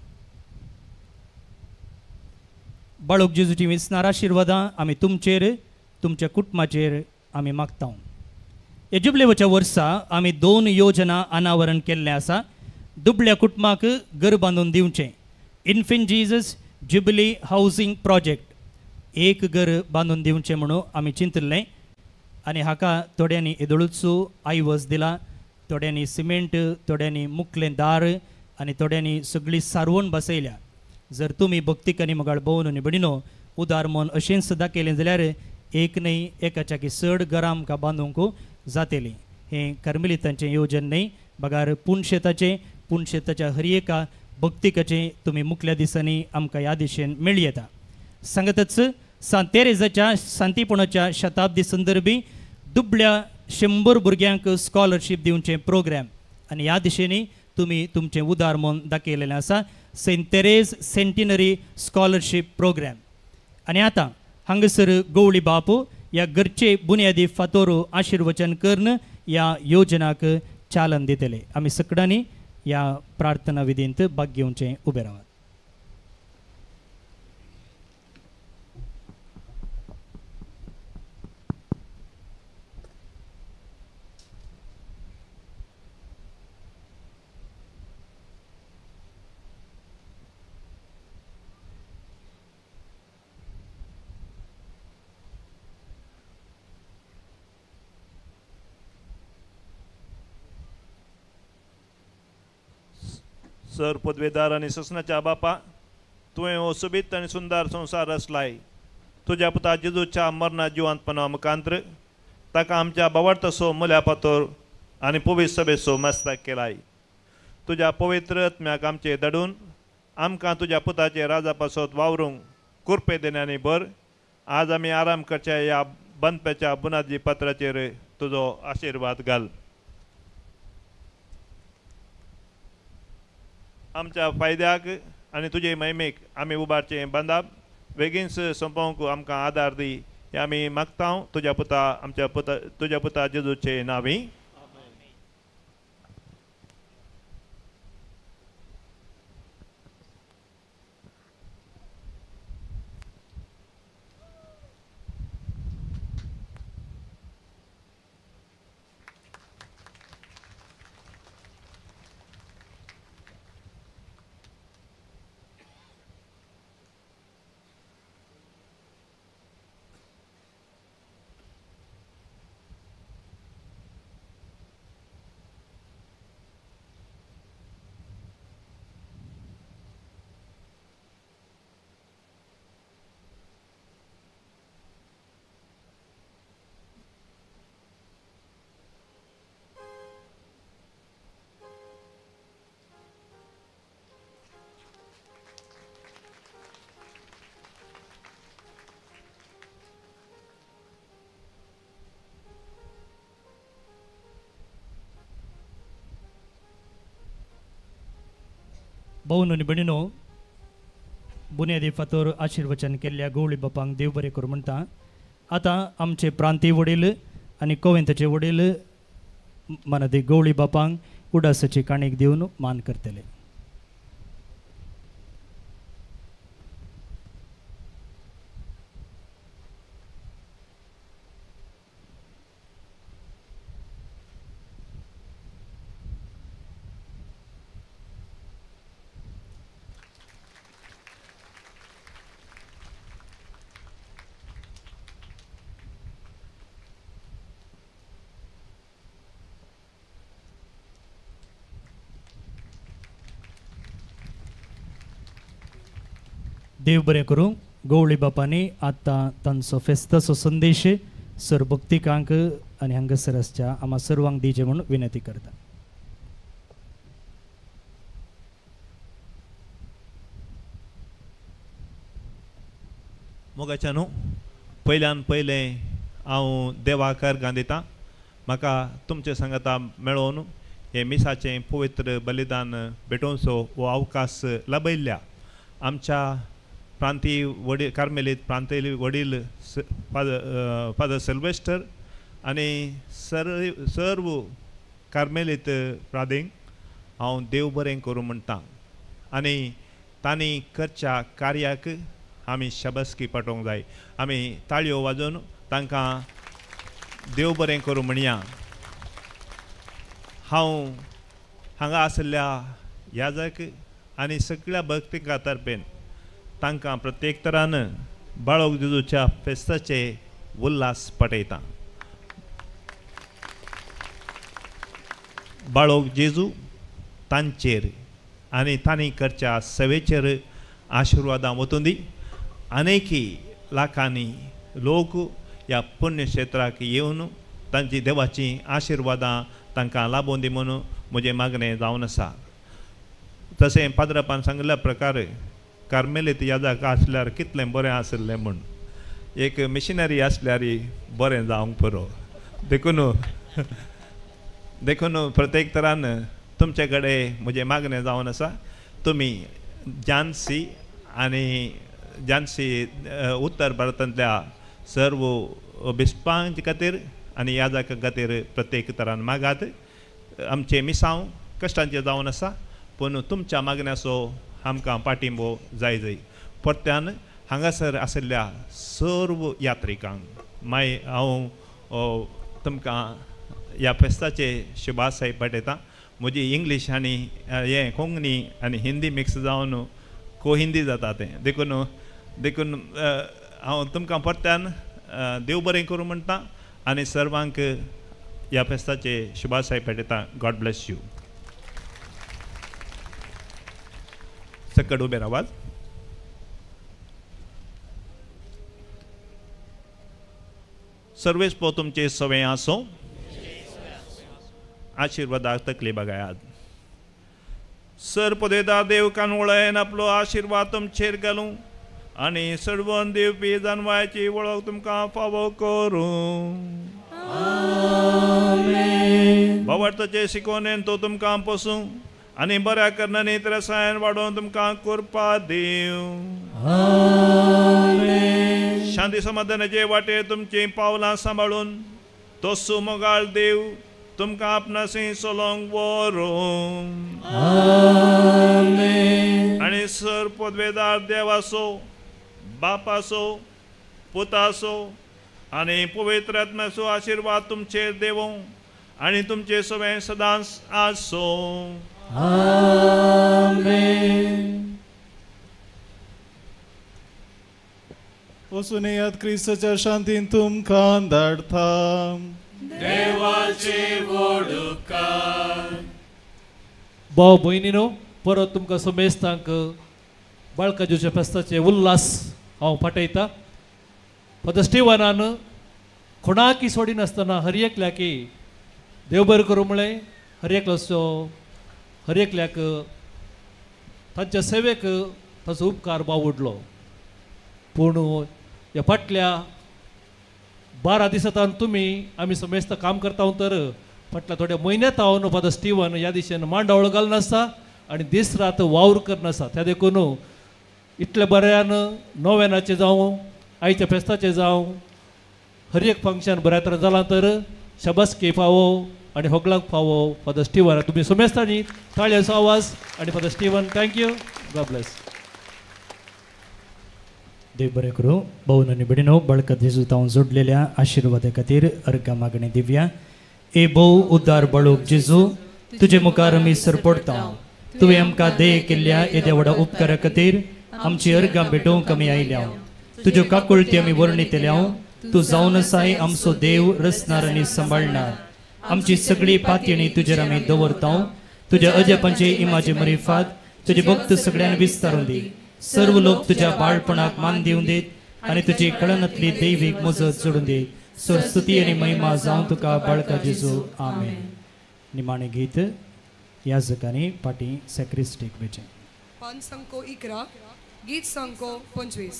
बाळक जेजूची विसणार आशिर्वादां आमी तुमचेर तुमच्या कुटुंबाचेर आमी मागता. ह्या जुबलेवच्या वर्सा आमी 2 योजना अनावरण केल्लें आसा. दुबळ्या कुटुंबाक घर बांदून दिवचें infant Jesus jubilee housing project एक घर बांदून दिवचें म्हणून आमी चिंतिल्लें आनी हाका थोड्यांनी येदोळूच आयवज दिला, थोड्यांनी सिमेंट, थोड्यांनी मुकलें दार आनी थोड्यांनी सगळी सारवण बसयल्या. जर तुमी भक्तीक आनी मोगाळ भोवन निबडिनो उदार मन अशेंच सदां केलें जाल्यार एक न्हय एकाच्या की चड घरां आमकां बांदूंक जातलीं. हें कर्मेलितांचें येवजण न्हय बगार पुणशेताचें पुणशेताच्या हर एका भक्तिकाचें तुमी मुखल्या दिसांनी आमकां ह्या दिशेन मेळयता. सांगतच सांत तेरेजाच्या शांतीपणाच्या शताब्दी संदर्भी दुबळ्या 100 भुरग्यांक स्कॉलरशीप दिवचें प्रोग्राम आनी ह्या दिशेनी तुमी तुमचें उदार मन दाखयलेलें आसा. Saint Therese centenary scholarship programme. आनी आतां हांगासर गवळी बापू ह्या घरचे बुन्यादी फातोर आशिर्वचन करून ह्या योजनाक चालन दितले. आमी सगळ्यांनी ह्या प्रार्थना विधींत भाग घेवचें उबें रावात. सर पदवेदार आनी ससनाच्या बापा, तुवें हो सोबीत आनी सुंदर संवसार रचलाय. तुज्या पुता जेजूच्या मरणा जिवंतपणा मुखांत्र ताका आमच्या बावडतसो मुल्या पातोर आनी पवित्र सभेचो मस्तक केलाय. तुज्या पवित्र आत्म्याक आमचे धाडून आमकां तुज्या पुताचे राजा पासत वावरूंक कुरपे देण्यांनी भर. आज आमी आराम करच्या ह्या बांदप्याच्या बुनादी पत्राचेर तुजो आशिर्वाद घाल. आमच्या फायद्याक आनी तुजे महिमेक आमी उबारचें बांदाप बेगीनच सोंपोवंक आमकां आदार दी हें आमी मागता तुज्या पुता आमच्या पुता तुज्या पुता जेजूचे नांवी. भाऊनो आनी भयणीनो, बुन्यादी फातोर आशिर्वचन केल्ल्या गवळी बापांक देव बरें करूं म्हणटा. आतां आमचे प्रांतीय वडील आनी कोवेंताचे वडील मनादी गवळी बापांक उडासाची काणीक दिवन मान करतले. देव बरें करूं. गवळी बापांनी आतां तांचो फेस्ताचो संदेश सर भक्तिकांक आनी हांगासर आसच्या आमा सर्वांक दिवचे म्हूण विनंती करता. मोगाच्या न्हू पयल्यान पयलें हांव देवाक अर्गां दिता म्हाका तुमचे सांगाता मेळोवन हें मिसाचें पवित्र बलिदान भेटोवचो हो अवकाश लाभयल्ल्या आमच्या प्रांतीय वडील कार्मेलीत प्रांतीय वडील फादर सिल्वेस्टर आनी सर्व कार्मेलीत प्रादींक हांव देव बरें करूं म्हणटा आनी तांणी करच्या कार्याक आमी शाबासकी पाठोवंक जाय. आमी ताळयो वाजोवन तांकां देव बरें करूं म्हणया. हांव हांगा आशिल्ल्या याजक आनी सगळ्या भक्तिकां तर्फेन तांकां प्रत्येक तरान बाळोक जेजूच्या फेस्ताचे उल्हास पाठयता. बाळोक जेजू तांचेर आनी तांणी करच्या सेवेचेर आशिर्वादां वतून दी. अनेकी लाखांनी लोक ह्या पुण्यक्षेत्राक येवन तांची देवाची आशिर्वादां तांकां लाबोवन दी म्हणून म्हजें मागणें जावन आसा. तशें पाद्रापान सांगिल्ल्या प्रकार कार्मेलीत याजाक आसल्यार कितलें बरें आशिल्लें म्हूण एक मिशनरी आसल्यार बरें जावंक पुरो. देखून देखून प्रत्येक तरान तुमचे कडेन म्हजें मागणें जावन आसा तुमी झांसी आनी झांसी उत्तर भारतांतल्या सर्व बिस्पांचे खातीर आनी याजाका खातीर प्रत्येक तरान मागात. आमचें मिसांव कश्टांचें जावन आसा पूण तुमच्या मागण्याचो आमकां पाठिंबो जाय जाय. परत्यान हांगासर आशिल्ल्या सर्व यात्रिकांक मागीर हांव तुमकां ह्या फेस्ताचे शुभाशय पाठयता. म्हजी इंग्लीश आनी हें कोंकणी आनी हिंदी मिक्स जावन को हिंदी जाता तें देखून देखून हांव तुमकां परत्यान देव बरें करूं म्हणटा आनी सर्वांक ह्या फेस्ताचे शुभाशय पाठयता. God bless you. सकट उबे रावात. सर्वेस पो तुमचे सवे आसो. आशिर्वादाक तकली बगायात. सर पदेदा देव कानवळेन आपलो आशिर्वाद तुमचेर घालूं आनी सर्वन दिवपी जानवायची वळख तुमकां फावो करूं. भावार्थाचे शिकोवणेन तो तुमकां पोसूं आनी बऱ्या करणांनी रसायन वाडोवन तुमकां कृपा दिवं. शांती समाधानाचे वाटेर तुमचीं पावलां सांबाळून तो सुमोगाळ देव तुमकां आपणासी चलोवंक व्हरूं. आनी सर पदवेदार देवाचो बापाचो पुताचो आनी पवित्र आत्म्याचो आशिर्वाद तुमचेर देवूं आनी तुमचे सगळें सदांच आसूं. आमेन. वचून येयात क्रिस्ताच्या शांतीन तुमकां धाडटा. देवाचे व्हड उपकार. भाव भयणीनो परत तुमकां समेस्तांक बाळकाजूच्या फेस्ताचे उल्हास हांव पाठयता. फादर स्टिवनान कोणाकी सोडिनासतना हर एकल्याकी देव बरें करूं म्हळें. हर एकल्याचो हर एकल्याक तांच्या सेवेक ताचो उपकार बावडलो. पूण ह्या फाटल्या 12 दिसांत तुमी आमी समेस्त काम करता तर फाटल्या थोड्या म्हयन्यांत हांव फादर स्टिवन ह्या दिशेन मांडावळ घालनासता आनी दीस रात वावर करनासता. त्या देखून इतल्या बऱ्यान नोवेनाचें जावं आयच्या फेस्ताचें जावं हर एक फंक्शन बऱ्या तरेन जालां तर शाबासकी फावो आनी होगलांक फावो फादर स्टिवन. तुमी समेस्तांनी ताळयांचो आवाज आनी father Steven thank you. God bless. देव बरें करूं. भोवन आनी भयणीनो बळकत जेजू तावन जोडलेल्या आशिर्वादा खातीर अर्घा मागणी दिवया. ए भोव उद्दार बाळूक जेजू तुजे मुखार आमी सरपडटा. तुवें आमकां देय केल्ल्या येद्या व्हडा उपकारा खातीर आमची अर्घां भेटोवंक आमी आयल्या. तुज्यो काकुळटी आमी वर्णितल्या. तूं जावन आसाय आमचो देव रचणार आनी सांबाळणार. आमची सगळी पातयणी तुजेर आमी दवरता. तुज्या अजापांचे इमाजे मरिफात तुजे भक्त सगळ्यांनी विस्तारून दी. सर्व लोक तुज्या बाळपणाक मान दिवन दीत आनी तुजी कळनातली दैवीक मजत जोडून दीत. सरस्तुती आनी महिमा जावं तुका बाळका जेजू. आमेन. निमाणें गीत याजकांनी फाटीं सॅक्रिस्टीक वेचें. पान संको 11, गीत संको 25.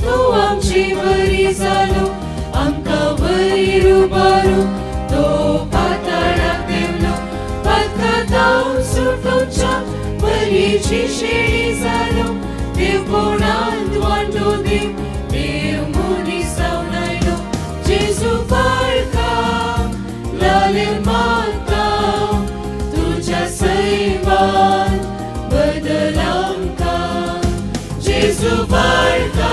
तू आमची बरी जालो, आमकां वयर उबारू, तो पाताळाक देंवलो, पातकां सुटोवच्या बरीची शेळी जालो, देवपणांत वांटो देव, देव मनीस जावन आयलो, जेजू बाळका लाले मागता, तुज्या सैमान बदल आमकां, जेजू बाळका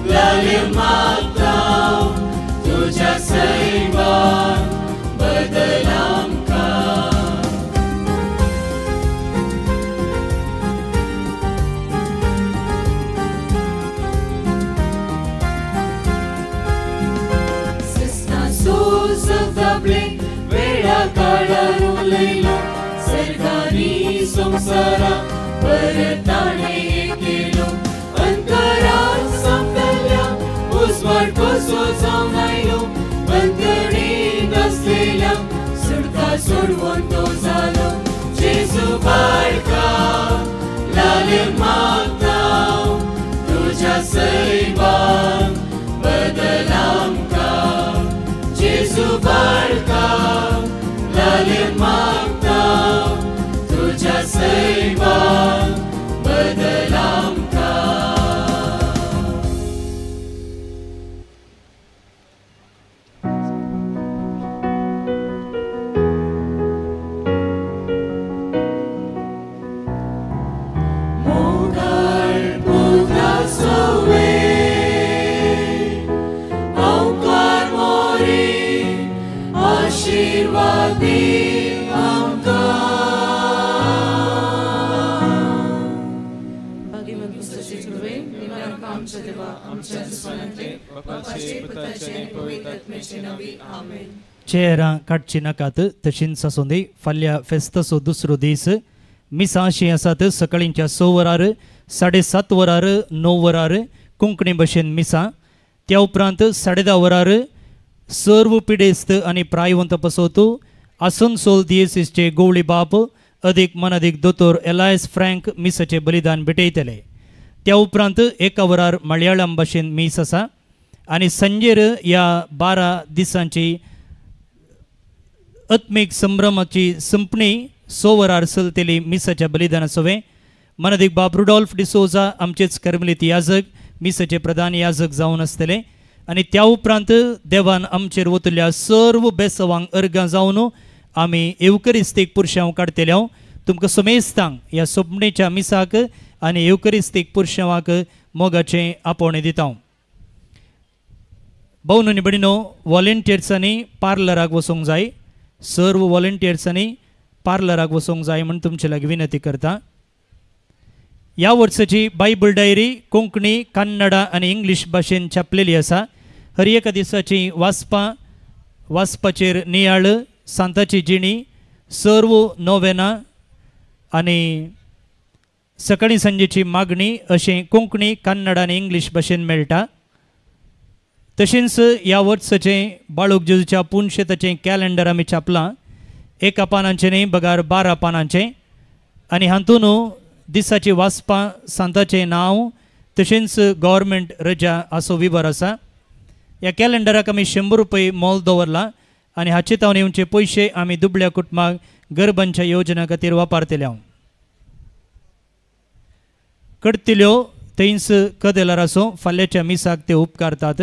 लाले मागता, तुज्या सैमान बदल आमकां. सस्ना सोजक दाबले वेळा काळार उलयलो, सर्गांनी संवसारा परत ताणें केलो, अंतरात सांपडल्या उजवाड कसो जावन आयलो, बंदणींत आसलेल्या सुटका सोडवून तो जालो, जेजू बाळका लाले मागता, तुज्या सैमान बदल आमकां, जेजू बाळका लाले मागता, तुज्या सैमान बदल आमकां. मोगाळ पुत्रा सोवे ओंकार मोरी आशीर्वाद दी आमकां. चेहरा काडची नाकात तशींच आसूं दी. फाल्यां फेस्ताचो दुसरो दीस मिसां अशीं आसात. सकाळींच्या 6 वरार, 7:30 वरार, 9 वरार कोंकणी भाशेन मिसां. त्या उपरांत 10:30 वरार सर्व पिडेस्त आनी प्रायवंत पासत आसनसोल दियेसीसचे गोवळी बाप अदीक मनादीक दोतोर एलायस फ्रँक मिसाचें बलिदान भेटयतले. त्या उपरांत 1 वरार मलयाळम भाशेन मीस आसा आनी संजेर ह्या 12 दिसांची आत्मीक संभ्रमाची संपणी 6 वरार चलतली मिसाच्या बलिदाना सवें. मनादीक बाब रुडॉल्फ डिसोजा आमचेच कर्मलीत याजक मिसाचे प्रधान याजक जावन आसतले आनी त्या उपरांत देवान आमचेर वतल्या सर्व बेसवांक अर्गां जावन आमी येवकरिस्तीक पुरशांव काडटले. तुमकां समेस्तांक ह्या सोंपणेच्या मिसाक आनी येवकरिस्तीक पुरशांवाक मोगाचें आपोवणें दिता. भोवन आनी भयणीनो, वॉलेंटियर्सांनी पार्लराक वचूंक जाय. सर्व वॉलेंटियर्सांनी पार्लराक वचूंक जाय म्हूण तुमचे लागीं विनंती करता. ह्या वर्साची बायबल डायरी कोंकणी, कन्नडा आनी इंग्लीश भाशेन छापलेली आसा. हर एका दिसाची वाचपां, वाचपाचेर नियाळ, सांताची जिणी, सर्व नोवेना आनी सकाळी सांजेची मागणी अशें कोंकणी, कन्नड आनी इंग्लीश भाशेन मेळटा. तशेंच ह्या वर्साचें बाळूक जेजूच्या पुनशेताचें कॅलेंडर आमी छापलां. 1 पानांचें न्ही बगार 12 पानांचें आनी हातूंत दिसाची वाचपां, सांताचें नांव तशेंच गव्हर्मेंट रजा असो विवर आसा. ह्या कॅलेंडराक आमी 100 रुपये मोल दवरला आनी हाचे तावन येवचे पयशे आमी दुबळ्या कुटुंबाक गरबांच्या योजना खातीर वापरतले. कडतिल्यो थंयच कदेलार आसूं फाल्यांच्या मिसाक ते उपकारतात.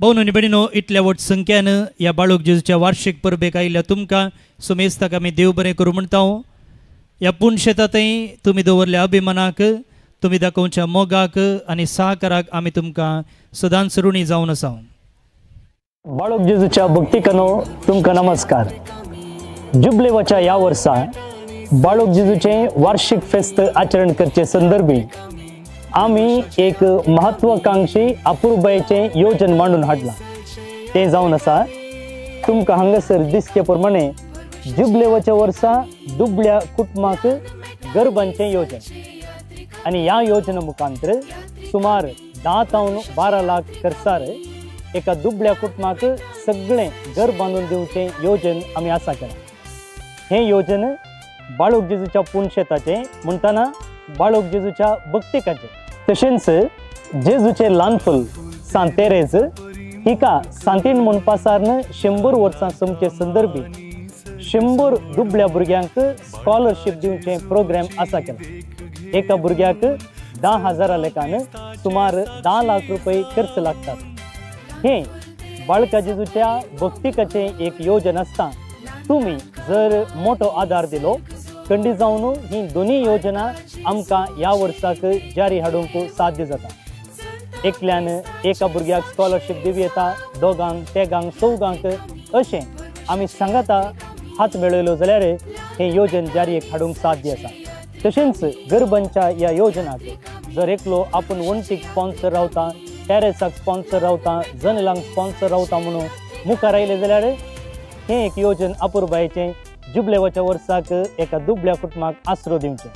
भोवन आनी भयणीनो, इतल्या व्हड संख्यान ह्या बाळूक जेजूच्या वार्षिक परबेक आयिल्ल्या तुमकां सुमेस्ताक आमी देव बरें करूं म्हणटा. ह्या पुणशेतांतय तुमी दवरल्या अभिमानाक, तुमी दाखोवच्या मोगाक आनी सहकाराक आमी तुमकां सदांच ऋणी जावन आसा. बाळूक जेजूच्या भक्तिकानो तुमकां नमस्कार. जुबलेवाच्या ह्या वर्सा बाळूक जेजूचें वार्षिक फेस्त आचरण करचे संदर्भी आमी एक महत्वाकांक्षी अपुरबायेचें योजन मांडून हाडलां. तें जावन आसा तुमकां हांगासर दिसचे प्रमाणे जुबलेवाच्या वर्सा दुबळ्या कुटुंबाक गरबांचें योजन आनी ह्या योजना मुखांतर सुमार 10 तावन 12 लाख खर्चार एका दुबळ्या कुटुंबाक सगळें घर बांदून दिवचें योजन आमी आसा केलां. हें योजन बाळूक जेजूच्या पुणशेताचें म्हणटना बाळूक जेजूच्या भक्तिकाचें, तशेंच जेजूचें ल्हानफूल सांत तेरेज हिका सांतीन म्हूण पासारन 100 वर्सां सोमचे संदर्भी 100 दुबळ्या भुरग्यांक स्कॉलरशीप दिवचें प्रोग्राम आसा केला. एका भुरग्याक 10,000 लेखान सुमार 10 लाख रुपये खर्च लागतात. हें बाळका जेजूच्या भक्तिकाचें एक योजन आसता. तुमी जर मोठो आदार दिलो खंडी जावन ही दोनूय योजना आमकां ह्या वर्साक जारी हाडूंक साध्य जाता. एकल्यान एका भुरग्याक स्कॉलरशीप दिवं येता, दोगांक, तेगांक, चौगांक अशें आमी सांगाता हात मेळयलो जाल्यार हें योजन जारी हाडूंक साध्य आसा. तशेंच गरबांच्या ह्या योजनाक जर एकलो आपूण वण्टीक स्पॉन्सर रावता, टॅरेसाक स्पॉन्सर रावता, जनेलांक स्पॉन्सर रावता म्हणून मुखार आयलें जाल्यार हें एक योजन अपुरबायेचें जुबलेवाच्या वर्साक एका दुबळ्या कुटुंबाक आसरो दिवचें.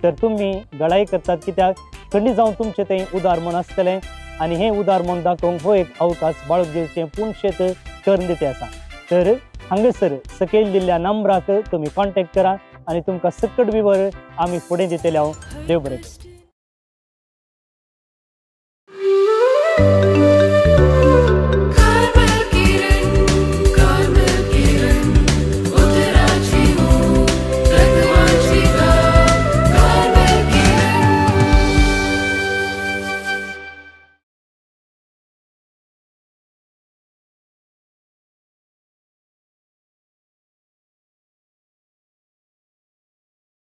तर तुमी गळाई करतात कित्याक खंडी जावन तुमचें तें उदार मन आसतलें आनी हें उदार मन दाखोवंक हो एक अवकाश बाळूक जेजूचें पुणशेत करून दिते आसा. तर हांगासर सकयल दिल्ल्या नंबराक तुमी कॉन्टेक्ट करा आनी तुमकां सकट विवर आमी फुडें दितले. हांव देव बरें करूं.